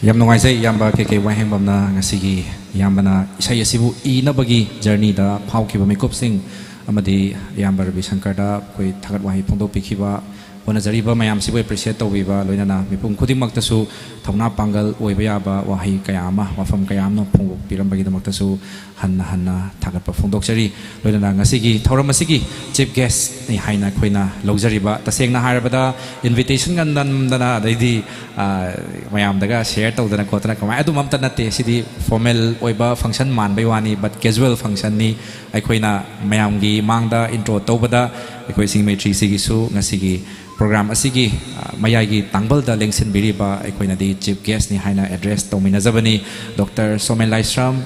ꯌꯥꯝ ꯅꯨꯡꯉꯥꯏꯖꯩ, ꯏꯌꯥꯝꯕ ꯀꯦ ꯀꯦ ꯋꯥꯍꯦꯡꯕꯝꯅ ꯉꯁꯤꯒꯤ ꯏꯌꯥꯝꯕꯅ ꯏꯁꯩ ꯑꯁꯤꯕꯨ ꯏꯅꯕꯒꯤ journey ꯗ ꯐꯥꯎꯈꯤꯕ ꯃꯤꯀꯨꯞꯁꯤꯡ ꯑꯃꯗꯤ ꯏꯌꯥꯝꯕ ꯔꯕꯤ ꯁꯪꯀꯔꯗ ꯑꯩꯈꯣꯏ ꯊꯥꯒꯠ ꯋꯥꯍꯩ ꯐꯣꯡꯗꯣꯛꯄꯤꯈꯤꯕ, ꯍꯣꯠꯅꯖꯔꯤꯕ ꯃꯌꯥꯝꯁꯤꯕꯨ appreciate ꯇꯧꯕꯤꯕ, ꯂꯣꯏꯅꯅ ꯃꯤꯄꯨꯝ ꯈꯨꯗꯤꯡꯃꯛꯇꯁꯨ ꯊꯧꯅꯥ ꯄꯥꯡꯒꯜ ꯑꯣꯏꯕ ꯌꯥꯕ ꯋꯥꯍꯩ ꯀꯌꯥ ꯑꯃ, ꯋꯥꯐꯝ ꯀꯌꯥ ꯑꯃ ꯐꯣꯡꯗꯣꯛꯄꯤꯔꯝꯕꯒꯤꯗꯃꯛꯇꯁꯨ ꯍꯟꯅ ꯍꯟꯅ ꯊꯥꯒꯠꯄ ꯐꯣꯡꯗꯣꯛꯆꯔꯤ꯫ ꯂꯣꯏꯅꯅ ꯉꯁꯤꯒꯤ ꯊꯧꯔꯝ ꯑꯁꯤꯒꯤ chief guest ꯅꯤ ꯍꯥꯏꯅ ꯑꯩꯈꯣꯏꯅ ꯂꯧꯖꯔꯤꯕ, ꯇꯁꯦꯡꯅ ꯍꯥꯏꯔꯕꯗ invitation ꯒ ꯅꯝꯗꯅ, ꯑꯗꯩꯗꯤ, ꯑ, ꯃꯌꯥꯝꯗꯒ share ꯇꯧꯗꯅ ꯈꯣꯠꯇꯅ ꯀꯃꯥꯏ, ꯑꯗꯨꯝ ꯑꯝꯇ ꯅꯠꯇꯦ꯫ ꯁꯤꯗꯤ formal ꯑꯣꯏꯕ function ꯃꯥꯟꯕꯩ ꯋꯥꯅꯤ, but casual function ꯅꯤ꯫ ꯑꯩꯈꯣꯏꯅ ꯃꯌꯥꯝꯒꯤ ꯃꯥꯡꯗ intro ꯇꯧꯕꯗ ꯑꯩꯈꯣꯏ ꯁꯤꯡꯖꯃꯩ ꯊ꯭ꯔꯤ ꯁꯤꯒꯤꯁꯨ ꯉꯁꯤꯒꯤ program ꯑꯁꯤꯒꯤ, ꯑ, ꯃꯌꯥꯏꯒꯤ ꯇꯥꯡꯕꯜꯗ ꯂꯦꯡꯁꯤꯟꯕꯤꯔꯤꯕ ꯑꯩꯈꯣꯏꯅꯗꯤ chief guest ꯅꯤ ꯍꯥꯏꯅ address ꯇꯧꯃꯤꯟꯅꯖꯕꯅꯤ꯫ ꯗꯣꯛꯇꯔ ꯁꯣꯃꯦꯟ ꯂꯥꯏꯁ꯭ꯔꯝ,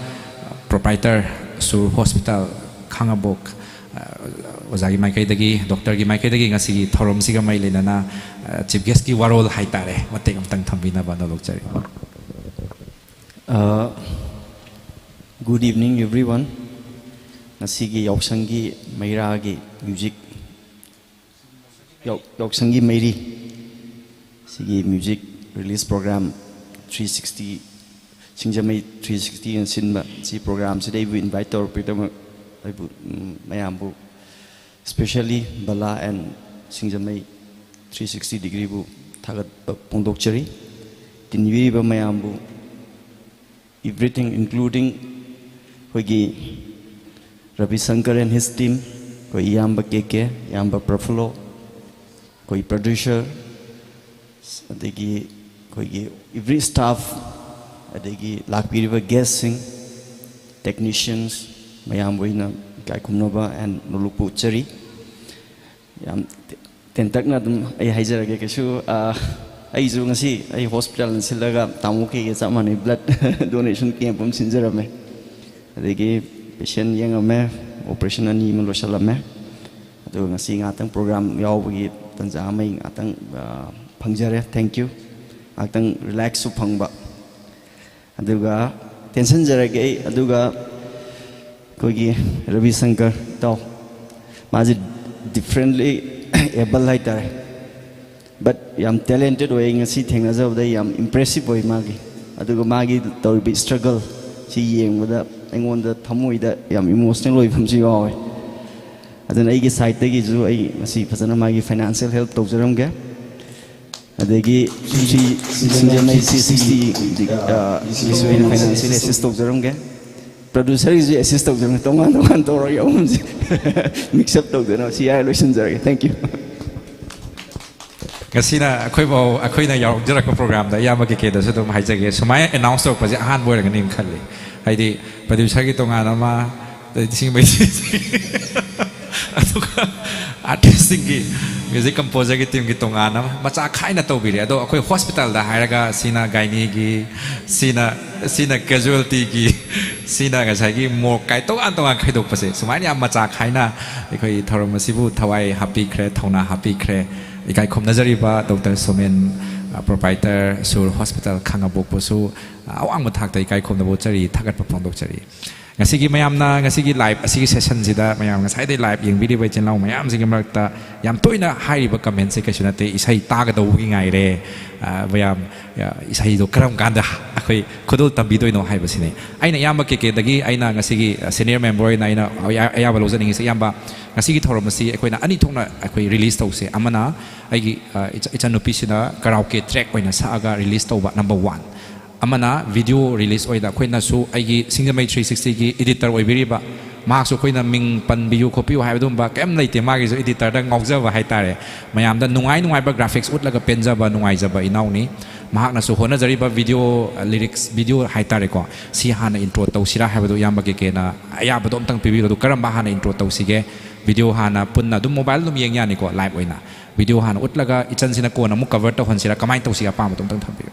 proprietor, ꯁꯨꯔ hospital, ꯈꯥꯉꯕꯣꯛ, ꯑ, ꯑꯣꯖꯥꯒꯤ ꯃꯥꯏꯀꯩꯗꯒꯤ, ꯗꯣꯛꯇꯔꯒꯤ ꯃꯥꯏꯀꯩꯗꯒꯤ ꯉꯁꯤꯒꯤ ꯊꯧꯔꯝꯁꯤꯒ ꯃꯔꯤ ꯂꯩꯅꯅ, ꯑ, chief guest ꯀꯤ ꯋꯥꯔꯣꯜ ꯍꯥꯏꯇꯥꯔꯦ, ꯃꯇꯦꯛ ꯑꯃꯇꯪ ꯊꯝꯕꯤꯅꯕ ꯅꯣꯂꯣꯛꯆꯔꯤ꯫ Uh, good evening, everyone. ꯉꯁꯤꯒꯤ ꯌꯥꯎꯁꯪꯒꯤ ꯃꯩꯔꯥꯒꯤ music, ꯌꯥꯎ-, ꯌꯥꯎꯁꯪꯒꯤ ꯃꯩꯔꯤ ꯁꯤꯒꯤ music release program three sixty, ꯁꯤꯡꯖꯃꯩ three sixty ꯅ ꯁꯤꯟꯕ ꯁꯤ program ꯁꯤꯗ ꯑꯩꯕꯨ invite ꯇꯧꯔꯛꯄꯒꯤꯗꯃꯛ ꯑꯩꯕꯨ, ꯎꯝ, ꯃꯌꯥꯝꯕꯨ, especially Bala and Singjamei three sixty degree ꯕꯨ ꯊꯥꯒꯠꯄ ꯐꯣꯡꯗꯣꯛꯆꯔꯤ꯫ ꯇꯤꯟꯕꯤꯔꯤꯕ ꯃꯌꯥꯝꯕꯨ, everything including ꯑꯩꯈꯣꯏꯒꯤ Ravi Shankar and his team, ꯑꯩꯈꯣꯏ ꯏꯌꯥꯝꯕ ꯀꯦ ꯀꯦ, ꯏꯌꯥꯝꯕ ꯄ꯭ꯔꯐꯨꯜꯂꯣ, ꯑꯩꯈꯣꯏ producer, ꯑꯗꯒꯤ ꯑꯩꯈꯣꯏꯒꯤ every staff, ꯑꯗꯒꯤ ꯂꯥꯛꯄꯤꯔꯤꯕ guestꯁꯤꯡ, technicians ꯃꯌꯥꯝꯕꯨ ꯑꯩꯅ ꯏꯀꯥꯏ ꯈꯨꯝꯅꯕ and ꯅꯣꯂꯨꯛꯄ ꯎꯠꯆꯔꯤ꯫ ꯌꯥꯝ ꯇꯦꯟꯇꯛꯅ ꯑꯗꯨꯝ ꯑꯩ ꯍꯥꯏꯖꯔꯒꯦ꯫ ꯀꯩꯁꯨ ꯑ, ꯑꯩꯁꯨ ꯉꯁꯤ ꯑꯩ hospitalꯅ ꯁꯤꯜꯂꯒ ꯇꯥꯃꯣ ꯀꯦꯒ ꯆꯞ ꯃꯥꯟꯅꯩ, blood donation camp ꯑꯃ ꯁꯤꯟꯖꯔꯝꯃꯦ꯫ ꯑꯗꯒꯤ patient ꯌꯦꯡꯉꯝꯃꯦ, operation ꯑꯅꯤ ꯑꯃ ꯂꯣꯏꯁꯤꯜꯂꯝꯃꯦ꯫ ꯑꯗꯨꯒ ꯉꯁꯤ ꯉꯥꯛꯇꯪ program ꯌꯥꯎꯕꯒꯤ ꯇꯟꯖꯥ ꯑꯃ ꯑꯩ ꯉꯥꯛꯇꯪ ꯑ, ꯐꯪꯖꯔꯦ꯫ Thank you꯫ ꯉꯥꯛꯇꯪ relaxꯁꯨ ꯐꯪꯕ꯫ ꯑꯗꯨꯒ ꯇꯦꯟꯁꯤꯟꯖꯔꯒꯦ ꯑꯩ꯫ ꯑꯗꯨꯒ ꯑꯩꯈꯣꯏꯒꯤ ꯔꯕꯤ ꯁꯪꯀꯔ ꯏꯇꯥꯎ, ꯃꯥꯁꯦ differently able ꯍꯥꯏꯇꯥꯔꯦ, but ꯌꯥꯝ talented ꯑꯣꯏ꯫ ꯑꯩ ꯉꯁꯤ ꯊꯦꯡꯅꯖꯕꯗ ꯑꯩ ꯌꯥꯝ impressive ꯑꯣꯏ ꯃꯥꯒꯤ꯫ ꯑꯗꯨꯒ ꯃꯥꯒꯤ ꯇꯧꯔꯤꯕ struggle ꯁꯤ ꯌꯦꯡꯕꯗ ꯑꯩꯉꯣꯟꯗ ꯊꯃꯣꯏꯗ ꯌꯥꯝ emotional ꯑꯣꯏꯕ ꯑꯃꯁꯨ ꯌꯥꯎꯋꯦ꯫ ꯑꯗꯨꯅ ꯑꯩꯒꯤ sideꯇꯒꯤꯁꯨ ꯑꯩ ꯉꯁꯤ ꯐꯖꯅ ꯃꯥꯒꯤ financial help ꯇꯧꯖꯔꯝꯒꯦ꯫ ꯑꯗꯒꯤ ꯁꯤ ꯁꯤꯡꯖꯃꯩ three sixty, ꯑ, ꯒꯤꯁꯨ ꯑꯩꯅ financial assist ꯇꯧꯖꯔꯝꯒꯦ꯫ Producerꯒꯤꯁꯨ assist ꯇꯧꯖꯔꯝꯒꯦ꯫ ꯇꯣꯉꯥꯟ ꯇꯣꯉꯥꯟ ꯇꯧꯔꯒ ꯑꯍꯨꯝꯁꯦ mix up ꯇꯧꯗꯅ ꯁꯤ ꯍꯥꯏꯔ ꯂꯣꯏꯁꯤꯟꯖꯔꯒꯦ꯫ Thank you꯫ ꯉꯁꯤꯅ ꯑꯩꯈꯣꯏꯐꯥꯎ, ꯑꯩꯈꯣꯏꯅ ꯌꯥꯎꯖꯔꯛꯄ programꯗ ꯏꯌꯥꯝꯕ ꯀꯦ ꯀꯦꯗꯁꯨ ꯑꯗꯨꯝ ꯍꯥꯏꯖꯒꯦ, ꯁꯨꯃꯥꯏꯅ announce ꯇꯧꯔꯛꯄꯁꯦ ꯑꯍꯥꯟꯕ ꯑꯣꯏꯔꯒꯅꯤ ꯈꯜꯂꯤ꯫ ꯍꯥꯏꯗꯤ producerꯒꯤ ꯇꯣꯉꯥꯟ ꯑꯃ, ꯑꯗꯩ ꯁꯤꯡꯖꯃꯩ ꯑꯗꯨꯒ artistꯁꯤꯡꯒꯤ, music composerꯒꯤ teamꯒꯤ ꯇꯣꯉꯥꯟꯅ ꯃꯆꯥ ꯈꯥꯏꯅ ꯇꯧꯕꯤꯔꯦ꯫ ꯑꯗꯣ ꯑꯩꯈꯣꯏ hospitalꯗ ꯍꯥꯏꯔꯒ ꯁꯤꯅ gynaeꯒꯤ, ꯁꯤꯅ, ꯁꯤꯅ casualtyꯒꯤ, ꯁꯤꯅ ꯉꯁꯥꯏꯒꯤ morgue ꯀꯥꯏ ꯇꯣꯉꯥꯟ ꯇꯣꯉꯥꯟ ꯈꯥꯏꯗꯣꯛꯄꯁꯦ, ꯁꯨꯃꯥꯏꯅ ꯌꯥꯝ ꯃꯆꯥ ꯈꯥꯏꯅ ꯑꯩꯈꯣꯏ ꯊꯧꯔꯝ ꯑꯁꯤꯕꯨ ꯊꯋꯥꯏ ꯍꯥꯞꯄꯤꯈ꯭ꯔꯦ, ꯊꯧꯅꯥ ꯍꯥꯞꯄꯤꯈ꯭ꯔꯦ꯫ ꯏꯀꯥꯏ ꯈꯨꯝꯅꯖꯔꯤꯕ Doctor ꯁꯣꯃꯦꯟ, ꯑ, proprietor ꯁꯨꯔ hospital ꯈꯥꯉꯕꯣꯛꯄꯨꯁꯨ, ꯑ, ꯑꯋꯥꯡꯕ ꯊꯥꯛꯇ ꯏꯀꯥꯏ ꯈꯨꯝꯅꯕ ꯎꯠꯆꯔꯤ, ꯊꯥꯒꯠꯄ ꯐꯣꯡꯗꯣꯛꯆꯔꯤ꯫ ꯉꯁꯤꯒꯤ ꯃꯌꯥꯝꯅ ꯉꯁꯤꯒꯤ live ꯑꯁꯤꯒꯤ sessionꯁꯤꯗ ꯃꯌꯥꯝ ꯉꯁꯥꯏꯗꯩ live ꯌꯦꯡꯕꯤꯔꯤꯕ ꯏꯆꯤꯟ ꯏꯅꯥꯎ ꯃꯌꯥꯝꯁꯤꯒꯤ ꯃꯔꯛꯇ ꯌꯥꯝ ꯇꯣꯏꯅ ꯍꯥꯏꯔꯤꯕ commentꯁꯦ ꯀꯩꯁꯨ ꯅꯠꯇꯦ, "ꯏꯁꯩ ꯇꯥꯒꯗꯧꯕꯒꯤ ꯉꯥꯏꯔꯦ"꯫ ꯑ, ꯃꯌꯥꯝ, ꯑ, ꯏꯁꯩꯗꯣ ꯀꯔꯝ ꯀꯥꯟꯗ ꯑꯩꯈꯣꯏ ꯈꯨꯗꯣꯜ ꯇꯝꯕꯤꯗꯣꯏꯅꯣ ꯍꯥꯏꯕꯁꯤꯅꯤ꯫ ꯑꯩꯅ ꯏꯌꯥꯝꯕ ꯀꯦ ꯀꯦꯗꯒꯤ ꯑꯩꯅ ꯉꯁꯤꯒꯤ, ꯑ, senior member ꯑꯣꯏꯅ ꯑꯩꯅ ꯑꯌꯥ-, ꯑꯌꯥꯕ ꯂꯧꯖꯅꯤꯡꯉꯤꯁꯦ, ꯏꯌꯥꯝꯕ, ꯉꯁꯤꯒꯤ ꯊꯧꯔꯝ ꯑꯁꯤ ꯑꯩꯈꯣꯏꯅ ꯑꯅꯤ ꯊꯣꯛꯅ ꯑꯩꯈꯣꯏ release ꯇꯧꯁꯦ꯫ ꯑꯃꯅ ꯑꯩꯒꯤ, ꯑ, ꯏꯆ-, ꯏꯆꯟꯅꯨꯄꯤꯁꯤꯅ karaoke track ꯑꯣꯏꯅ ꯁꯛꯑꯒ release ꯇꯧꯕ number one꯫ ꯑꯃꯅ video release ꯑꯣꯏꯅ ꯑꯩꯈꯣꯏꯅꯁꯨ, ꯑꯩꯒꯤ ꯁꯤꯡꯖꯃꯩ three sixtyꯒꯤ editor ꯑꯣꯏꯕꯤꯔꯤꯕ, ꯃꯍꯥꯛꯁꯨ ꯑꯩꯈꯣꯏꯅ ꯃꯤꯡ ꯄꯟꯕꯤꯌꯨ ꯈꯣꯠꯄꯤꯌꯨ ꯍꯥꯏꯕ ꯑꯗꯨꯝꯕ ꯀꯩꯝ ꯂꯩꯇꯦ, ꯃꯥꯒꯤꯁꯨ editorꯗ ꯉꯥꯎꯖꯕ ꯍꯥꯏꯇꯥꯔꯦ꯫ ꯃꯌꯥꯝꯗ ꯅꯨꯡꯉꯥꯏ ꯅꯨꯡꯉꯥꯏꯕ graphics ꯎꯠꯂꯒ ꯄꯦꯟꯖꯕ ꯅꯨꯡꯉꯥꯏꯖꯕ ꯏꯅꯥꯎꯅꯤ꯫ ꯃꯍꯥꯛꯅꯁꯨ ꯍꯣꯠꯅꯖꯔꯤꯕ video, lyrics video ꯍꯥꯏꯇꯥꯔꯦꯀꯣ, ꯁꯤ ꯍꯥꯟꯅ intro ꯇꯧꯁꯤꯔꯥ ꯍꯥꯏꯕꯗꯨ ꯏꯌꯥꯝꯕ ꯀꯦ ꯀꯦꯅ ꯑꯌꯥꯕꯗꯣ ꯑꯝꯇꯪ ꯄꯤꯕꯤꯔꯣ꯫ ꯑꯗꯨ ꯀꯔꯝꯕ ꯍꯥꯟꯅ intro ꯇꯧꯁꯤꯒꯦ? Video ꯍꯥꯟꯅ ꯄꯨꯟꯅ ꯑꯗꯨꯝ mobile ꯑꯗꯨꯝ ꯌꯦꯡ ꯌꯥꯅꯤꯀꯣ, live ꯑꯣꯏꯅ꯫ Video ꯍꯥꯟꯅ ꯎꯠꯂꯒ ꯏꯆꯟꯁꯤꯅ ꯀꯣꯟꯅ ꯑꯃꯨꯛ cover ꯇꯧꯍꯟꯁꯤꯔꯥ, ꯀꯃꯥꯏꯅ ꯇꯧꯁꯤꯒꯦ? ꯑꯄꯥꯝꯕꯗꯣ ꯑꯝꯇꯪ ꯊꯝꯕꯤꯌꯨ꯫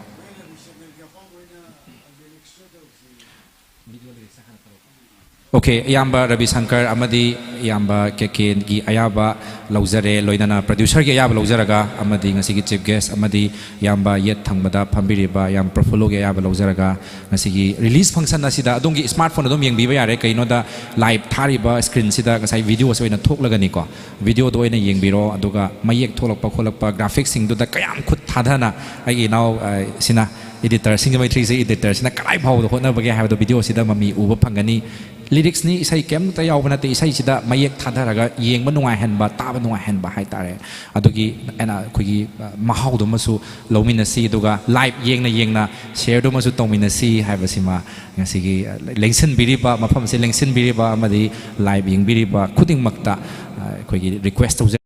OK, ꯏꯌꯥꯝꯕ ꯔꯕꯤ ꯁꯪꯀꯔ ꯑꯃꯗꯤ ꯏꯌꯥꯝꯕ ꯀꯦ ꯀꯦꯒꯤ ꯑꯌꯥꯕ ꯂꯧꯖꯔꯦ, ꯂꯣꯏꯅꯅ producerꯒꯤ ꯑꯌꯥꯕ ꯂꯧꯖꯔꯒ, ꯑꯃꯗꯤ ꯉꯁꯤꯒꯤ chief guest ꯑꯃꯗꯤ ꯏꯌꯥꯝꯕ ꯌꯦꯠ ꯊꯪꯕꯗ ꯐꯝꯕꯤꯔꯤꯕ ꯏꯌꯥꯝꯕ ꯄ꯭ꯔꯐꯨꯜꯂꯣꯒꯤ ꯑꯌꯥꯕ ꯂꯧꯖꯔꯒ, ꯉꯁꯤꯒꯤ release function ꯑꯁꯤꯗ ꯑꯗꯣꯝꯒꯤ smartphone ꯑꯗꯨꯝ ꯌꯦꯡꯕꯤꯕ ꯌꯥꯔꯦ꯫ ꯀꯩꯅꯣꯗ live ꯊꯥꯔꯤꯕ screenꯁꯤꯗ ꯉꯁꯥꯏ videoꯁꯤ ꯑꯣꯏꯅ ꯊꯣꯛꯂꯒꯅꯤꯀꯣ, videoꯗꯣ ꯑꯣꯏꯅ ꯌꯦꯡꯕꯤꯔꯣ꯫ ꯑꯗꯨꯒ ꯃꯌꯦꯛ ꯊꯣꯛꯂꯛꯄ ꯈꯣꯠꯂꯛꯄ graphicsꯁꯤꯡꯗꯨꯗ ꯀꯌꯥꯝ ꯈꯨꯠ ꯊꯥꯗꯅ ꯑꯩꯒꯤ ꯏꯅꯥꯎ, ꯑ, ꯁꯤꯅ editor, ꯁꯤꯡꯖꯃꯩ ꯊ꯭ꯔꯤꯁꯤ editorꯁꯤꯅ ꯀꯗꯥꯏ ꯐꯥꯎꯕꯗ ꯍꯣꯠꯅꯕꯒꯦ ꯍꯥꯏꯕꯗꯣ videoꯁꯤꯗ ꯃꯃꯤ ꯎꯕ ꯐꯪꯒꯅꯤ꯫ Lyricsꯅꯤ, ꯏꯁꯩ ꯀꯩꯝꯇ ꯌꯥꯎꯕ ꯅꯠꯇꯦ꯫ ꯏꯁꯩꯁꯤꯗ ꯃꯌꯦꯛ ꯊꯥꯗꯔꯒ ꯌꯦꯡꯕ ꯅꯨꯡꯉꯥꯏꯍꯟꯕ, ꯇꯥꯕ ꯅꯨꯡꯉꯥꯏꯍꯟꯕ ꯍꯥꯏꯇꯥꯔꯦ꯫ ꯑꯗꯨꯒꯤ ꯑꯩꯅ ꯑꯩꯈꯣꯏꯒꯤ, ꯑ, ꯃꯍꯥꯎꯗꯨꯃꯁꯨ ꯂꯧꯃꯤꯟꯅꯁꯤ꯫ ꯑꯗꯨꯒ live ꯌꯦꯡꯅ ꯌꯦꯡꯅ shareꯗꯨꯃꯁꯨ ꯇꯧꯃꯤꯟꯅꯁꯤ ꯍꯥꯏꯕꯁꯤꯃ ꯉꯁꯤꯒꯤ, ꯑ, ꯂꯦꯡꯁꯤꯟꯕꯤꯔꯤꯕ, ꯃꯐꯝꯁꯦ ꯂꯦꯡꯁꯤꯟꯕꯤꯔꯤꯕ ꯑꯃꯗꯤ live ꯌꯦꯡꯕꯤꯔꯤꯕ ꯈꯨꯗꯤꯡꯃꯛꯇ, ꯑ, ꯑꯩꯈꯣꯏꯒꯤ request ꯇꯧꯖꯔꯤ꯫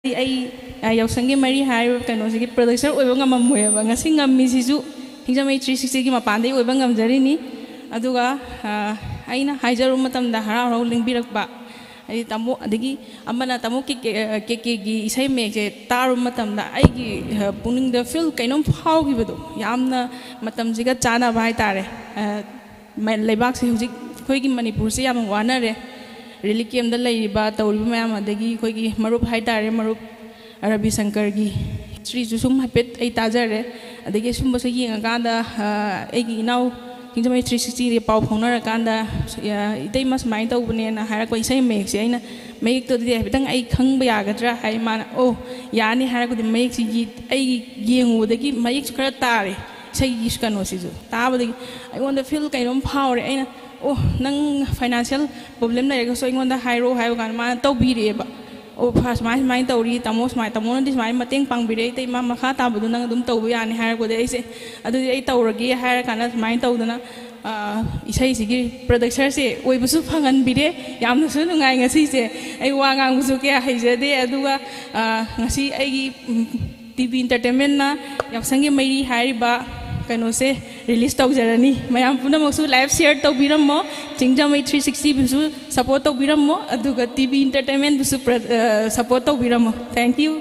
ꯑꯩ, ꯑ, ꯌꯥꯎꯁꯪꯒꯤ ꯃꯔꯤ ꯍꯥꯏꯔꯤꯕ ꯀꯩꯅꯣꯁꯤꯒꯤ producer ꯑꯣꯏꯕ ꯉꯝꯃꯝꯃꯣꯏꯕ꯫ ꯉꯁꯤ ꯉꯝꯃꯤꯁꯤꯁꯨ ꯁꯤꯡꯖꯃꯩ ꯊ꯭ꯔꯤ ꯁꯤꯛꯁꯇꯤꯒꯤ ꯃꯄꯥꯟꯗꯒꯤ ꯑꯣꯏꯕ ꯉꯝꯖꯔꯤꯅꯤ꯫ ꯑꯗꯨꯒ, ꯑ, ꯑꯩꯅ ꯍꯥꯏꯖꯔꯨꯕ ꯃꯇꯝꯗ ꯍꯔꯥꯎ ꯍꯔꯥꯎ ꯂꯦꯡꯕꯤꯔꯛꯄ, ꯍꯥꯏꯗꯤ ꯇꯥꯃꯣ, ꯑꯗꯒꯤ ꯑꯃꯅ ꯇꯥꯃꯣ ꯀꯦ ꯀꯦ, ꯑ, ꯀꯦ ꯀꯦꯒꯤ ꯏꯁꯩ ꯃꯌꯦꯛꯁꯦ ꯇꯥꯔꯨꯕ ꯃꯇꯝꯗ ꯑꯩꯒꯤ, ꯑ, ꯄꯨꯛꯅꯤꯡꯗ feel ꯀꯩꯅꯣꯝ ꯐꯥꯎꯈꯤꯕꯗꯣ, ꯌꯥꯝꯅ ꯃꯇꯝꯁꯤꯒ ꯆꯥꯟꯅꯕ ꯍꯥꯏꯇꯥꯔꯦ꯫ ꯑ, ꯃ-, ꯂꯩꯕꯥꯛꯁꯦ ꯍꯧꯖꯤꯛ ꯑꯩꯈꯣꯏꯒꯤ ꯃꯅꯤꯄꯨꯔꯁꯦ ꯌꯥꯝꯅ ꯋꯥꯅꯔꯦ꯫ ꯔꯤꯂꯤꯐ ꯀꯦꯝꯗ ꯂꯩꯔꯤꯕ, ꯇꯧꯔꯤꯕ ꯃꯌꯥꯝ, ꯑꯗꯒꯤ ꯑꯩꯈꯣꯏꯒꯤ ꯃꯔꯨꯞ ꯍꯥꯏꯇꯥꯔꯦ, ꯃꯔꯨꯞ ꯔꯕꯤ ꯁꯪꯀꯔꯒꯤ ꯍꯤꯁꯇ꯭ꯔꯤꯁꯨ ꯁꯨꯝ ꯍꯥꯏꯐꯦꯠ ꯑꯩ ꯇꯥꯖꯔꯦ꯫ ꯑꯗꯒꯤ ꯁꯨꯝꯕꯁꯨ ꯌꯦꯡꯉꯀꯥꯟꯗ, ꯑ, ꯑꯩꯒꯤ ꯏꯅꯥꯎ ꯁꯤꯡꯖꯃꯩ ꯊ꯭ꯔꯤ ꯁꯤꯛꯁꯇꯤꯗ ꯄꯥꯎ ꯐꯥꯎꯅꯔꯀꯥꯟꯗ, ꯑ, "ꯏꯇꯩꯃ ꯁꯨꯃꯥꯏꯅ ꯇꯧꯕꯅꯦꯅ" ꯍꯥꯏꯔꯛꯄ ꯏꯁꯩ ꯃꯌꯦꯛꯁꯦ ꯑꯩꯅ, "ꯃꯌꯦꯛꯇꯨꯗꯤ ꯍꯥꯏꯐꯦꯠꯇꯪ ꯑꯩ ꯈꯪꯕ ꯌꯥꯒꯗ꯭ꯔꯥ?" ꯍꯥꯏ꯫ ꯃꯥꯅ, "ꯑꯣ, ꯌꯥꯅꯤ" ꯍꯥꯏꯔꯛꯄꯗꯤ ꯃꯌꯦꯛꯁꯤ ꯌꯦ-, ꯑꯩꯒꯤ ꯌꯦꯡꯉꯨꯕꯗꯒꯤ ꯃꯌꯦꯛꯁꯨ ꯈꯔ ꯇꯥꯔꯦ, ꯏꯁꯩꯒꯤ ꯀꯩꯅꯣꯁꯤꯁꯨ ꯇꯥꯕꯗꯒꯤ ꯑꯩꯉꯣꯟꯗ ꯐꯤꯜ ꯀꯩꯅꯣꯝ ꯐꯥꯎꯔꯦ꯫ ꯑꯩꯅ, "ꯑꯣ, ꯅꯪ ꯐꯥꯏꯅꯥꯟꯁꯤꯌꯦꯜ ꯄ꯭ꯔꯣꯕ꯭ꯂꯦꯝ ꯂꯩꯔꯒꯁꯨ ꯑꯩꯉꯣꯟꯗ ꯍꯥꯏꯔꯛꯑꯣ" ꯍꯥꯏꯕ ꯀꯥꯟꯗ ꯃꯥꯅ ꯇꯧꯕꯤꯔꯛꯑꯦꯕ꯫ "ꯑꯣ, ꯐ-, ꯁꯨꯃꯥꯏ ꯁꯨꯃꯥꯏꯅ ꯇꯧꯔꯤ, ꯇꯥꯃꯣ ꯁꯨꯃꯥꯏ, ꯇꯥꯃꯣꯅꯗꯤ ꯁꯨꯃꯥꯏꯅ ꯃꯇꯦꯡ ꯄꯥꯡꯕꯤꯔꯦ, ꯏꯇꯩꯃ ꯃꯈꯥ ꯇꯥꯕꯗꯣ ꯅꯪ ꯑꯗꯨꯝ ꯇꯧꯕ ꯌꯥꯅꯤ" ꯍꯥꯏꯔꯛꯄꯗꯤ ꯑꯩꯁꯦ, "ꯑꯗꯨꯗꯤ ꯑꯩ ꯇꯧꯔꯒꯦ" ꯍꯥꯏꯔ ꯀꯥꯟꯗ ꯁꯨꯃꯥꯏꯅ ꯇꯧꯗꯅ, ꯑ, ꯏꯁꯩꯁꯤꯒꯤ ꯄ꯭ꯔꯗꯛꯁꯔꯁꯦ ꯑꯣꯏꯕꯁꯨ ꯐꯪꯍꯟꯕꯤꯔꯦ꯫ ꯌꯥꯝꯅꯁꯨ ꯅꯨꯡꯉꯥꯏ ꯉꯁꯤꯁꯦ꯫ ꯑꯩ ꯋꯥ ꯉꯥꯡꯕꯁꯨ ꯀꯌꯥ ꯍꯩꯖꯗꯦ, ꯑꯗꯨꯒ, ꯑ, ꯉꯁꯤ ꯑꯩꯒꯤ, ꯎꯝ, ꯇꯤ ꯕꯤ ꯏꯟꯇꯔꯇꯦꯟꯃꯦꯟꯅ ꯌꯥꯎꯁꯪꯒꯤ ꯃꯩꯔꯤ ꯍꯥꯏꯔꯤꯕ ꯀꯩꯅꯣꯁꯦ ꯔꯤꯂꯤꯁ ꯇꯧꯖꯔꯅꯤ꯫ ꯃꯌꯥꯝ ꯄꯨꯝꯅꯃꯛꯁꯨ ꯂꯥꯏꯚ ꯁꯤꯌꯔ ꯇꯧꯕꯤꯔꯝꯃꯣ, ꯁꯤꯡꯖꯃꯩ ꯊ꯭ꯔꯤ ꯁꯤꯛꯁꯇꯤꯕꯨꯁꯨ ꯁꯄꯣꯔꯠ ꯇꯧꯕꯤꯔꯝꯃꯣ, ꯑꯗꯨꯒ ꯇꯤ ꯕꯤ ꯏꯟꯇꯔꯇꯦꯟꯃꯦꯟꯕꯨꯁꯨ ꯄ꯭ꯔ-, ꯑ, ꯁꯄꯣꯔꯠ ꯇꯧꯕꯤꯔꯝꯃꯣ꯫ Thank you꯫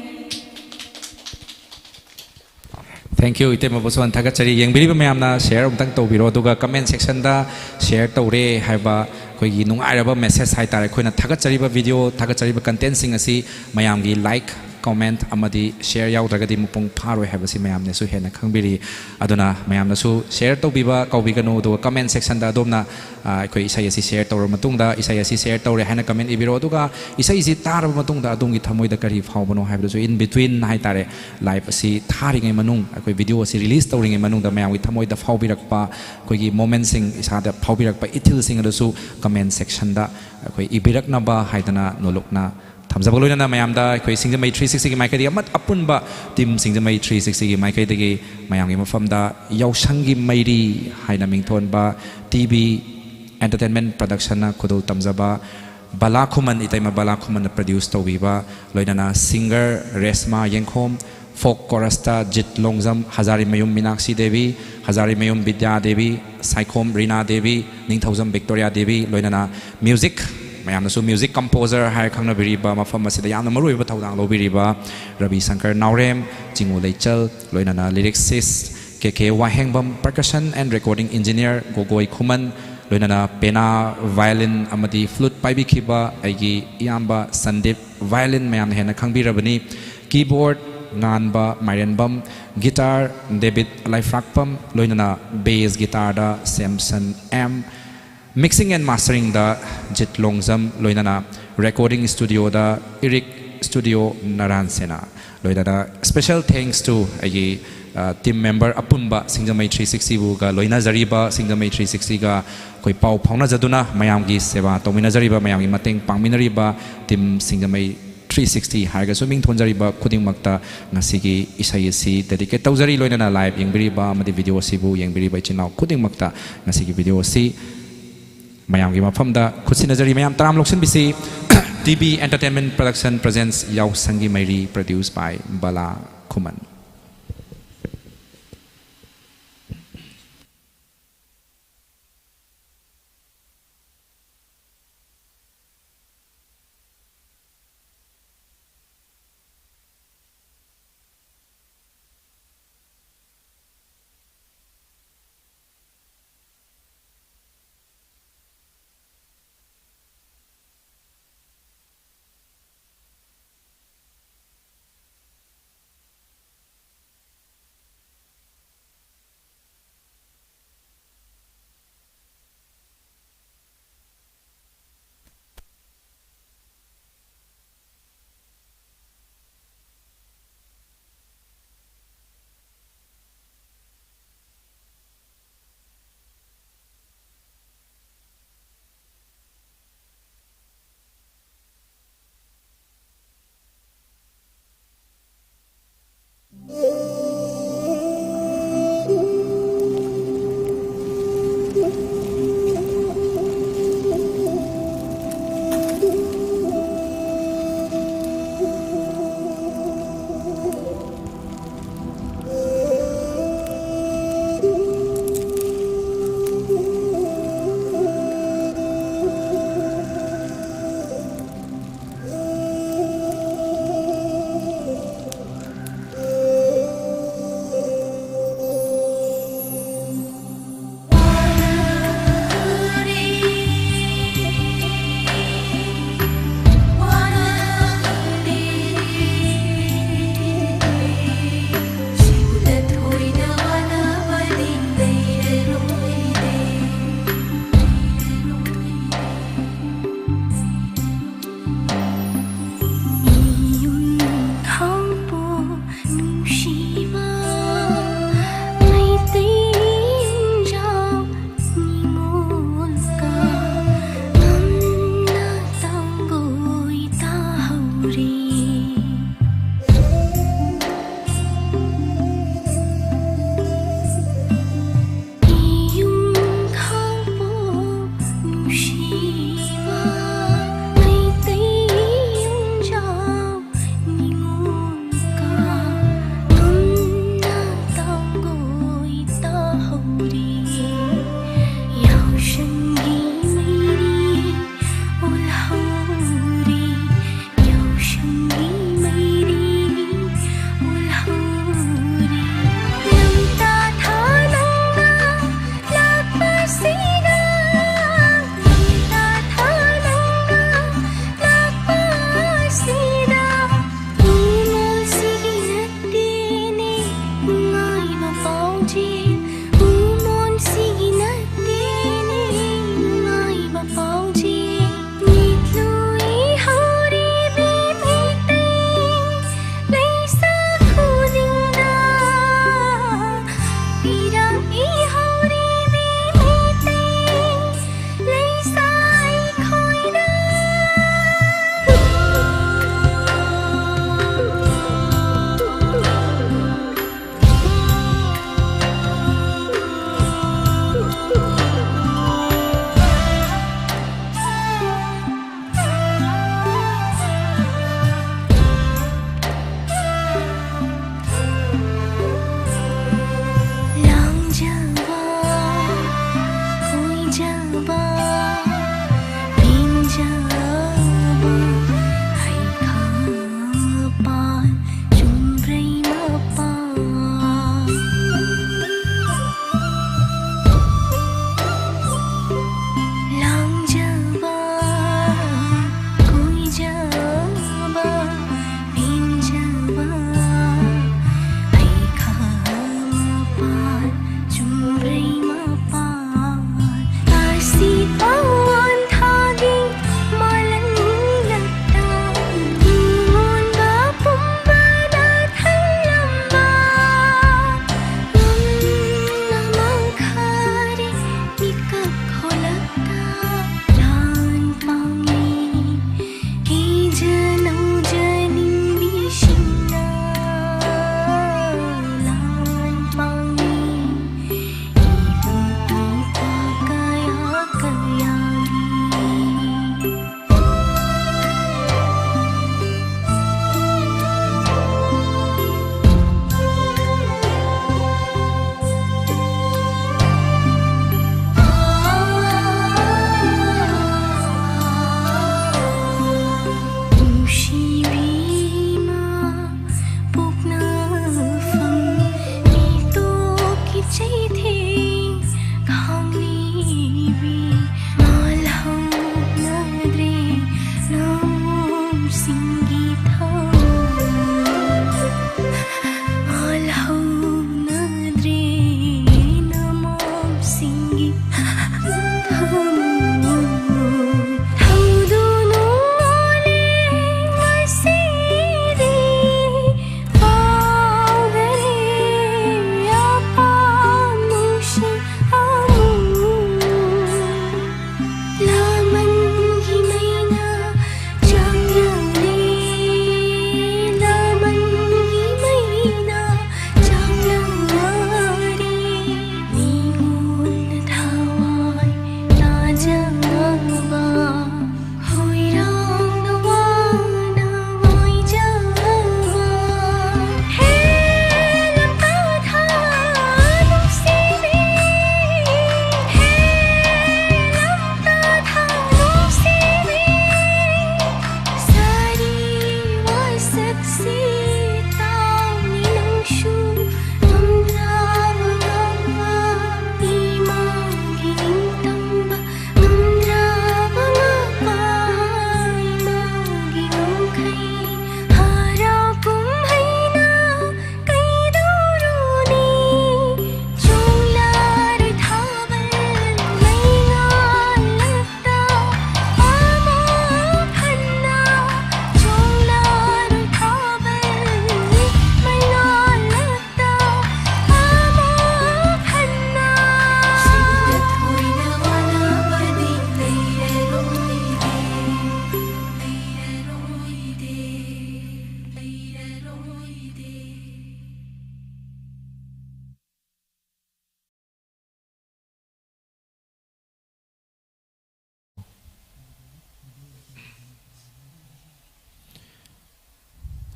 Thank you, ꯏꯇꯩꯃ ꯕꯣꯁꯋꯥꯟ, ꯊꯥꯒꯠꯆꯔꯤ꯫ ꯌꯦꯡꯕꯤꯔꯤꯕ ꯃꯌꯥꯝꯅ ꯁꯤꯌꯔ ꯑꯃꯨꯛꯇꯪ ꯇꯧꯕꯤꯔꯣ, ꯑꯗꯨꯒ ꯀꯃꯦꯟ ꯁꯦꯛꯁꯟꯗ ꯁꯤꯌꯔ ꯇꯧꯔꯦ ꯍꯥꯏꯕ ꯑꯩꯈꯣꯏꯒꯤ ꯅꯨꯡꯉꯥꯏꯔꯕ ꯃꯦꯁꯦꯖ ꯍꯥꯏꯇꯥꯔꯦ, ꯑꯩꯈꯣꯏꯅ ꯊꯥꯒꯠꯆꯔꯤꯕ ꯚꯤꯗꯤꯑꯣ, ꯊꯥꯒꯠꯆꯔꯤꯕ ꯀꯟꯇꯦꯟꯁꯤꯡ ꯑꯁꯤ ꯃꯌꯥꯝꯒꯤ ꯂꯥꯏꯛ, ꯀꯃꯦꯟꯠ ꯑꯃꯗꯤ ꯁꯤꯌꯔ ꯌꯥꯎꯗ꯭ꯔꯒꯗꯤ ꯃꯄꯨꯡ ꯐꯥꯔꯣꯏ ꯍꯥꯏꯕꯁꯤ ꯃꯌꯥꯝꯅꯁꯨ ꯍꯦꯟꯅ ꯈꯪꯕꯤꯔꯤ꯫ ꯑꯗꯨꯅ ꯃꯌꯥꯝꯅꯁꯨ ꯁꯤꯌꯔ ꯇꯧꯕꯤꯕ ꯀꯥꯎꯕꯤꯒꯅꯨ, ꯑꯗꯨꯒ ꯀꯃꯦꯟ ꯁꯦꯛꯁꯟꯗ ꯑꯗꯣꯝꯅ, ꯑ, ꯑꯩꯈꯣꯏ ꯏꯁꯩ ꯑꯁꯤ ꯁꯤꯌꯔ ꯇꯧꯔꯕ ꯃꯇꯨꯡꯗ, ꯏꯁꯩ ꯑꯁꯤ ꯁꯤꯌꯔ ꯇꯧꯔꯦ ꯍꯥꯏꯅ ꯀꯃꯦꯟ ꯏꯕꯤꯔꯣ, ꯑꯗꯨꯒ ꯏꯁꯩꯁꯤ ꯇꯥꯔꯕ ꯃꯇꯨꯡꯗ ꯑꯗꯣꯝꯒꯤ ꯊꯃꯣꯏꯗ ꯀꯔꯤ ꯐꯥꯎꯕꯅꯣ ꯍꯥꯏꯕꯗꯨꯁꯨ in between ꯍꯥꯏꯇꯥꯔꯦ, ꯂꯥꯏꯚ ꯑꯁꯤ ꯊꯥꯔꯤꯉꯩ ꯃꯅꯨꯡ, ꯑꯩꯈꯣꯏ ꯚꯤꯗꯤꯑꯣ ꯑꯁꯤ ꯔꯤꯂꯤꯁ ꯇꯧꯔꯤꯉꯩ ꯃꯅꯨꯡꯗ ꯃꯌꯥꯝꯒꯤ ꯊꯃꯣꯏꯗ ꯐꯥꯎꯕꯤꯔꯛꯄ, ꯑꯩꯈꯣꯏꯒꯤ ꯃꯣꯃꯦꯟꯁꯤꯡ, ꯏꯁꯥꯗ ꯐꯥꯎꯕꯤꯔꯛꯄ ꯏꯊꯤꯜꯁꯤꯡ ꯑꯗꯨꯁꯨ ꯀꯃꯦꯟ ꯁꯦꯛꯁꯟꯗ ꯑꯩꯈꯣꯏ ꯏꯕꯤꯔꯛꯅꯕ ꯍꯥꯏꯗꯅ ꯅꯣꯂꯨꯛꯅ ꯊꯝꯖꯕ ꯂꯣꯏꯅꯅ ꯃꯌꯥꯝꯗ ꯑꯩꯈꯣꯏ ꯁꯤꯡꯖꯃꯩ ꯊ꯭ꯔꯤ ꯁꯤꯛꯁꯇꯤꯒꯤ ꯃꯥꯏꯀꯩꯗꯒꯤ ꯑꯃꯠ-, ꯑꯄꯨꯟꯕ ꯇꯤꯝ ꯁꯤꯡꯖꯃꯩ ꯊ꯭ꯔꯤ ꯁꯤꯛꯁꯇꯤꯒꯤ ꯃꯥꯏꯀꯩꯗꯒꯤ ꯃꯌꯥꯝꯒꯤ ꯃꯐꯝꯗ ꯌꯥꯎꯁꯪꯒꯤ ꯃꯩꯔꯤ ꯍꯥꯏꯅ ꯃꯤꯡꯊꯣꯟꯕ ꯇꯤ ꯕꯤ ꯑꯦꯟꯇꯔꯇꯦꯟꯃꯦꯟ ꯄ꯭ꯔꯗꯛꯁꯟꯅ ꯈꯨꯗꯣꯜ ꯇꯝꯖꯕ ꯕꯂꯥ ꯈꯨꯃꯟ, ꯏꯇꯩꯃ ꯕꯂꯥ ꯈꯨꯃꯟꯅ ꯄ꯭ꯔꯗ꯭ꯌꯨꯁ ꯇꯧꯕꯤꯕ, ꯂꯣꯏꯅꯅ ꯁꯤꯡꯒꯔ ꯔꯦꯁꯃꯥ ꯌꯦꯡꯈꯣꯝ, ꯐꯣꯛ ꯀꯣꯔꯁꯇ ꯖꯤꯠ ꯂꯣꯡꯖꯝ, ꯍꯖꯥꯔꯤꯃꯌꯨꯝ ꯃꯤꯅꯥꯛꯁꯤ ꯗꯦꯕꯤ, ꯍꯖꯥꯔꯤꯃꯌꯨꯝ ꯕꯤꯗ꯭ꯌꯥ ꯗꯦꯕꯤ, ꯁꯥꯏꯈꯣꯝ ꯔꯤꯅꯥ ꯗꯦꯕꯤ, ꯅꯤꯡꯊꯧꯖꯝ ꯕꯤꯛꯇꯣꯔꯤꯌꯥ ꯗꯦꯕꯤ, ꯂꯣꯏꯅꯅ ꯃ꯭ꯌꯨꯖꯤꯛ, ꯃꯌꯥꯝꯅꯁꯨ ꯃ꯭ꯌꯨꯖꯤꯛ ꯀꯝꯄꯣꯖꯔ ꯍꯥꯏꯔ ꯈꯪꯅꯕꯤꯔꯤꯕ, ꯃꯐꯝ ꯑꯁꯤꯗ ꯌꯥꯝꯅ ꯃꯔꯨꯑꯣꯏꯕ ꯊꯧꯗꯥꯡ ꯂꯧꯕꯤꯔꯤꯕ ꯔꯕꯤ ꯁꯪꯀꯔ ꯅꯥꯎꯔꯦꯝ, ꯆꯤꯡꯉꯨ ꯂꯩꯆꯜ, ꯂꯣꯏꯅꯅ ꯂꯤꯔꯤꯛꯁꯤꯁ ꯀꯦ ꯀꯦ ꯋꯥꯍꯦꯡꯕꯝ, percussion and recording engineer ꯒꯣꯒꯣꯏ ꯈꯨꯃꯟ, ꯂꯣꯏꯅꯅ ꯄꯦꯅꯥ, violin ꯑꯃꯗꯤ flute ꯄꯥꯏꯕꯤꯈꯤꯕ ꯑꯩꯒꯤ ꯏꯌꯥꯝꯕ ꯁꯟꯗꯤꯞ, violin ꯃꯌꯥꯝꯅ ꯍꯦꯟꯅ ꯈꯪꯕꯤꯔꯕꯅꯤ, keyboard ꯉꯥꯟꯕ ꯃꯥꯏꯔꯦꯟꯕꯝ, guitar ꯗꯦꯕꯤꯠ ꯂꯥꯏꯐ꯭ꯔꯥꯛꯄꯝ, ꯂꯣꯏꯅꯅ bass guitarꯗ Samson M, mixing and masteringꯗ ꯖꯤꯠ Longjam, ꯂꯣꯏꯅꯅ recording studioꯗ ꯏꯔꯤꯛ studio ꯅꯔꯥꯟ ꯁꯦꯅꯥ, ꯂꯣꯏꯅꯅ special thanks to ꯑꯩꯒꯤ team member ꯑꯄꯨꯟꯕ ꯁꯤꯡꯖꯃꯩ three sixtyꯕꯨꯒ ꯂꯣꯏꯅꯖꯔꯤꯕ, ꯁꯤꯡꯖꯃꯩ three sixtyꯒ ꯑꯩꯈꯣꯏ ꯄꯥꯎ ꯐꯥꯎꯅꯖꯗꯨꯅ ꯃꯌꯥꯝꯒꯤ ꯁꯦꯕꯥ ꯇꯧꯃꯤꯟꯅꯖꯔꯤꯕ, ꯃꯌꯥꯝꯒꯤ ꯃꯇꯦꯡ ꯄꯥꯡꯃꯤꯟꯅꯔꯤꯕ team ꯁꯤꯡꯖꯃꯩ three sixty ꯍꯥꯏꯔꯒꯁꯨ ꯃꯤꯡ ꯊꯣꯟꯖꯔꯤꯕ ꯈꯨꯗꯤꯡꯃꯛꯇ ꯉꯁꯤꯒꯤ ꯏꯁꯩ ꯑꯁꯤ dedicate ꯇꯧꯖꯔꯤ꯫ ꯂꯣꯏꯅꯅ live ꯌꯦꯡꯕꯤꯔꯤꯕ ꯑꯃꯗꯤ video ꯑꯁꯤꯕꯨ ꯌꯦꯡꯕꯤꯔꯤꯕ ꯏꯆꯤꯟ ꯏꯅꯥꯎ ꯈꯨꯗꯤꯡꯃꯛꯇ ꯉꯁꯤꯒꯤ video ꯑꯁꯤ ꯃꯌꯥꯝꯒꯤ ꯃꯐꯝꯗ ꯈꯨꯠꯁꯤꯟꯅꯖꯔꯤ꯫ ꯃꯌꯥꯝ ꯇꯔꯥꯝ ꯂꯧꯁꯤꯟꯕꯤꯁꯤ꯫ T B Entertainment Production presents ꯌꯥꯎꯁꯪꯒꯤ ꯃꯩꯔꯤ, produce by Bala Khuman.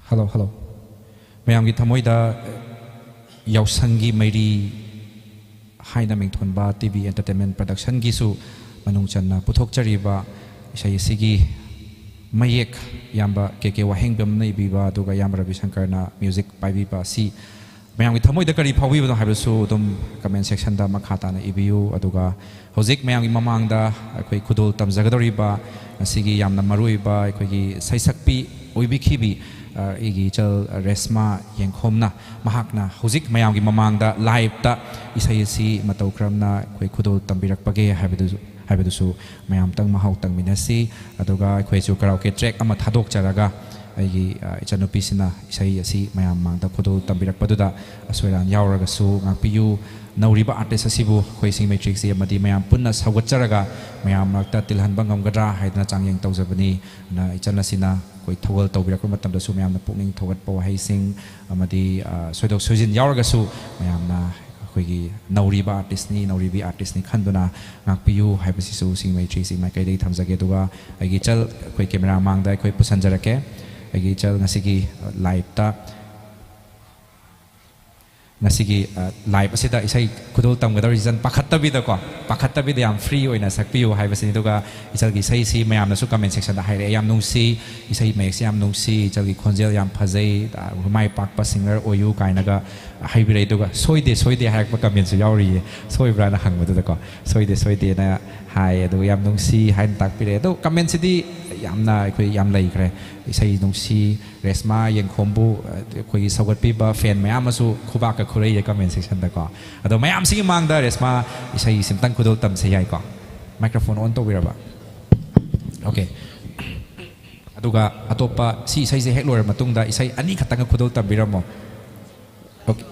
Hello, hello. ꯃꯌꯥꯝꯒꯤ ꯊꯃꯣꯏꯗ ꯌꯥꯎꯁꯪꯒꯤ ꯃꯩꯔꯤ ꯍꯥꯏꯅ ꯃꯤꯡꯊꯣꯟꯕ ꯇꯤ ꯚꯤ Entertainment Production-ꯒꯤꯁꯨ ꯃꯅꯨꯡ ꯆꯟꯅ ꯄꯨꯊꯣꯛꯆꯔꯤꯕ ꯏꯁꯩ ꯑꯁꯤꯒꯤ ꯃꯌꯦꯛ ꯏꯌꯥꯝꯕ ꯀꯦ ꯀꯦ ꯋꯥꯍꯦꯡꯕꯝꯅ ꯏꯕꯤꯕ, ꯑꯗꯨꯒ ꯏꯌꯥꯝꯕ ꯔꯕꯤ ꯁꯪꯀꯔꯅ music ꯄꯥꯏꯕꯤꯕ ꯑꯁꯤ ꯃꯌꯥꯝꯒꯤ ꯊꯃꯣꯏꯗ ꯀꯔꯤ ꯐꯥꯎꯕꯤꯕꯅꯣ ꯍꯥꯏꯕꯁꯨ ꯑꯗꯨꯝ comment section-ꯗ ꯃꯈꯥ ꯇꯥꯅ ꯏꯕꯤꯌꯨ꯫ ꯑꯗꯨꯒ ꯍꯧꯖꯤꯛ ꯃꯌꯥꯝꯒꯤ ꯃꯃꯥꯡꯗ ꯑꯩꯈꯣꯏ ꯈꯨꯗꯣꯜ ꯇꯝꯖꯒꯗꯧꯔꯤꯕ ꯉꯁꯤꯒꯤ ꯌꯥꯝꯅ ꯃꯔꯨꯑꯣꯏꯕ ꯑꯩꯈꯣꯏꯒꯤ ꯁꯩꯁꯛꯄꯤ ꯑꯣꯏꯕꯤꯈꯤꯕꯤ, ꯑ, ꯑꯩꯒꯤ ꯏꯆꯜ ꯔꯦꯁꯃꯥ ꯌꯦꯡꯈꯣꯝꯅ, ꯃꯍꯥꯛꯅ ꯍꯧꯖꯤꯛ ꯃꯌꯥꯝꯒꯤ ꯃꯃꯥꯡꯗ live-ꯇ ꯏꯁꯩ ꯑꯁꯤ ꯃꯇꯧ ꯀꯔꯝꯅ ꯑꯩꯈꯣꯏ ꯈꯨꯗꯣꯜ ꯇꯝꯕꯤꯔꯛꯄꯒꯦ ꯍꯥꯏꯕꯗꯨꯁꯨ, ꯍꯥꯏꯕꯗꯨꯁꯨ ꯃꯌꯥꯝꯇꯪ ꯃꯍꯥꯎ ꯇꯪꯃꯤꯟꯅꯁꯤ꯫ ꯑꯗꯨꯒ ꯑꯩꯈꯣꯏꯁꯨ karaoke track ꯑꯃ ꯊꯥꯗꯣꯛꯆꯔꯒ ꯑꯩꯒꯤ, ꯑ, ꯏꯆꯟꯅꯨꯄꯤꯁꯤꯅ ꯏꯁꯩ ꯑꯁꯤ ꯃꯌꯥꯝ ꯃꯃꯥꯡꯗ ꯈꯨꯗꯣꯜ ꯇꯝꯕꯤꯔꯛꯄꯗꯨꯗ ꯑꯁꯣꯏ ꯑꯔꯥꯟ ꯌꯥꯎꯔꯒꯁꯨ ꯉꯥꯛꯄꯤꯌꯨ꯫ ꯅꯧꯔꯤꯕ artist ꯑꯁꯤꯕꯨ ꯑꯩꯈꯣꯏ ꯁꯤꯡꯃꯩ ꯊ꯭ꯔꯤꯛꯁꯤ ꯑꯃꯗꯤ ꯃꯌꯥꯝ ꯄꯨꯟꯅ ꯁꯧꯒꯠꯆꯔꯒ ꯃꯌꯥꯝ ꯃꯔꯛꯇ ꯇꯤꯜꯍꯟꯕ ꯉꯝꯒꯗ꯭ꯔꯥ ꯍꯥꯏꯗꯅ ꯆꯥꯡꯌꯦꯡ ꯇꯧꯖꯕꯅꯤ꯫ ꯑꯗꯨꯅ ꯏꯆꯟ ꯑꯁꯤꯅ ꯑꯩꯈꯣꯏ ꯊꯧꯒꯜ ꯇꯧꯕꯤꯔꯛꯄ ꯃꯇꯝꯗꯁꯨ ꯃꯌꯥꯝꯅ ꯄꯨꯛꯅꯤꯡ ꯊꯧꯒꯠꯄ ꯋꯥꯍꯩꯁꯤꯡ ꯑꯃꯗꯤ, ꯑ, ꯁꯣꯏꯗꯣꯛ ꯁꯣꯏꯖꯤꯟ ꯌꯥꯎꯔꯒꯁꯨ ꯃꯌꯥꯝꯅ ꯑꯩꯈꯣꯏꯒꯤ ꯅꯧꯔꯤꯕ artist-ꯅꯤ, ꯅꯧꯔꯤꯕꯤ artist-ꯅꯤ ꯈꯟꯗꯨꯅ ꯉꯥꯛꯄꯤꯌꯨ ꯍꯥꯏꯕꯁꯤꯁꯨ ꯁꯤꯡꯃꯩ ꯊ꯭ꯔꯤꯛꯁꯤ ꯃꯥꯏꯀꯩꯗꯒꯤ ꯊꯝꯖꯒꯦ꯫ ꯑꯗꯨꯒ ꯑꯩꯒꯤ ꯏꯆꯜ ꯑꯩꯈꯣꯏ camera ꯃꯥꯡꯗ ꯑꯩꯈꯣꯏ ꯄꯨꯁꯟꯖꯔꯛꯀꯦ꯫ ꯑꯩꯒꯤ ꯏꯆꯜ ꯉꯁꯤꯒꯤ, ꯑ, live-ꯇ ꯉꯁꯤꯒꯤ, ꯑ, live ꯑꯁꯤꯗ ꯏꯁꯩ ꯈꯨꯗꯣꯜ ꯇꯝꯒꯗꯧꯔꯤ ꯏꯆꯟ ꯄꯥꯈꯠꯇꯕꯤꯗꯀꯣ, ꯄꯥꯈꯠꯇꯕꯤꯗ ꯌꯥꯝ free ꯑꯣꯏꯅ ꯁꯛꯄꯤꯌꯨ ꯍꯥꯏꯕꯁꯤꯅꯤ꯫ ꯑꯗꯨꯒ ꯏꯆꯜꯒꯤ ꯏꯁꯩꯁꯤ ꯃꯌꯥꯝꯅꯁꯨ comment section-ꯗ ꯍꯥꯏꯔꯛꯑꯦ, "ꯌꯥꯝ ꯅꯨꯡꯁꯤ, ꯏꯁꯩ ꯃꯌꯦꯛꯁꯤ ꯌꯥꯝ ꯅꯨꯡꯁꯤ, ꯏꯆꯜꯒꯤ ꯈꯣꯟꯖꯦꯜ ꯌꯥꯝ ꯐꯖꯩ, ꯑ, ꯃꯥꯏ ꯄꯥꯛꯄ singer ꯑꯣꯏꯌꯨ" ꯀꯥꯏꯅꯒ ꯍꯥꯏꯕꯤꯔꯛꯑꯦ꯫ ꯑꯗꯨꯒ "ꯁꯣꯏꯗꯦ, ꯁꯣꯏꯗꯦ" ꯍꯥꯏꯔꯛꯄ comment-ꯁꯨ ꯌꯥꯎꯔꯤꯌꯦ, ꯁꯣꯏꯕ꯭ꯔꯥꯅ ꯍꯪꯕꯗꯨꯗꯀꯣ, "ꯁꯣꯏꯗꯦ, ꯁꯣꯏꯗꯦꯅ" ꯍꯥꯏ꯫ ꯑꯗꯨꯒ "ꯌꯥꯝ ꯅꯨꯡꯁꯤ" ꯍꯥꯏꯅ ꯇꯥꯛꯄꯤꯔꯛꯑꯦ꯫ ꯑꯗꯣ comment-ꯁꯤꯗꯤ ꯌꯥꯝꯅ ꯑꯩꯈꯣꯏ ꯌꯥꯝ ꯂꯩꯈ꯭ꯔꯦ, "ꯏꯁꯩ ꯅꯨꯡꯁꯤ", ꯔꯦꯁꯃꯥ ꯌꯦꯡꯈꯣꯝꯕꯨ, ꯑ, ꯑꯩꯈꯣꯏꯒꯤ ꯁꯧꯒꯠꯄꯤꯕ fan ꯃꯌꯥꯝ ꯑꯃꯁꯨ ꯈꯨꯕꯥꯛꯀ ꯈꯨꯔꯩꯌꯦ comment section-ꯗꯀꯣ꯫ ꯑꯗꯣ ꯃꯌꯥꯝꯁꯤꯒꯤ ꯃꯥꯡꯗ ꯔꯦꯁꯃꯥ ꯏꯁꯩ ꯁꯤꯝꯇꯪ ꯈꯨꯗꯣꯜ ꯇꯝꯁꯦ, ꯌꯥꯏꯀꯣ? Microphone on ꯇꯧꯕꯤꯔꯕ? Okay꯫ ꯑꯗꯨꯒ ꯑꯇꯣꯞꯄ ꯁꯤ ꯏꯁꯩꯁꯦ ꯍꯦꯛ ꯂꯣꯏꯔ ꯃꯇꯨꯡꯗ ꯏꯁꯩ ꯑꯅꯤꯈꯛꯇꯪꯒ ꯈꯨꯗꯣꯜ ꯇꯝꯕꯤꯔꯝꯃꯣ꯫ Okay꯫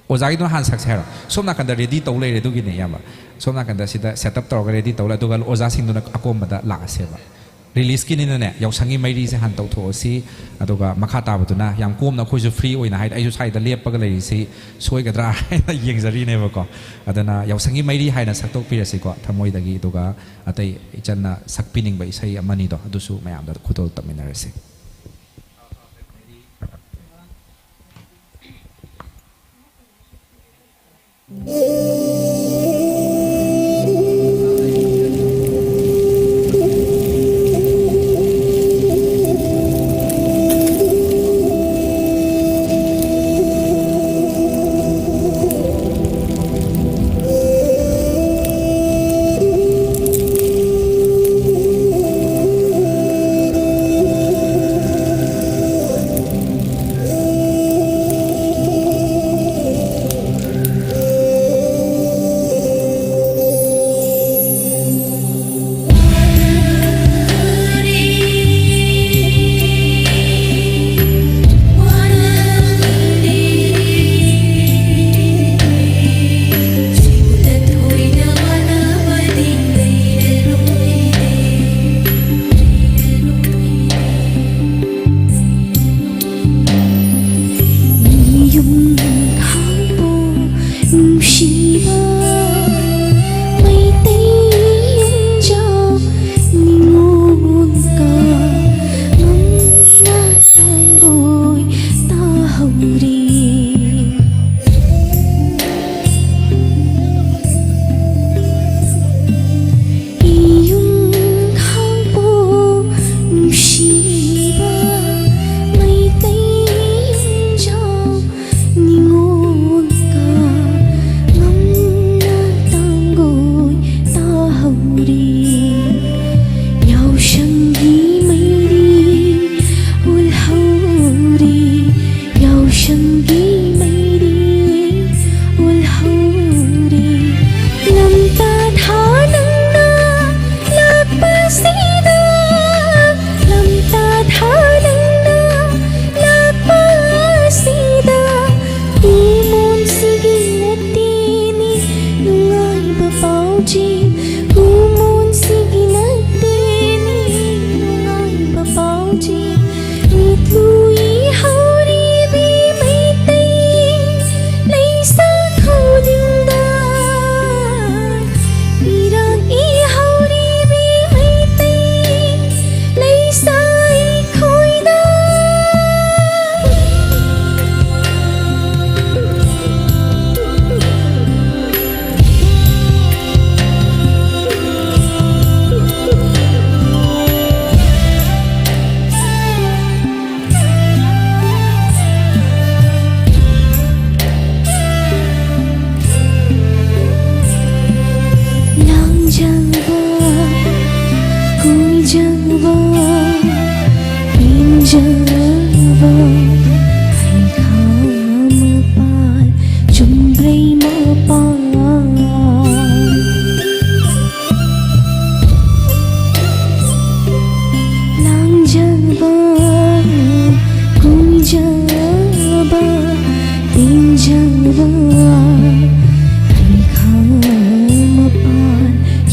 ꯑꯣꯖꯥꯒꯤꯗꯨꯅ ꯍꯥꯟꯅ ꯁꯛꯁꯦ ꯍꯥꯏꯔꯣ? ꯁꯣꯝ ꯅꯥꯀꯟꯗ ready ꯇꯧ ꯂꯩꯔꯦ, ꯑꯗꯨꯒꯤꯅꯦ ꯏꯌꯥꯝꯕ꯫ ꯁꯣꯝ ꯅꯥꯀꯟꯗ ꯁꯤꯗ set up ꯇꯧꯔꯒ ready ꯇꯧ ꯂꯩ, ꯑꯗꯨꯒ ꯑꯣꯖꯥꯁꯤꯡꯗꯨꯅ ꯑꯀꯣꯝꯕꯗ ꯂꯥꯛꯑꯁꯦꯕ꯫ Release-ꯀꯤꯅꯤꯅꯅꯦ, ꯌꯥꯎꯁꯪꯒꯤ ꯃꯩꯔꯤꯁꯦ ꯍꯥꯟꯅ ꯇꯧꯊꯣꯛꯑꯁꯤ, ꯑꯗꯨꯒ ꯃꯈꯥ ꯇꯥꯕꯗꯨꯅ ꯌꯥꯝ ꯀꯣꯝꯅ ꯑꯩꯈꯣꯏꯁꯨ free ꯑꯣꯏꯅ, ꯍꯥꯏꯗꯤ ꯑꯩꯁꯨ ꯁ꯭ꯋꯥꯏꯗ ꯂꯦꯞꯄꯒ ꯂꯩꯔꯤꯁꯤ ꯁꯣꯏꯒꯗ꯭ꯔꯥ ꯍꯥꯏꯅ ꯌꯦꯡꯖꯔꯤꯅꯦꯕꯀꯣ꯫ ꯑꯗꯨꯅ ꯌꯥꯎꯁꯪꯒꯤ ꯃꯩꯔꯤ ꯍꯥꯏꯅ ꯁꯛꯇꯣꯛꯄꯤꯔꯁꯤꯀꯣ ꯊꯃꯣꯏꯗꯒꯤ, ꯑꯗꯨꯒ ꯑꯇꯩ ꯏꯆꯟꯅ ꯁꯛꯄꯤꯅꯤꯡꯕ ꯏꯁꯩ ꯑꯃꯅꯤꯗꯣ ꯑꯗꯨꯁꯨ ꯃꯌꯥꯝꯗ ꯈꯨꯗꯣꯜ ꯇꯝꯃꯤꯟꯅꯔꯁꯤ꯫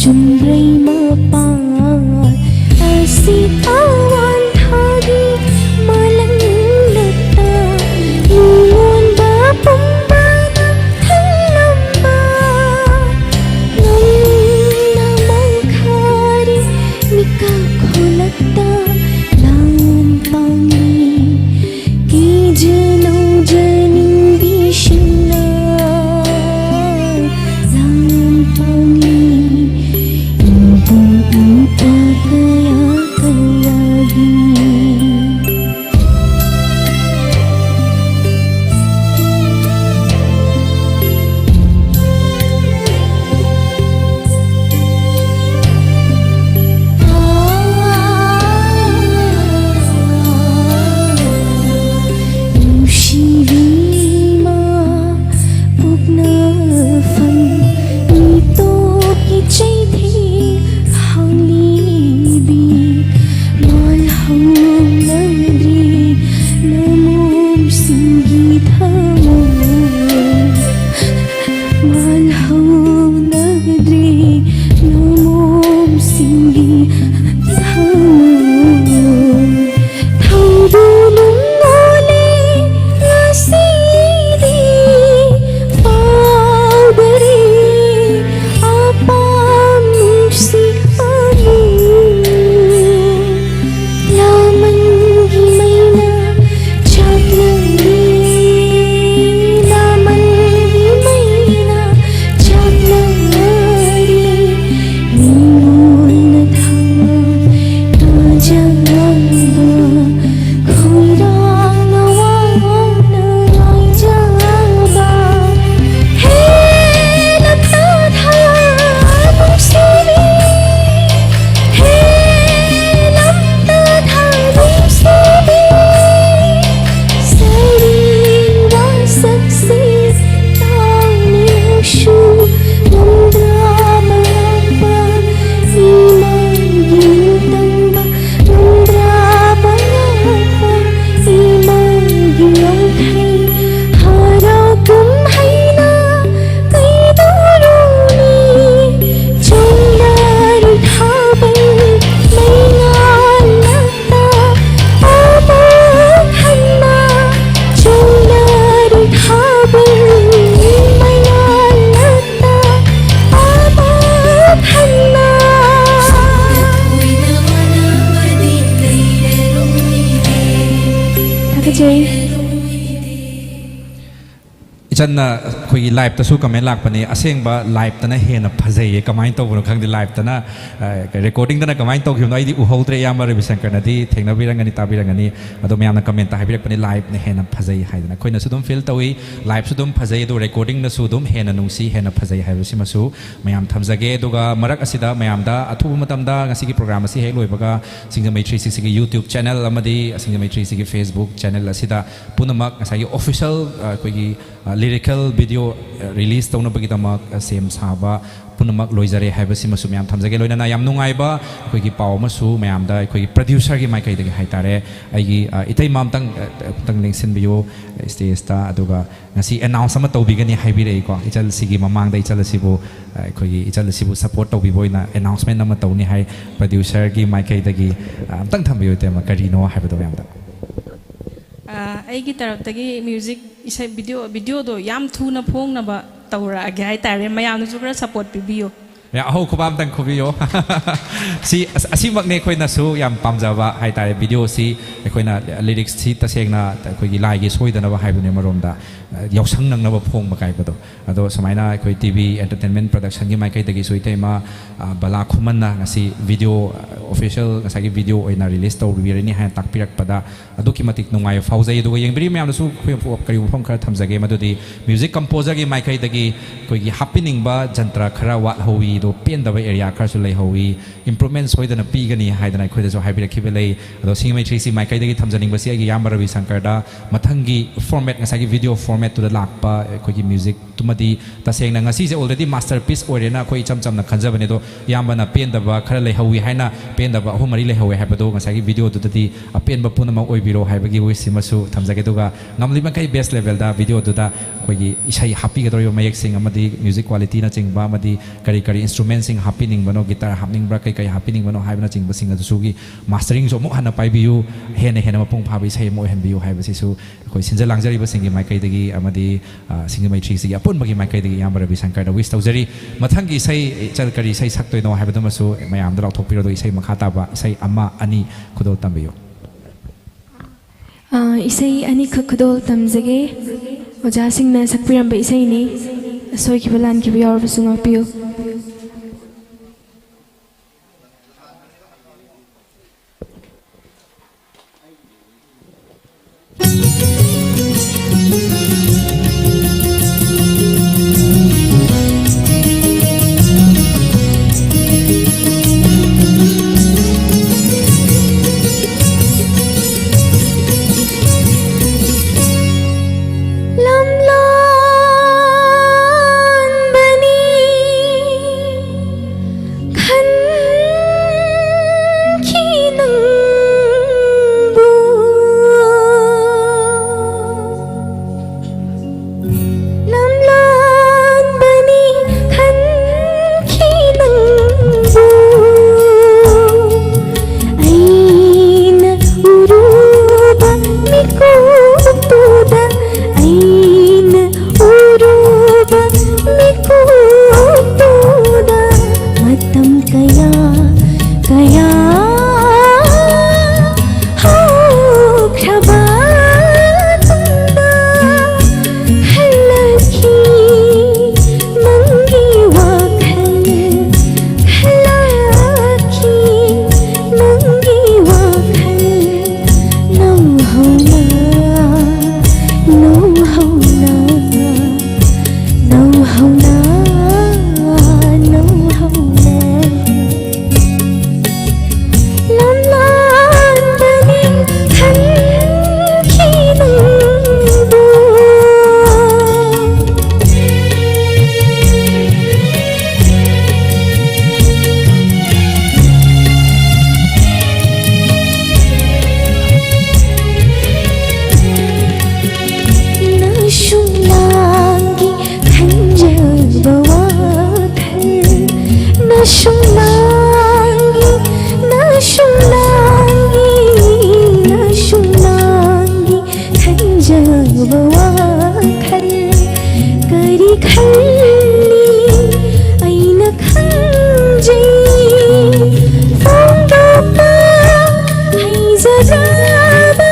ꯆꯨꯝꯕ꯭ꯔꯩ ꯃꯄꯥꯟ ꯑꯁꯤ ꯑꯋꯥꯡ ꯊꯥꯒꯤ ꯃꯥꯂꯪ ꯂꯛꯇ ꯂꯨꯉꯣꯟꯕ ꯄꯨꯝꯕꯅ ꯊꯜꯂꯝꯕ ꯅꯪꯅ ꯃꯪꯈꯥꯔꯤ ꯃꯤꯀꯞ ꯈꯣꯂꯛꯇ ꯂꯥꯝ ꯄꯥꯡꯂꯤ꯫ ꯀꯤꯖ ꯅꯧꯖꯅꯤꯡꯕꯤꯁꯤꯡꯅ ꯂꯥꯝ ꯄꯥꯡꯂꯤ꯫ ꯏꯆꯟꯅ ꯑꯩꯈꯣꯏꯒꯤ ꯂꯥꯏꯞꯇꯁꯨ ꯀꯃꯦꯟ ꯂꯥꯛꯄꯅꯦ, "ꯑꯁꯦꯡꯕ ꯂꯥꯏꯞꯇꯅ ꯍꯦꯟꯅ ꯐꯖꯩꯌꯦ, ꯀꯃꯥꯏꯅ ꯇꯧꯕꯅꯣ ꯈꯪꯗꯦ, ꯂꯥꯏꯞꯇꯅ, ꯑ, ꯔꯦꯀꯣꯔꯗꯤꯡꯗꯅ ꯀꯃꯥꯏꯅ ꯇꯧꯈꯤꯕꯅꯣ ꯑꯩꯗꯤ ꯎꯍꯧꯗ꯭ꯔꯦ, ꯏꯌꯥꯝꯕ ꯔꯕꯤꯁꯪꯀꯔꯅꯗꯤ ꯊꯦꯡꯅꯕꯤꯔꯝꯒꯅꯤ, ꯇꯥꯕꯤꯔꯝꯒꯅꯤ, ꯑꯗꯣ ꯃꯌꯥꯝꯅ ꯀꯃꯦꯟꯇ ꯍꯥꯏꯕꯤꯔꯛꯄꯅꯦ ꯂꯥꯏꯞꯅ ꯍꯦꯟꯅ ꯐꯖꯩ ꯍꯥꯏꯗꯅ꯫ ꯑꯩꯈꯣꯏꯅꯁꯨ ꯑꯗꯨꯝ ꯐꯤꯜ ꯇꯧꯏ, ꯂꯥꯏꯞꯁꯨ ꯑꯗꯨꯝ ꯐꯖꯩ, ꯑꯗꯣ ꯔꯦꯀꯣꯔꯗꯤꯡꯅꯁꯨ ꯑꯗꯨꯝ ꯍꯦꯟꯅ ꯅꯨꯡꯁꯤ, ꯍꯦꯟꯅ ꯐꯖꯩ ꯍꯥꯏꯕꯁꯤꯃꯁꯨ ꯃꯌꯥꯝ ꯊꯝꯖꯒꯦ꯫ ꯑꯗꯨꯒ ꯃꯔꯛ ꯑꯁꯤꯗ ꯃꯌꯥꯝꯗ ꯑꯊꯨꯕ ꯃꯇꯝꯗ ꯉꯁꯤꯒꯤ ꯄ꯭ꯔꯣꯒ꯭ꯔꯥꯝ ꯑꯁꯤ ꯍꯦꯛ ꯂꯣꯏꯕꯒ ꯁꯤꯡꯖꯃꯩ ꯊ꯭ꯔꯤ ꯁꯤꯛꯁꯇꯤꯒꯤ YouTube ꯆꯦꯅꯦꯜ ꯑꯃꯗꯤ ꯁꯤꯡꯖꯃꯩ ꯊ꯭ꯔꯤ ꯁꯤꯛꯁꯇꯤꯒꯤ Facebook ꯆꯦꯅꯦꯜ ꯑꯁꯤꯗ ꯄꯨꯝꯅꯃꯛ ꯉꯁꯥꯏꯒꯤ ꯑꯣꯐꯤꯁꯤꯌꯦꯜ, ꯑ, ꯑꯩꯈꯣꯏꯒꯤ, ꯑ, ꯂꯤꯔꯤꯀꯦꯜ ꯚꯤꯗꯤꯑꯣ, ꯑ, ꯔꯤꯂꯤꯁ ꯇꯧꯅꯕꯒꯤꯗꯃꯛ, ꯑ, ꯁꯦꯝ ꯁꯥꯕ ꯄꯨꯝꯅꯃꯛ ꯂꯣꯏꯖꯔꯦ ꯍꯥꯏꯕꯁꯤꯃꯁꯨ ꯃꯌꯥꯝ ꯊꯝꯖꯒꯦ꯫ ꯂꯣꯏꯅꯅ ꯌꯥꯝ ꯅꯨꯡꯉꯥꯏꯕ ꯑꯩꯈꯣꯏꯒꯤ ꯄꯥꯎ ꯑꯃꯁꯨ ꯃꯌꯥꯝꯗ ꯑꯩꯈꯣꯏꯒꯤ ꯄ꯭ꯔꯗ꯭ꯌꯨꯁꯔꯒꯤ ꯃꯥꯏꯀꯩꯗꯒꯤ ꯍꯥꯏꯇꯥꯔꯦ, ꯑꯩꯒꯤ, ꯑ, ꯏꯇꯩꯃ ꯑꯝꯇꯪ, ꯑ, ꯑꯝꯇꯪ ꯂꯦꯡꯁꯤꯟꯕꯤꯌꯨ ꯁ꯭ꯇꯦꯖꯇ, ꯑꯗꯨꯒ ꯉꯁꯤ ꯑꯦꯅꯥꯎꯟꯁ ꯑꯃ ꯇꯧꯕꯤꯒꯅꯤ ꯍꯥꯏꯕꯤꯔꯛꯏꯀꯣ꯫ ꯏꯆꯜꯁꯤꯒꯤ ꯃꯃꯥꯡꯗ ꯏꯆꯜ ꯑꯁꯤꯕꯨ, ꯑ, ꯑꯩꯈꯣꯏꯒꯤ ꯏꯆꯜ ꯑꯁꯤꯕꯨ ꯁꯄꯣꯔꯠ ꯇꯧꯕꯤꯕ ꯑꯣꯏꯅ ꯑꯦꯅꯥꯎꯟꯁꯃꯦꯟ ꯑꯃ ꯇꯧꯅꯤ ꯍꯥꯏ ꯄ꯭ꯔꯗ꯭ꯌꯨꯁꯔꯒꯤ ꯃꯥꯏꯀꯩꯗꯒꯤ꯫ ꯑ, ꯑꯝꯇꯪ ꯊꯝꯕꯤꯌꯨ ꯏꯇꯩꯃ, ꯀꯔꯤꯅꯣ ꯍꯥꯏꯕꯗꯣ ꯃꯌꯥꯝꯗ꯫ ꯑ, ꯑꯩꯒꯤ ꯇꯔꯞꯇꯒꯤ ꯃ꯭ꯌꯨꯖꯤꯛ, ꯏꯁꯩ, ꯚꯤꯗꯤꯑꯣ, ꯚꯤꯗꯤꯑꯣꯗꯣ ꯌꯥꯝ ꯊꯨꯅ ꯐꯣꯡꯅꯕ ꯇꯧꯔꯛꯑꯒꯦ ꯍꯥꯏꯇꯥꯔꯦ꯫ ꯃꯌꯥꯝꯅꯁꯨ ꯈꯔ ꯁꯄꯣꯔꯠ ꯄꯤꯕꯤꯌꯨ꯫ ꯌꯥ, ꯑꯍꯧ ꯈꯨꯕꯥꯛ ꯑꯝꯇꯪ ꯈꯨꯕꯤꯌꯣ꯫ ꯁꯤ, ꯑꯁ, ꯑꯁꯤꯃꯛꯅꯦ ꯑꯩꯈꯣꯏꯅꯁꯨ ꯌꯥꯝ ꯄꯥꯝꯖꯕ ꯍꯥꯏꯇꯥꯔꯦ꯫ ꯚꯤꯗꯤꯑꯣꯁꯤ ꯑꯩꯈꯣꯏꯅ ꯂꯤꯔꯤꯛꯁꯁꯤ ꯇꯁꯦꯡꯅ ꯑꯩꯈꯣꯏꯒꯤ ꯂꯥꯏꯒꯤ ꯁꯣꯏꯗꯅꯕ ꯍꯥꯏꯕꯅꯦ ꯑꯃꯔꯣꯝꯗ, ꯑ, ꯌꯥꯎꯁꯪ ꯅꯪꯅꯕ ꯐꯣꯡꯕ ꯀꯥꯏꯕꯗꯣ꯫ ꯑꯗꯣ ꯁꯨꯃꯥꯏꯅ ꯑꯩꯈꯣꯏ ꯇꯤ ꯚꯤ ꯑꯦꯟꯇꯔꯇꯦꯟꯃꯦꯟ ꯄ꯭ꯔꯗꯛꯁꯟꯒꯤ ꯃꯥꯏꯀꯩꯗꯒꯤꯁꯨ ꯏꯇꯩꯃ, ꯑ, ꯕꯂꯥ ꯈꯨꯃꯟꯅ ꯉꯁꯤ ꯚꯤꯗꯤꯑꯣ, ꯑ, ꯑꯣꯐꯤꯁꯤꯌꯦꯜ ꯉꯁꯥꯏꯒꯤ ꯚꯤꯗꯤꯑꯣ ꯑꯣꯏꯅ ꯔꯤꯂꯤꯁ ꯇꯧꯕꯤꯔꯅꯤ ꯍꯥꯏꯅ ꯇꯥꯛꯄꯤꯔꯛꯄꯗ ꯑꯗꯨꯛꯀꯤ ꯃꯇꯤꯛ ꯅꯨꯡꯉꯥꯏꯕ ꯐꯥꯎꯖꯩ꯫ ꯑꯗꯨꯒ ꯌꯦꯡꯕꯤꯔꯤ ꯃꯌꯥꯝꯗꯁꯨ ꯑꯩꯈꯣꯏ ꯀꯔꯤꯒꯨꯝꯕ ꯃꯐꯝ ꯈꯔ ꯊꯝꯖꯒꯦ, ꯃꯗꯨꯗꯤ ꯃ꯭ꯌꯨꯖꯤꯛ ꯀꯝꯄꯣꯖꯔꯒꯤ ꯃꯥꯏꯀꯩꯗꯒꯤ ꯑꯩꯈꯣꯏꯒꯤ ꯍꯥꯞꯄꯤꯅꯤꯡꯕ ꯖꯟꯇ꯭ꯔ ꯈꯔ ꯋꯥꯠꯍꯧꯋꯤ, ꯑꯗꯣ ꯄꯦꯟꯗꯕ ꯑꯦꯔꯤꯌꯥ ꯈꯔꯁꯨ ꯂꯩꯍꯧꯋꯤ, ꯏꯝꯄ꯭ꯔꯨꯚꯃꯦꯟ ꯁꯣꯏꯗꯅ ꯄꯤꯒꯅꯤ ꯍꯥꯏꯗꯅ ꯑꯩꯈꯣꯏꯗꯁꯨ ꯍꯥꯏꯕꯤꯔꯛꯈꯤꯕ ꯂꯩ꯫ ꯑꯗꯣ ꯁꯤꯡꯖꯃꯩ ꯊ꯭ꯔꯤ ꯁꯤꯛꯁꯇꯤ ꯃꯥꯏꯀꯩꯗꯒꯤ ꯊꯝꯖꯅꯤꯡꯕꯁꯤ ꯑꯩꯒꯤ ꯏꯌꯥꯝꯕ ꯔꯕꯤ ꯁꯪꯀꯔꯗ ꯃꯊꯪꯒꯤ ꯐꯣꯔꯃꯦꯠ, ꯉꯁꯥꯏꯒꯤ ꯚꯤꯗꯤꯑꯣ ꯐꯣꯔꯃꯦꯠꯇꯨꯗ ꯂꯥꯛꯄ ꯑꯩꯈꯣꯏꯒꯤ ꯃ꯭ꯌꯨꯖꯤꯛꯇꯨꯃꯗꯤ ꯇꯁꯦꯡꯅ ꯉꯁꯤꯁꯦ ꯑꯣꯜꯔꯦꯗꯤ ꯃꯥꯁꯇꯔ ꯄꯤꯁ ꯑꯣꯏꯔꯦꯅ ꯑꯩꯈꯣꯏ ꯏꯆꯝ ꯆꯝꯅ ꯈꯟꯖꯕꯅꯦ꯫ ꯑꯗꯣ ꯏꯌꯥꯝꯕꯅ ꯄꯦꯟꯗꯕ ꯈꯔ ꯂꯩꯍꯧꯋꯤ ꯍꯥꯏꯅ, ꯄꯦꯟꯗꯕ ꯑꯍꯨꯝ ꯃꯔꯤ ꯂꯩꯍꯧꯋꯦ ꯍꯥꯏꯕꯗꯣ ꯉꯁꯥꯏꯒꯤ ꯚꯤꯗꯤꯑꯣꯗꯨꯗꯗꯤ ꯑꯄꯦꯟꯕ ꯄꯨꯝꯅꯃꯛ ꯑꯣꯏꯕꯤꯔꯣ ꯍꯥꯏꯕꯒꯤ ꯋꯤꯁ ꯁꯤꯃꯁꯨ ꯊꯝꯖꯒꯦ꯫ ꯑꯗꯨꯒ ꯉꯝꯂꯤꯃꯈꯩ ꯕꯦꯁ ꯂꯦꯚꯦꯜꯗ ꯚꯤꯗꯤꯑꯣꯗꯨꯗ ꯑꯩꯈꯣꯏꯒꯤ ꯏꯁꯩ ꯍꯥꯞꯄꯤꯒꯗꯧꯔꯤꯕ ꯃꯌꯦꯛꯁꯤꯡ ꯑꯃꯗꯤ ꯃ꯭ꯌꯨꯖꯤꯛ ꯀ꯭ꯋꯥꯂꯤꯇꯤꯅꯆꯤꯡꯕ ꯑꯃꯗꯤ ꯀꯔꯤ ꯀꯔꯤ ꯏꯟꯁꯇ꯭ꯔꯨꯃꯦꯟꯁꯤꯡ ꯍꯥꯞꯄꯤꯅꯤꯡꯕꯅꯣ, ꯒꯤꯇꯥꯔ ꯍꯥꯞꯅꯤꯡꯕ꯭ꯔꯥ, ꯀꯩ ꯀꯔꯤ ꯍꯥꯞꯄꯤꯅꯤꯡꯕꯅꯣ ꯍꯥꯏꯕꯅꯆꯤꯡꯕꯁꯤꯡ ꯑꯗꯨꯁꯨꯒꯤ ꯃꯥꯁꯇꯔꯤꯡꯁꯨ ꯑꯃꯨꯛ ꯍꯟꯅ ꯄꯥꯏꯕꯤꯌꯨ, ꯍꯦꯟꯅ ꯍꯦꯟꯅ ꯃꯄꯨꯡ ꯐꯥꯕ ꯏꯁꯩ ꯑꯃ ꯑꯣꯏꯍꯟꯕꯤꯌꯨ ꯍꯥꯏꯕꯁꯤꯁꯨ ꯑꯩꯈꯣꯏ ꯁꯤꯟꯖ ꯂꯥꯡꯖꯔꯤꯕꯁꯤꯡꯒꯤ ꯃꯥꯏꯀꯩꯗꯒꯤ ꯑꯃꯗꯤ, ꯑ, ꯁꯤꯡꯖꯃꯩ ꯊ꯭ꯔꯤ ꯁꯤꯛꯁꯇꯤꯒꯤ ꯑꯄꯨꯟꯕꯒꯤ ꯃꯥꯏꯀꯩꯗꯒꯤ ꯏꯌꯥꯝꯕ ꯔꯕꯤ ꯁꯪꯀꯔꯗ ꯋꯤꯁ ꯇꯧꯖꯔꯤ꯫ ꯃꯊꯪꯒꯤ ꯏꯁꯩ, ꯏꯆꯜ ꯀꯔꯤ ꯏꯁꯩ ꯁꯛꯇꯣꯏꯅꯣ ꯍꯥꯏꯕꯗꯨꯃꯁꯨ ꯃꯌꯥꯝꯗ ꯂꯥꯎꯊꯣꯛꯄꯤꯔꯣ, ꯑꯗꯨꯒ ꯏꯁꯩ ꯃꯈꯥ ꯇꯥꯕ ꯏꯁꯩ ꯑꯃ ꯑꯅꯤ ꯈꯨꯗꯣꯜ ꯇꯝꯕꯤꯌꯨ꯫ ꯑ, ꯏꯁꯩ ꯑꯅꯤꯈꯛ ꯈꯨꯗꯣꯜ ꯇꯝꯖꯒꯦ꯫ ꯑꯣꯖꯥꯁꯤꯡꯅ ꯁꯛꯄꯤꯔꯝꯕ ꯏꯁꯩꯅꯤ꯫ ꯑꯁꯣꯏꯈꯤꯕ ꯂꯥꯟꯈꯤꯕ ꯌꯥꯎꯔꯕꯁꯨ ꯉꯥꯛꯄꯤꯌꯨ꯫ ꯂꯝꯂꯥꯟꯕꯅꯤ ꯈꯟꯈꯤ ꯅꯪꯕꯨ꯫ ꯂꯝꯂꯥꯟꯕꯅꯤ ꯈꯟꯈꯤ ꯅꯪꯕꯨ꯫ ꯑꯩꯅ ꯎꯔꯨꯕ ꯃꯤꯀꯨꯞꯇꯨꯗ, ꯑꯩꯅ ꯎꯔꯨꯕ ꯃꯤꯀꯨꯞꯇꯨꯗ ꯃꯇꯝ ꯀꯌꯥ ꯀꯌꯥ ꯍꯧꯈ꯭ꯔꯕ ꯇꯨꯡꯗ ꯍꯜꯂꯛꯈꯤ ꯅꯪꯒꯤ ꯋꯥꯈꯜ, ꯍꯜꯂꯛꯈꯤ ꯅꯪꯒꯤ ꯋꯥꯈꯜ꯫ ꯅꯧꯍꯧꯅ, ꯅꯧꯍꯧꯅ, ꯅꯧꯍꯧꯅ, ꯅꯧꯍꯧꯅ꯫ ꯂꯝꯂꯥꯟꯕꯅꯤ ꯈꯟꯈꯤ ꯅꯪꯕꯨ꯫ ꯅꯁꯨꯝꯂꯥꯡꯒꯤ ꯈꯟꯖꯕ ꯋꯥꯈꯜ, ꯅꯁꯨꯝꯂꯥꯡꯒꯤ, ꯅꯁꯨꯝꯂꯥꯡꯒꯤ, ꯅꯁꯨꯝꯂꯥꯡꯒꯤ ꯈꯟꯖꯕ ꯋꯥꯈꯜ ꯀꯔꯤ ꯈꯜꯂꯤ ꯑꯩꯅ ꯈꯪꯖꯩ꯫ ꯐꯣꯡꯗꯣꯛꯄ ꯍꯩꯖꯗꯕ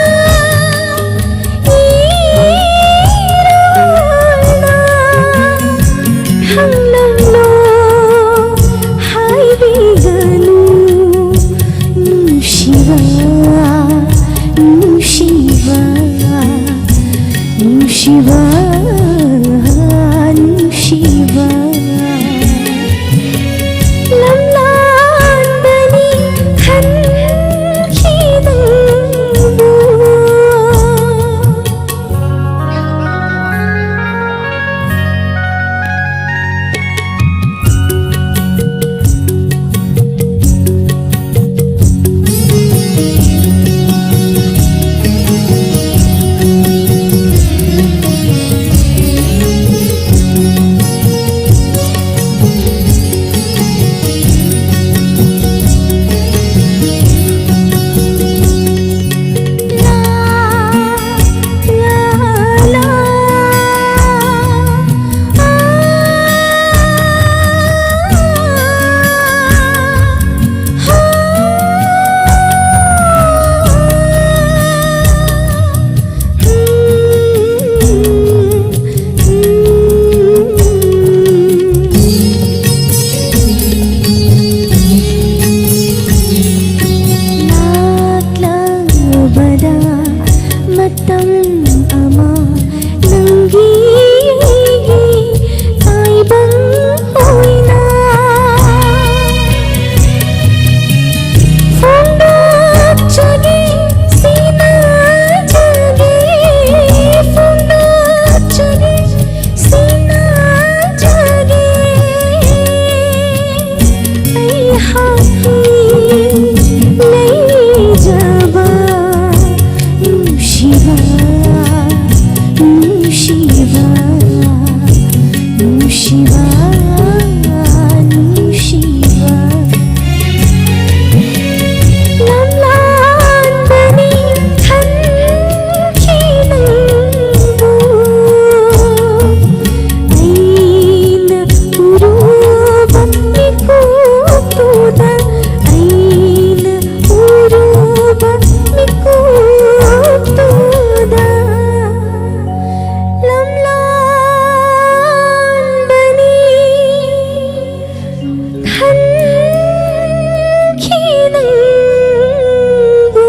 ꯊꯥꯛꯀꯤ ꯂꯩꯖꯕ ꯅꯨꯡꯁꯤꯕ, ꯅꯨꯡꯁꯤꯕ, ꯅꯨꯡꯁꯤꯕ, ꯅꯨꯡꯁꯤꯕ꯫ ꯂꯝꯂꯥꯟꯕꯅꯤ ꯈꯟꯈꯤ ꯅꯪꯕꯨ ꯑꯩꯅ ꯎꯔꯨꯕ ꯃꯤꯀꯨꯞꯇꯨꯗ, ꯑꯩꯅ ꯎꯔꯨꯕ ꯃꯤꯀꯨꯞꯇꯨꯗ ꯂꯝꯂꯥꯟꯕꯅꯤ ꯈꯟꯈꯤ ꯅꯪꯕꯨ꯫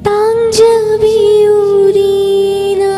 ꯇꯥꯡꯖꯕꯤ ꯎꯔꯤꯅ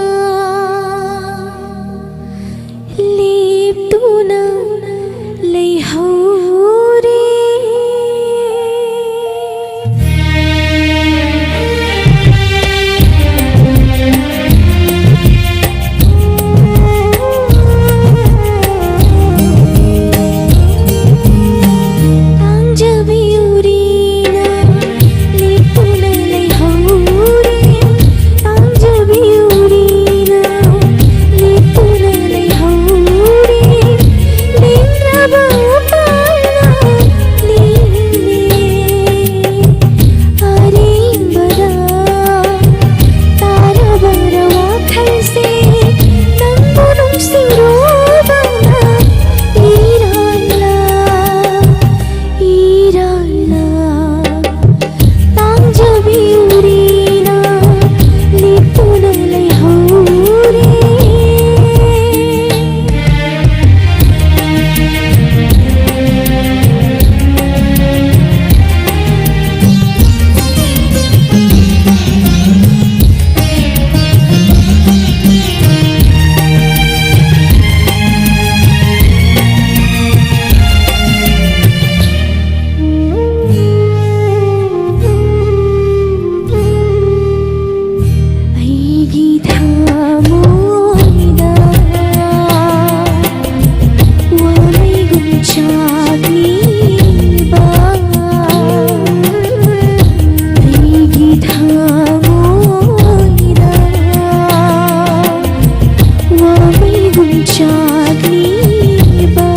ꯃꯩꯒꯨꯝ ꯆꯥꯛꯂꯤꯕ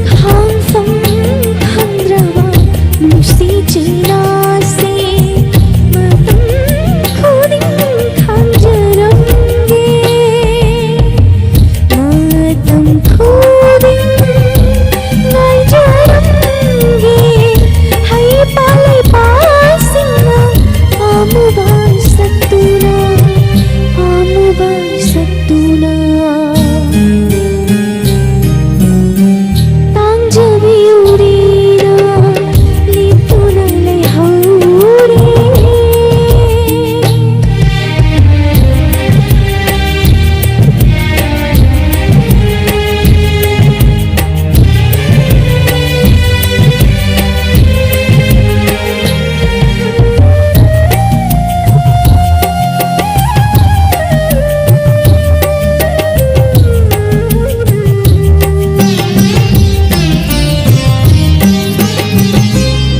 ꯈꯥꯡꯐꯝ ꯈꯪꯗ꯭ꯔꯕ ꯅꯨꯡꯁꯤ ꯆꯩꯅꯥꯁꯦ ꯃꯇꯝ ꯈꯨꯗꯤꯡ ꯈꯥꯡꯖꯔꯝꯒꯦ꯫ ꯃꯇꯝ ꯈꯨꯗꯤꯡ ꯉꯥꯏꯖꯔꯝꯒꯦ꯫ ꯍꯩ ꯄꯥꯜꯂꯩ ꯄꯥꯁꯤꯡꯅ ꯄꯥꯝꯃꯨꯕ ꯁꯛꯇꯨꯅ, ꯄꯥꯝꯃꯨꯕ ꯁꯛꯇꯨꯅ꯫ ꯇꯥꯡꯖꯕꯤ ꯎꯔꯤꯅ ꯂꯦꯞꯇꯨꯅ ꯂꯩꯍꯧꯔꯦ꯫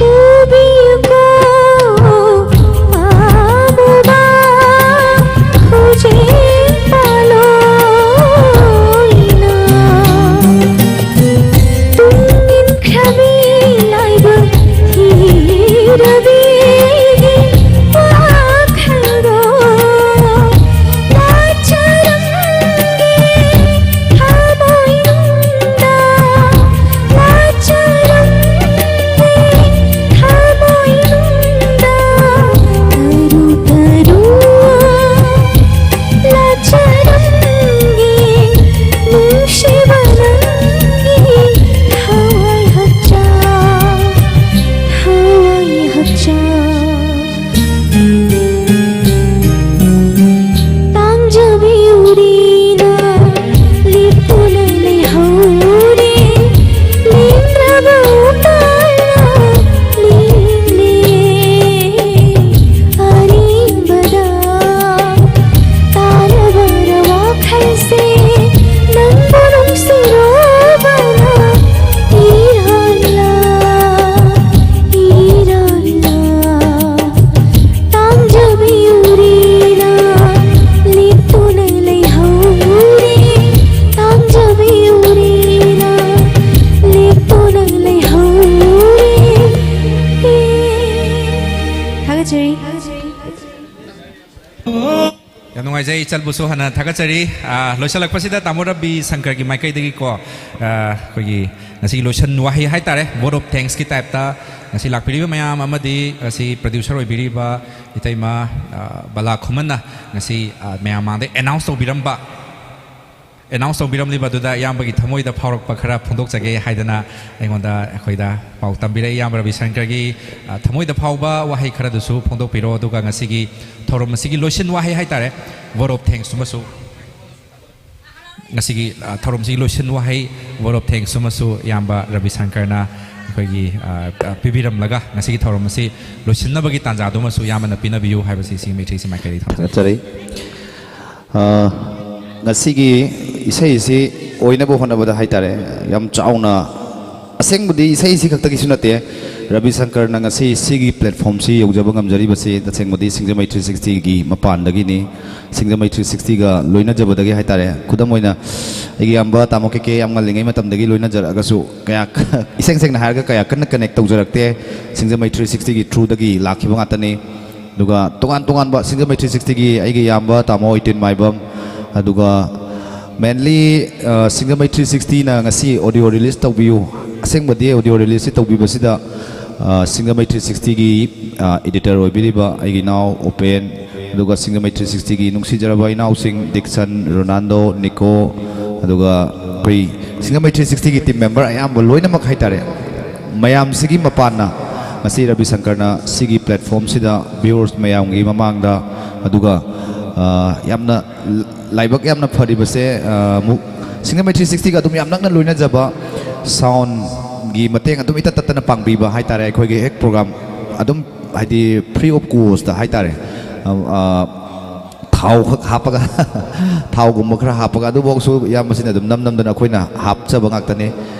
ꯎꯕꯤꯌꯨꯀꯣ, ꯄꯥꯝꯃꯨꯕ ꯈꯣꯟꯖꯦꯜ ꯄꯥꯜꯂꯣꯏꯅ꯫ ꯇꯨꯝꯅꯤꯡꯈ꯭ꯔꯕꯤ ꯂꯥꯏꯕꯛ ꯊꯤꯔꯕꯤꯒꯤ ꯋꯥꯈꯜꯗꯣ ꯂꯥꯠꯆꯔꯝꯒꯦ ꯊꯃꯣꯏꯅꯨꯡꯗ, ꯂꯥꯠꯆꯔꯝꯒꯦ ꯊꯃꯣꯏꯅꯨꯡꯗ꯫ ꯇꯔꯨ ꯇꯔꯨ ꯂꯥꯠꯆꯔꯝꯒꯦ ꯅꯨꯡꯁꯤꯕ ꯅꯪꯒꯤ ꯊꯋꯥꯏ ꯍꯛꯆꯥꯡ, ꯊꯋꯥꯏ ꯍꯛꯆꯥꯡ꯫ ꯇꯥꯡꯖꯕꯤ ꯎꯔꯤꯅ ꯂꯦꯞꯇꯨꯅ ꯂꯩꯍꯧꯔꯦ꯫ ꯂꯦꯡꯗ꯭ꯔꯕ ꯎꯄꯥꯜꯅ ꯂꯦꯡꯂꯦ ꯑꯔꯦꯝꯕꯗ꯫ ꯇꯥꯔꯕꯔ ꯋꯥꯈꯜꯁꯦ ꯅꯪꯕꯨ ꯅꯨꯡꯁꯤꯔꯨꯕꯅ ꯏꯔꯥꯜꯂ, ꯏꯔꯥꯜꯂ꯫ ꯇꯥꯡꯖꯕꯤ ꯎꯔꯤꯅ ꯂꯤ ꯅꯨꯡꯉꯥꯏꯖꯩ, ꯏꯆꯜꯕꯨꯁꯨ ꯍꯥꯟꯅ ꯊꯥꯒꯠꯆꯔꯤ꯫ ꯑ, ꯂꯣꯏꯁꯤꯜꯂꯛꯄꯁꯤꯗ ꯇꯥꯃꯣ ꯔꯕꯤ ꯁꯪꯀꯔꯒꯤ ꯃꯥꯏꯀꯩꯗꯒꯤꯀꯣ, ꯑ, ꯑꯩꯈꯣꯏꯒꯤ ꯉꯁꯤꯒꯤ ꯂꯣꯏꯁꯟ ꯋꯥꯍꯩ ꯍꯥꯏꯇꯥꯔꯦ, vote of thanksꯀꯤ typeꯇ ꯉꯁꯤ ꯂꯥꯛꯄꯤꯔꯤꯕ ꯃꯌꯥꯝ ꯑꯃꯗꯤ ꯉꯁꯤ producer ꯑꯣꯏꯕꯤꯔꯤꯕ ꯏꯇꯩꯃ, ꯑ, ꯕꯂꯥ ꯈꯨꯃꯟꯅ ꯉꯁꯤ, ꯑ, ꯃꯌꯥꯝ ꯃꯥꯡꯗ announce ꯇꯧꯕꯤꯔꯝꯕ, announce ꯇꯧꯕꯤꯔꯝꯂꯤꯕ ꯑꯗꯨꯗ ꯏꯌꯥꯝꯕꯒꯤ ꯊꯃꯣꯏꯗ ꯐꯥꯎꯔꯛꯄ ꯈꯔ ꯐꯣꯡꯗꯣꯛꯆꯒꯦ ꯍꯥꯏꯗꯅ ꯑꯩꯉꯣꯟꯗ, ꯑꯩꯈꯣꯏꯗ ꯄꯥꯎ ꯇꯝꯕꯤꯔꯛꯏ꯫ ꯏꯌꯥꯝꯕ ꯔꯕꯤ ꯁꯪꯀꯔꯒꯤ, ꯑ, ꯊꯃꯣꯏꯗ ꯐꯥꯎꯕ ꯋꯥꯍꯩ ꯈꯔꯗꯨꯁꯨ ꯐꯣꯡꯗꯣꯛꯄꯤꯔꯣ, ꯑꯗꯨꯒ ꯉꯁꯤꯒꯤ ꯊꯧꯔꯝ ꯑꯁꯤꯒꯤ ꯂꯣꯏꯁꯤꯟ ꯋꯥꯍꯩ ꯍꯥꯏꯇꯥꯔꯦ, vote of thanksꯇꯨꯃꯁꯨ, ꯉꯁꯤꯒꯤ, ꯑ, ꯊꯧꯔꯝꯁꯤꯒꯤ ꯂꯣꯏꯁꯤꯟ ꯋꯥꯍꯩ, vote of thanksꯇꯨꯃꯁꯨ ꯏꯌꯥꯝꯕ ꯔꯕꯤ ꯁꯪꯀꯔꯅ ꯑꯩꯈꯣꯏꯒꯤ, ꯑ, ꯑ, ꯄꯤꯕꯤꯔꯝꯂꯒ ꯉꯁꯤꯒꯤ ꯊꯧꯔꯝ ꯑꯁꯤ ꯂꯣꯏꯁꯤꯟꯅꯕꯒꯤ ꯇꯥꯟꯖꯥꯗꯨꯃꯁꯨ ꯏꯌꯥꯝꯕꯅ ꯄꯤꯅꯕꯤꯌꯨ ꯍꯥꯏꯕꯁꯤ ꯁꯤꯒꯤ ꯃꯥꯏꯀꯩꯁꯤ ꯃꯥꯏꯀꯩꯗꯒꯤ ꯊꯝꯖꯒꯦ꯫ ꯊꯥꯒꯠꯆꯔꯤ꯫ ꯑ, ꯉꯁꯤꯒꯤ ꯏꯁꯩ ꯑꯁꯤ ꯑꯣꯏꯅꯕ ꯍꯣꯠꯅꯕꯗ ꯍꯥꯏꯇꯥꯔꯦ, ꯌꯥꯝ ꯆꯥꯎꯅ, ꯑꯁꯦꯡꯕꯗꯤ ꯏꯁꯩ ꯑꯁꯤ ꯈꯛꯇꯒꯤꯁꯨ ꯅꯠꯇꯦ, ꯔꯕꯤ ꯁꯪꯀꯔꯅ ꯉꯁꯤ ꯁꯤꯒꯤ platformꯁꯤ ꯌꯧꯖꯕ ꯉꯝꯖꯔꯤꯕꯁꯤ ꯇꯁꯦꯡꯕꯗꯤ ꯁꯤꯡꯖꯃꯩ three sixtyꯒꯤ ꯃꯄꯥꯟꯗꯒꯤꯅꯤ꯫ ꯁꯤꯡꯖꯃꯩ three sixtyꯒ ꯂꯣꯏꯅꯖꯕꯗꯒꯤ ꯍꯥꯏꯇꯥꯔꯦ꯫ ꯈꯨꯗꯝ ꯑꯣꯏꯅ ꯑꯩꯒꯤ ꯏꯌꯥꯝꯕ ꯇꯥꯃꯣ ꯀꯦ ꯀꯦ ꯌꯥꯝ ꯉꯜꯂꯤꯉꯩ ꯃꯇꯝꯗꯒꯤ ꯂꯣꯏꯅꯖꯔꯛꯑꯒꯁꯨ ꯀꯌꯥ, ꯏꯁꯦꯡ ꯁꯦꯡꯅ ꯍꯥꯏꯔꯒ ꯀꯌꯥ ꯀꯟꯅ connect ꯇꯧꯖꯔꯛꯇꯦ ꯁꯤꯡꯖꯃꯩ three sixtyꯒꯤ throughꯗꯒꯤ ꯂꯥꯛꯈꯤꯕ ꯉꯥꯛꯇꯅꯤ꯫ ꯑꯗꯨꯒ ꯇꯣꯉꯥꯟ ꯇꯣꯉꯥꯟꯕ ꯁꯤꯡꯖꯃꯩ three sixtyꯒꯤ ꯑꯩꯒꯤ ꯏꯌꯥꯝꯕ ꯇꯥꯃꯣ ꯏꯇꯤꯟ ꯃꯥꯏꯕꯝ, ꯑꯗꯨꯒ mainly, ꯑ, ꯁꯤꯡꯖꯃꯩ three sixtyꯅ ꯉꯁꯤ audio release ꯇꯧꯕꯤꯌꯨ, ꯑꯁꯦꯡꯕꯗꯤ audio releaseꯁꯤ ꯇꯧꯕꯤꯕꯁꯤꯗ, ꯑ, ꯁꯤꯡꯖꯃꯩ three sixtyꯒꯤ, ꯑ, editor ꯑꯣꯏꯕꯤꯔꯤꯕ ꯑꯩꯒꯤ ꯏꯅꯥꯎ ꯎꯄꯦꯟ, ꯑꯗꯨꯒ ꯁꯤꯡꯖꯃꯩ three sixtyꯒꯤ ꯅꯨꯡꯁꯤꯖꯔꯕ ꯏꯅꯥꯎꯁꯤꯡ ꯗꯤꯛꯁꯟ, ꯔꯣꯅꯥꯜꯗꯣ, ꯅꯤꯀꯣ, ꯑꯗꯨꯒ ꯑꯩꯈꯣꯏ ꯁꯤꯡꯖꯃꯩ three sixtyꯒꯤ team member ꯑꯌꯥꯝꯕ ꯂꯣꯏꯅꯃꯛ ꯍꯥꯏꯇꯥꯔꯦ, ꯃꯌꯥꯝꯁꯤꯒꯤ ꯃꯄꯥꯟꯅ ꯉꯁꯤ ꯔꯕꯤ ꯁꯪꯀꯔꯅ ꯁꯤꯒꯤ platformꯁꯤꯗ viewers ꯃꯌꯥꯝꯒꯤ ꯃꯃꯥꯡꯗ, ꯑꯗꯨꯒ, ꯑ, ꯌꯥꯝꯅ ꯂꯥꯏꯕꯛ ꯌꯥꯝꯅ ꯐꯔꯤꯕꯁꯦ, ꯑ, ꯑꯃꯨꯛ ꯁꯤꯡꯖꯃꯩ three sixtyꯒ ꯑꯗꯨꯝ ꯌꯥꯝ ꯅꯛꯅ ꯂꯣꯏꯅꯖꯕ, soundꯒꯤ ꯃꯇꯦꯡ ꯑꯗꯨꯝ ꯏꯇꯠ ꯇꯠꯇꯅ ꯄꯥꯡꯕꯤꯕ ꯍꯥꯏꯇꯥꯔꯦ꯫ ꯑꯩꯈꯣꯏꯒꯤ ꯍꯦꯛ program ꯑꯗꯨꯝ, ꯍꯥꯏꯗꯤ, free of costꯇ ꯍꯥꯏꯇꯥꯔꯦ, ꯑ, ꯑ, ꯊꯥꯎ ꯈꯛ ꯍꯥꯞꯄꯒ ꯊꯥꯎꯒꯨꯝꯕ ꯈꯔ ꯍꯥꯞꯄꯒ, ꯑꯗꯨꯐꯥꯎꯁꯨ ꯏꯌꯥꯝꯕꯁꯤꯅ ꯑꯗꯨꯝ ꯅꯝ ꯅꯝꯗꯅ ꯑꯩꯈꯣꯏꯅ ꯍꯥꯞꯆꯕ ꯉꯥꯛꯇꯅꯤ꯫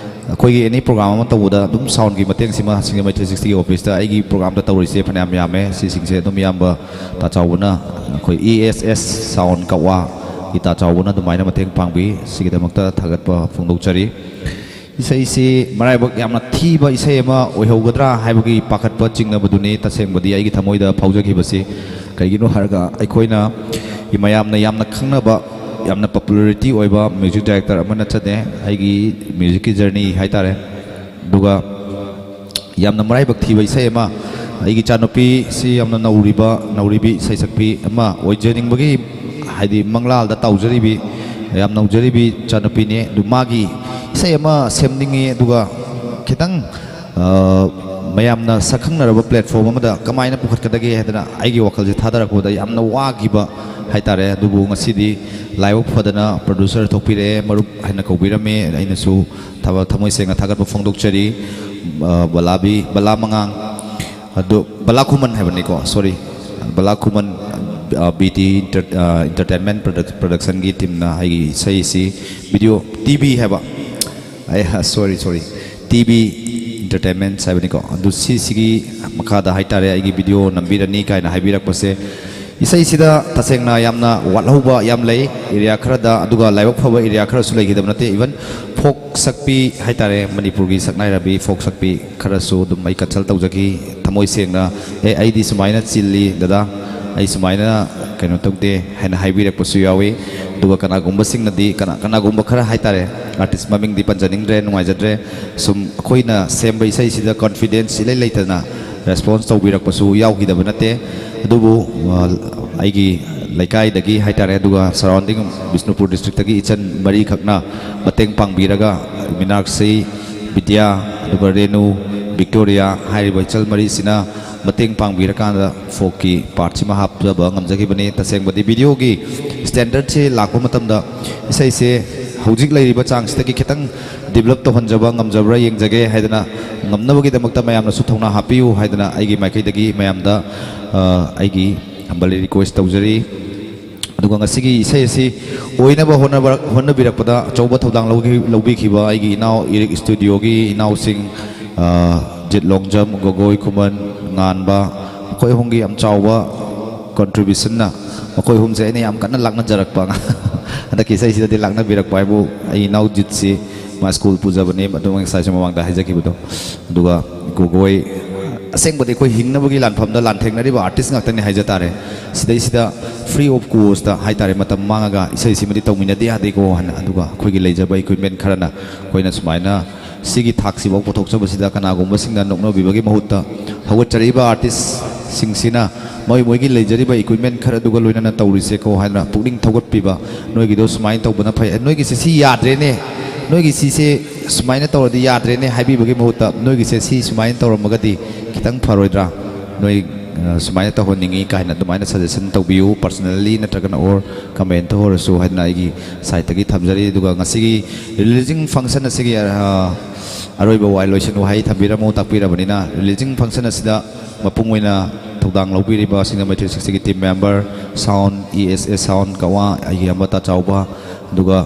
ꯑꯩꯈꯣꯏꯒꯤ any program ꯑꯃ ꯇꯧꯕꯗ ꯑꯗꯨꯝ soundꯒꯤ ꯃꯇꯦꯡꯁꯤꯃ ꯁꯤꯡꯖꯃꯩ three sixtyꯒꯤ officeꯇ ꯑꯩꯒꯤ programꯗ ꯇꯧꯔꯤꯁꯦ ꯐꯅꯌꯥꯝ ꯌꯥꯝꯃꯦ꯫ ꯁꯤꯁꯤꯡꯁꯦ ꯑꯗꯨꯝ ꯏꯌꯥꯝꯕ ꯇꯥ ꯆꯥꯎꯕꯅ, ꯑꯩꯈꯣꯏ E S S Sound ꯀꯛꯋꯥꯒꯤ ꯇꯥ ꯆꯥꯎꯕꯅ ꯑꯗꯨꯃꯥꯏꯅ ꯃꯇꯦꯡ ꯄꯥꯡꯕꯤ꯫ ꯁꯤꯒꯤꯗꯃꯛꯇ ꯊꯥꯒꯠꯄ ꯐꯣꯡꯗꯣꯛꯆꯔꯤ꯫ ꯏꯁꯩꯁꯤ ꯃꯔꯥꯏꯕꯛ ꯌꯥꯝꯅ ꯊꯤꯕ ꯏꯁꯩ ꯑꯃ ꯑꯣꯏꯍꯧꯒꯗ꯭ꯔꯥ ꯍꯥꯏꯕꯒꯤ ꯄꯥꯈꯠꯄ ꯆꯤꯡꯅꯕꯗꯨꯅꯤ ꯇꯁꯦꯡꯕꯗꯤ ꯑꯩꯒꯤ ꯊꯃꯣꯏꯗ ꯐꯥꯎꯖꯈꯤꯕꯁꯤ꯫ ꯀꯩꯒꯤꯅꯣ ꯍꯥꯏꯔꯒ ꯑꯩꯈꯣꯏꯅ ꯃꯌꯥꯝꯅ ꯌꯥꯝꯅ ꯈꯪꯅꯕ, ꯌꯥꯝꯅ popularity ꯑꯣꯏꯕ music director ꯑꯃꯅ ꯆꯠꯅꯦ ꯑꯩꯒꯤ musicꯀꯤ journey ꯍꯥꯏꯇꯥꯔꯦ꯫ ꯑꯗꯨꯒ ꯌꯥꯝꯅ ꯃꯔꯥꯏꯕꯛ ꯊꯤꯕ ꯏꯁꯩ ꯑꯃ, ꯑꯩꯒꯤ ꯏꯆꯥꯅꯨꯄꯤꯁꯤ ꯌꯥꯝꯅ ꯅꯧꯔꯤꯕ, ꯅꯧꯔꯤꯕꯤ ꯏꯁꯩ ꯁꯛꯄꯤ ꯑꯃ ꯑꯣꯏꯖꯅꯤꯡꯕꯒꯤ, ꯍꯥꯏꯗꯤ, ꯃꯪꯂꯥꯜꯗ ꯇꯥꯎꯖꯔꯤꯕꯤ, ꯌꯥꯝ ꯅꯧꯖꯔꯤꯕꯤ ꯏꯆꯥꯅꯨꯄꯤꯅꯦ꯫ ꯑꯗꯨ ꯃꯥꯒꯤ ꯏꯁꯩ ꯑꯃ ꯁꯦꯝꯅꯤꯡꯉꯤ, ꯑꯗꯨꯒ ꯈꯤꯇꯪ, ꯑ, ꯃꯌꯥꯝꯅ ꯁꯛꯈꯪꯅꯔꯕ platform ꯑꯃꯗ ꯀꯃꯥꯏꯅ ꯄꯨꯈꯠꯀꯗꯒꯦ ꯍꯥꯏꯗꯅ ꯑꯩꯒꯤ ꯋꯥꯈꯜꯁꯦ ꯊꯥꯗꯔꯛꯄꯗ ꯌꯥꯝꯅ ꯋꯥꯈꯤꯕ ꯍꯥꯏꯇꯥꯔꯦ꯫ ꯑꯗꯨꯕꯨ ꯉꯁꯤꯗꯤ ꯂꯥꯏꯕꯛ ꯐꯗꯅ producer ꯊꯣꯛꯄꯤꯔꯛꯑꯦ, ꯃꯔꯨꯞ ꯍꯥꯏꯅ ꯀꯧꯕꯤꯔꯝꯃꯦ꯫ ꯑꯩꯅꯁꯨ ꯊꯕ-, ꯊꯃꯣꯏ ꯁꯦꯡꯅ ꯊꯥꯒꯠꯄ ꯐꯣꯡꯗꯣꯛꯆꯔꯤ꯫ ꯑ, ꯕꯂꯥꯕꯤ, ꯕꯂꯥ ꯃꯉꯥꯡ, ꯑꯗꯨ ꯕꯂꯥ ꯈꯨꯃꯟ ꯍꯥꯏꯕꯅꯤꯀꯣ, sorry, ꯕꯂꯥ ꯈꯨꯃꯟ, ꯑ, BT Enter-, ꯑ, Entertainment Product-, Productionꯒꯤ teamꯅ ꯑꯩꯒꯤ ꯏꯁꯩꯁꯤ video, TV ꯍꯥꯏꯕ, ꯑꯩ, sorry, sorry, TV Entertainment ꯍꯥꯏꯕꯅꯤꯀꯣ, ꯑꯗꯨ ꯁꯤꯁꯤꯒꯤ ꯃꯈꯥꯗ ꯍꯥꯏꯇꯥꯔꯦ ꯑꯩꯒꯤ video ꯅꯝꯕꯤꯔꯅꯤ ꯀꯥꯏꯅ ꯍꯥꯏꯕꯤꯔꯛꯄꯁꯦ꯫ ꯏꯁꯩꯁꯤꯗ ꯇꯁꯦꯡꯅ ꯌꯥꯝꯅ ꯋꯥꯠꯍꯧꯕ ꯌꯥꯝ ꯂꯩ area ꯈꯔꯗ, ꯑꯗꯨꯒ ꯂꯥꯏꯕꯛ ꯐꯕ area ꯈꯔꯁꯨ ꯂꯩꯈꯤꯗꯕ ꯅꯠꯇꯦ꯫ Even folk ꯁꯛꯄꯤ ꯍꯥꯏꯇꯥꯔꯦ, ꯃꯅꯤꯄꯨꯔꯒꯤ ꯁꯛꯅꯥꯏꯔꯕꯤ folk ꯁꯛꯄꯤ ꯈꯔꯁꯨ ꯑꯗꯨꯝ ꯑꯩ consult ꯇꯧꯖꯈꯤ꯫ ꯊꯃꯣꯏ ꯁꯦꯡꯅ, "ꯑꯦ, ꯑꯩꯗꯤ ꯁꯨꯃꯥꯏꯅ ꯆꯤꯜꯂꯤ ꯗꯗꯥ, ꯑꯩ ꯁꯨꯃꯥꯏꯅ ꯀꯩꯅꯣ ꯇꯧꯗꯦ" ꯍꯥꯏꯅ ꯍꯥꯏꯕꯤꯔꯛꯄꯁꯨ ꯌꯥꯎꯏ꯫ ꯑꯗꯨꯒ ꯀꯅꯥꯒꯨꯝꯕꯁꯤꯡꯅꯗꯤ, ꯀꯅꯥ-, ꯀꯅꯥꯒꯨꯝꯕ ꯈꯔ ꯍꯥꯏꯇꯥꯔꯦ, artist ꯃꯃꯤꯡꯗꯤ ꯄꯟꯖꯅꯤꯡꯗ꯭ꯔꯦ, ꯅꯨꯡꯉꯥꯏꯖꯗ꯭ꯔꯦ, ꯁꯨꯝ ꯑꯩꯈꯣꯏꯅ ꯁꯦꯝꯕ ꯏꯁꯩꯁꯤꯗ confidence ꯏꯂꯩ ꯂꯩꯇꯅ response ꯇꯧꯕꯤꯔꯛꯄꯁꯨ ꯌꯥꯎꯈꯤꯗꯕ ꯅꯠꯇꯦ꯫ ꯑꯗꯨꯕꯨ, ꯑ, ꯑꯩꯒꯤ ꯂꯩꯀꯥꯏꯗꯒꯤ ꯍꯥꯏꯇꯥꯔꯦ, ꯑꯗꯨꯒ surrounding ꯕꯤꯁꯅꯨꯄꯨꯔ districtꯇꯒꯤ ꯏꯆꯟ ꯃꯔꯤꯈꯛꯅ ꯃꯇꯦꯡ ꯄꯥꯡꯕꯤꯔꯒ, ꯃꯤꯅꯥꯛꯁꯤ, ꯕꯤꯗ꯭ꯌꯥ, ꯑꯗꯨꯒ ꯔꯦꯅꯨ, ꯕꯤꯛꯇꯣꯔꯤꯌꯥ ꯍꯥꯏꯔꯤꯕ ꯏꯆꯜ ꯃꯔꯤꯁꯤꯅ ꯃꯇꯦꯡ ꯄꯥꯡꯕꯤꯔꯀꯥꯟꯗ folkꯀꯤ partꯁꯤꯃ ꯍꯥꯞꯆꯕ ꯉꯝꯖꯈꯤꯕꯅꯤ꯫ ꯇꯁꯦꯡꯕꯗꯤ videoꯒꯤ standardꯁꯦ ꯂꯥꯛꯄ ꯃꯇꯝꯗ ꯏꯁꯩꯁꯦ ꯍꯧꯖꯤꯛ ꯂꯩꯔꯤꯕ ꯆꯥꯡꯁꯤꯗꯒꯤ ꯈꯤꯇꯪ develop ꯇꯧꯍꯟꯖꯕ ꯉꯝꯖꯕ꯭ꯔꯥ ꯌꯦꯡꯖꯒꯦ ꯍꯥꯏꯗꯅ, ꯉꯝꯅꯕꯒꯤꯗꯃꯛꯇ ꯃꯌꯥꯝꯅꯁꯨ ꯊꯧꯅꯥ ꯍꯥꯞꯄꯤꯌꯨ ꯍꯥꯏꯗꯅ ꯑꯩꯒꯤ ꯃꯥꯏꯀꯩꯗꯒꯤ ꯃꯌꯥꯝꯗ, ꯑ, ꯑꯩꯒꯤ humble request ꯇꯧꯖꯔꯤ꯫ ꯑꯗꯨꯒ ꯉꯁꯤꯒꯤ ꯏꯁꯩ ꯑꯁꯤ ꯑꯣꯏꯅꯕ ꯍꯣꯠꯅꯕ-, ꯍꯣꯠꯅꯕꯤꯔꯛꯄꯗ ꯑꯆꯧꯕ ꯊꯧꯗꯥꯡ ꯂꯧꯈꯤ-, ꯂꯧꯕꯤꯈꯤꯕ ꯑꯩꯒꯤ ꯏꯅꯥꯎ ꯏꯔꯤꯛ studioꯒꯤ ꯏꯅꯥꯎꯁꯤꯡ, ꯑ, ꯖꯤꯠ ꯂꯣꯡꯖꯝ, ꯒꯣꯒꯣꯏ ꯈꯨꯃꯟ, ꯉꯥꯟꯕ, ꯃꯈꯣꯏ ꯑꯍꯨꯝꯒꯤ ꯌꯥꯝ ꯆꯥꯎꯕ contributionꯅ ꯃꯈꯣꯏ ꯑꯍꯨꯝꯁꯦ ꯑꯩꯅ ꯌꯥꯝ ꯀꯟꯅ ꯂꯥꯛꯅꯖꯔꯛꯄ꯫ ꯍꯟꯗꯛꯀꯤ ꯏꯁꯩꯁꯤꯗꯗꯤ ꯂꯥꯛꯅꯕꯤꯔꯛꯄ ꯍꯥꯏꯕꯨ ꯑꯩ ꯏꯅꯥꯎ ꯖꯤꯠꯁꯤ ꯃꯥ ꯁ꯭ꯀꯨꯜ ꯄꯨꯖꯕꯅꯤ, ꯑꯗꯨꯝ ꯉꯁꯥꯏꯁꯨ ꯃꯃꯥꯡꯗ ꯍꯥꯏꯖꯈꯤꯕꯗꯣ꯫ ꯑꯗꯨꯒ ꯒꯣꯒꯣꯏ, ꯑꯁꯦꯡꯕꯗꯤ ꯑꯩꯈꯣꯏ ꯍꯤꯡꯅꯕꯒꯤ ꯂꯥꯟꯐꯝꯗ ꯂꯥꯟꯊꯦꯡꯅꯔꯤꯕ ꯑꯥꯔꯇꯤꯁ ꯉꯥꯛꯇꯅꯤ ꯍꯥꯏꯖ ꯇꯥꯔꯦ꯫ ꯁꯤꯗꯩꯁꯤꯗ free of cost ꯍꯥꯏ ꯇꯥꯔꯦ, ꯃꯇꯝ ꯃꯥꯡꯉꯒ ꯏꯁꯩꯁꯤꯃꯗꯤ ꯇꯧꯃꯤꯟꯅꯗ ꯌꯥꯗꯦꯀꯣ ꯍꯥꯏꯅ, ꯑꯗꯨꯒ ꯑꯩꯈꯣꯏꯒꯤ ꯂꯩꯖꯕ equipment ꯈꯔꯅ ꯑꯩꯈꯣꯏꯅ ꯁꯨꯃꯥꯏꯅ ꯁꯤꯒꯤ ꯊꯥꯛꯁꯤꯐꯥꯎ ꯄꯨꯊꯣꯛꯆꯕꯁꯤꯗ ꯀꯅꯥꯒꯨꯝꯕꯁꯤꯡꯅ ꯅꯣꯛꯅꯕꯤꯕꯒꯤ ꯃꯍꯨꯠꯇ ꯍꯧꯒꯠꯆꯔꯛꯏꯕ ꯑꯥꯔꯇꯤꯁꯁꯤꯡꯁꯤꯅ ꯃꯣꯏ ꯃꯣꯏꯒꯤ ꯂꯩꯖꯔꯤꯕ equipment ꯈꯔꯗꯨꯒ ꯂꯣꯏꯅꯅ ꯇꯧꯔꯤꯁꯦꯀꯣ ꯍꯥꯏꯅ ꯄꯨꯛꯅꯤꯡ ꯊꯧꯒꯠꯄꯤꯕ, ꯅꯣꯏꯒꯤꯗꯣ ꯁꯨꯃꯥꯏꯅ ꯇꯧꯕꯅ ꯐꯩ, ꯅꯣꯏꯒꯤꯁꯦ ꯁꯤ ꯌꯥꯗ꯭ꯔꯦꯅꯦ, ꯅꯣꯏꯒꯤ ꯁꯤꯁꯦ ꯁꯨꯃꯥꯏꯅ ꯇꯧꯔꯗꯤ ꯌꯥꯗ꯭ꯔꯦꯅꯦ ꯍꯥꯏꯕꯤꯕꯒꯤ ꯃꯍꯨꯠꯇ ꯅꯣꯏꯒꯤꯁꯦ ꯁꯤ ꯁꯨꯃꯥꯏꯅ ꯇꯧꯔꯝꯃꯒꯗꯤ ꯈꯤꯇꯪ ꯐꯔꯣꯏꯗ꯭ꯔꯥ, ꯅꯣꯏ ꯑ, ꯁꯨꯃꯥꯏꯅ ꯇꯧꯍꯟꯅꯤꯡꯉꯤ ꯀꯥꯏꯅ ꯑꯗꯨꯃꯥꯏꯅ suggestion ꯇꯧꯕꯤꯌꯨ, personally ꯅꯠꯇ꯭ꯔꯒꯅ or comment ꯇ ꯑꯣꯏꯔꯁꯨ ꯍꯥꯏꯗꯅ ꯑꯩꯒꯤ side ꯇꯒꯤ ꯊꯝꯖꯔꯤ꯫ ꯑꯗꯨꯒ ꯉꯁꯤꯒꯤ releasing function ꯑꯁꯤꯒꯤ ꯑ, ꯑꯔꯣꯏꯕ ꯋꯥꯍꯩ, ꯂꯣꯏꯁꯤꯟ ꯋꯥꯍꯩ ꯊꯝꯕꯤꯔꯝꯃꯨ, ꯇꯥꯛꯄꯤꯔꯕꯅꯤꯅ, releasing function ꯑꯁꯤꯗ ꯃꯄꯨꯡ ꯑꯣꯏꯅ ꯊꯧꯗꯥꯡ ꯂꯧꯕꯤꯔꯤꯕ ꯁꯤꯡꯖꯃꯩ three sixty ꯒꯤ team member, sound, E S S sound, ꯀꯛꯋꯥ, ꯑꯩꯒꯤ ꯏꯌꯥꯝꯕ ꯇꯥꯆꯥꯎꯕ, ꯑꯗꯨꯒ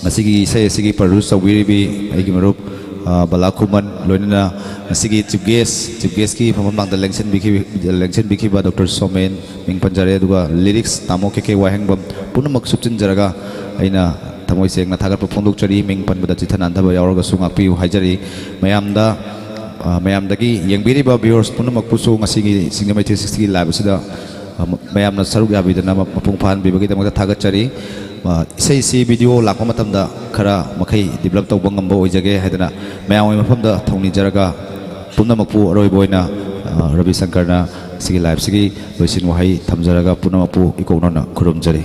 ꯉꯁꯤꯒꯤ ꯏꯁꯩ ꯑꯁꯤꯒꯤ produce ꯇꯧꯕꯤꯔꯤꯕꯤ ꯑꯩꯒꯤ ꯃꯔꯨꯞ, ꯑ, ꯕꯂꯥ ꯈꯨꯃꯟ, ꯂꯣꯏꯅꯅ ꯉꯁꯤꯒꯤ chief guest, chief guest ꯀꯤ ꯐꯝꯐꯝ ꯂꯥꯡꯗ ꯂꯦꯡꯁꯤꯟꯕꯤꯈꯤ-, ꯂꯦꯡꯁꯤꯟꯕꯤꯈꯤꯕ ꯗꯣꯛꯇꯔ ꯁꯣꯃꯦꯟ, ꯃꯤꯡ ꯄꯟꯖꯔꯦ, ꯑꯗꯨꯒ lyrics ꯇꯥꯃꯣ ꯀꯦ ꯀꯦ ꯋꯥꯍꯦꯡꯕꯝ, ꯄꯨꯝꯅꯃꯛ ꯁꯨꯞꯆꯤꯟꯖꯔꯒ ꯑꯩꯅ ꯊꯃꯣꯏ ꯁꯦꯡꯅ ꯊꯥꯒꯠꯄ ꯐꯣꯡꯗꯣꯛꯆꯔꯤ꯫ ꯃꯤꯡ ꯄꯟꯕꯗ ꯆꯤꯠꯊ ꯅꯥꯟꯊꯕ ꯌꯥꯎꯔꯒꯁꯨ ꯉꯥꯛꯄꯤꯌꯨ ꯍꯥꯏꯖꯔꯤ꯫ ꯃꯌꯥꯝꯗ, ꯑ, ꯃꯌꯥꯝꯗꯒꯤ ꯌꯦꯡꯕꯤꯔꯤꯕ viewers ꯄꯨꯝꯅꯃꯛꯄꯨꯁꯨ ꯉꯁꯤꯒꯤ ꯁꯤꯡꯖꯃꯩ three sixty ꯒꯤ live ꯑꯁꯤꯗ, ꯑ, ꯃ-, ꯃꯌꯥꯝꯅ ꯁꯔꯨꯛ ꯌꯥꯕꯤꯗꯅ ꯃ-, ꯃꯄꯨꯡ ꯐꯥꯍꯟꯕꯤꯕꯒꯤꯗꯃꯛꯇ ꯊꯥꯒꯠꯆꯔꯤ꯫ ꯑ, ꯏꯁꯩꯁꯤ video ꯂꯥꯛꯄ ꯃꯇꯝꯗ ꯈꯔ ꯃꯈꯩ develop ꯇꯧꯕ ꯉꯝꯕ ꯑꯣꯏꯖꯒꯦ ꯍꯥꯏꯗꯅ ꯃꯌꯥꯝꯒꯤ ꯃꯐꯝꯗ ꯊꯧꯅꯤꯖꯔꯒ ꯄꯨꯝꯅꯃꯛꯄꯨ ꯑꯔꯣꯏꯕ ꯑꯣꯏꯅ, ꯑ, ꯔꯕꯤ ꯁꯪꯀꯔꯅ ꯁꯤꯒꯤ live ꯁꯤꯒꯤ ꯂꯣꯏꯁꯤꯟ ꯋꯥꯍꯩ ꯊꯝꯖꯔꯒ ꯄꯨꯝꯅꯃꯛꯄꯨ ꯏꯀꯣꯛꯅꯅ ꯈꯨꯔꯨꯝꯖꯔꯤ꯫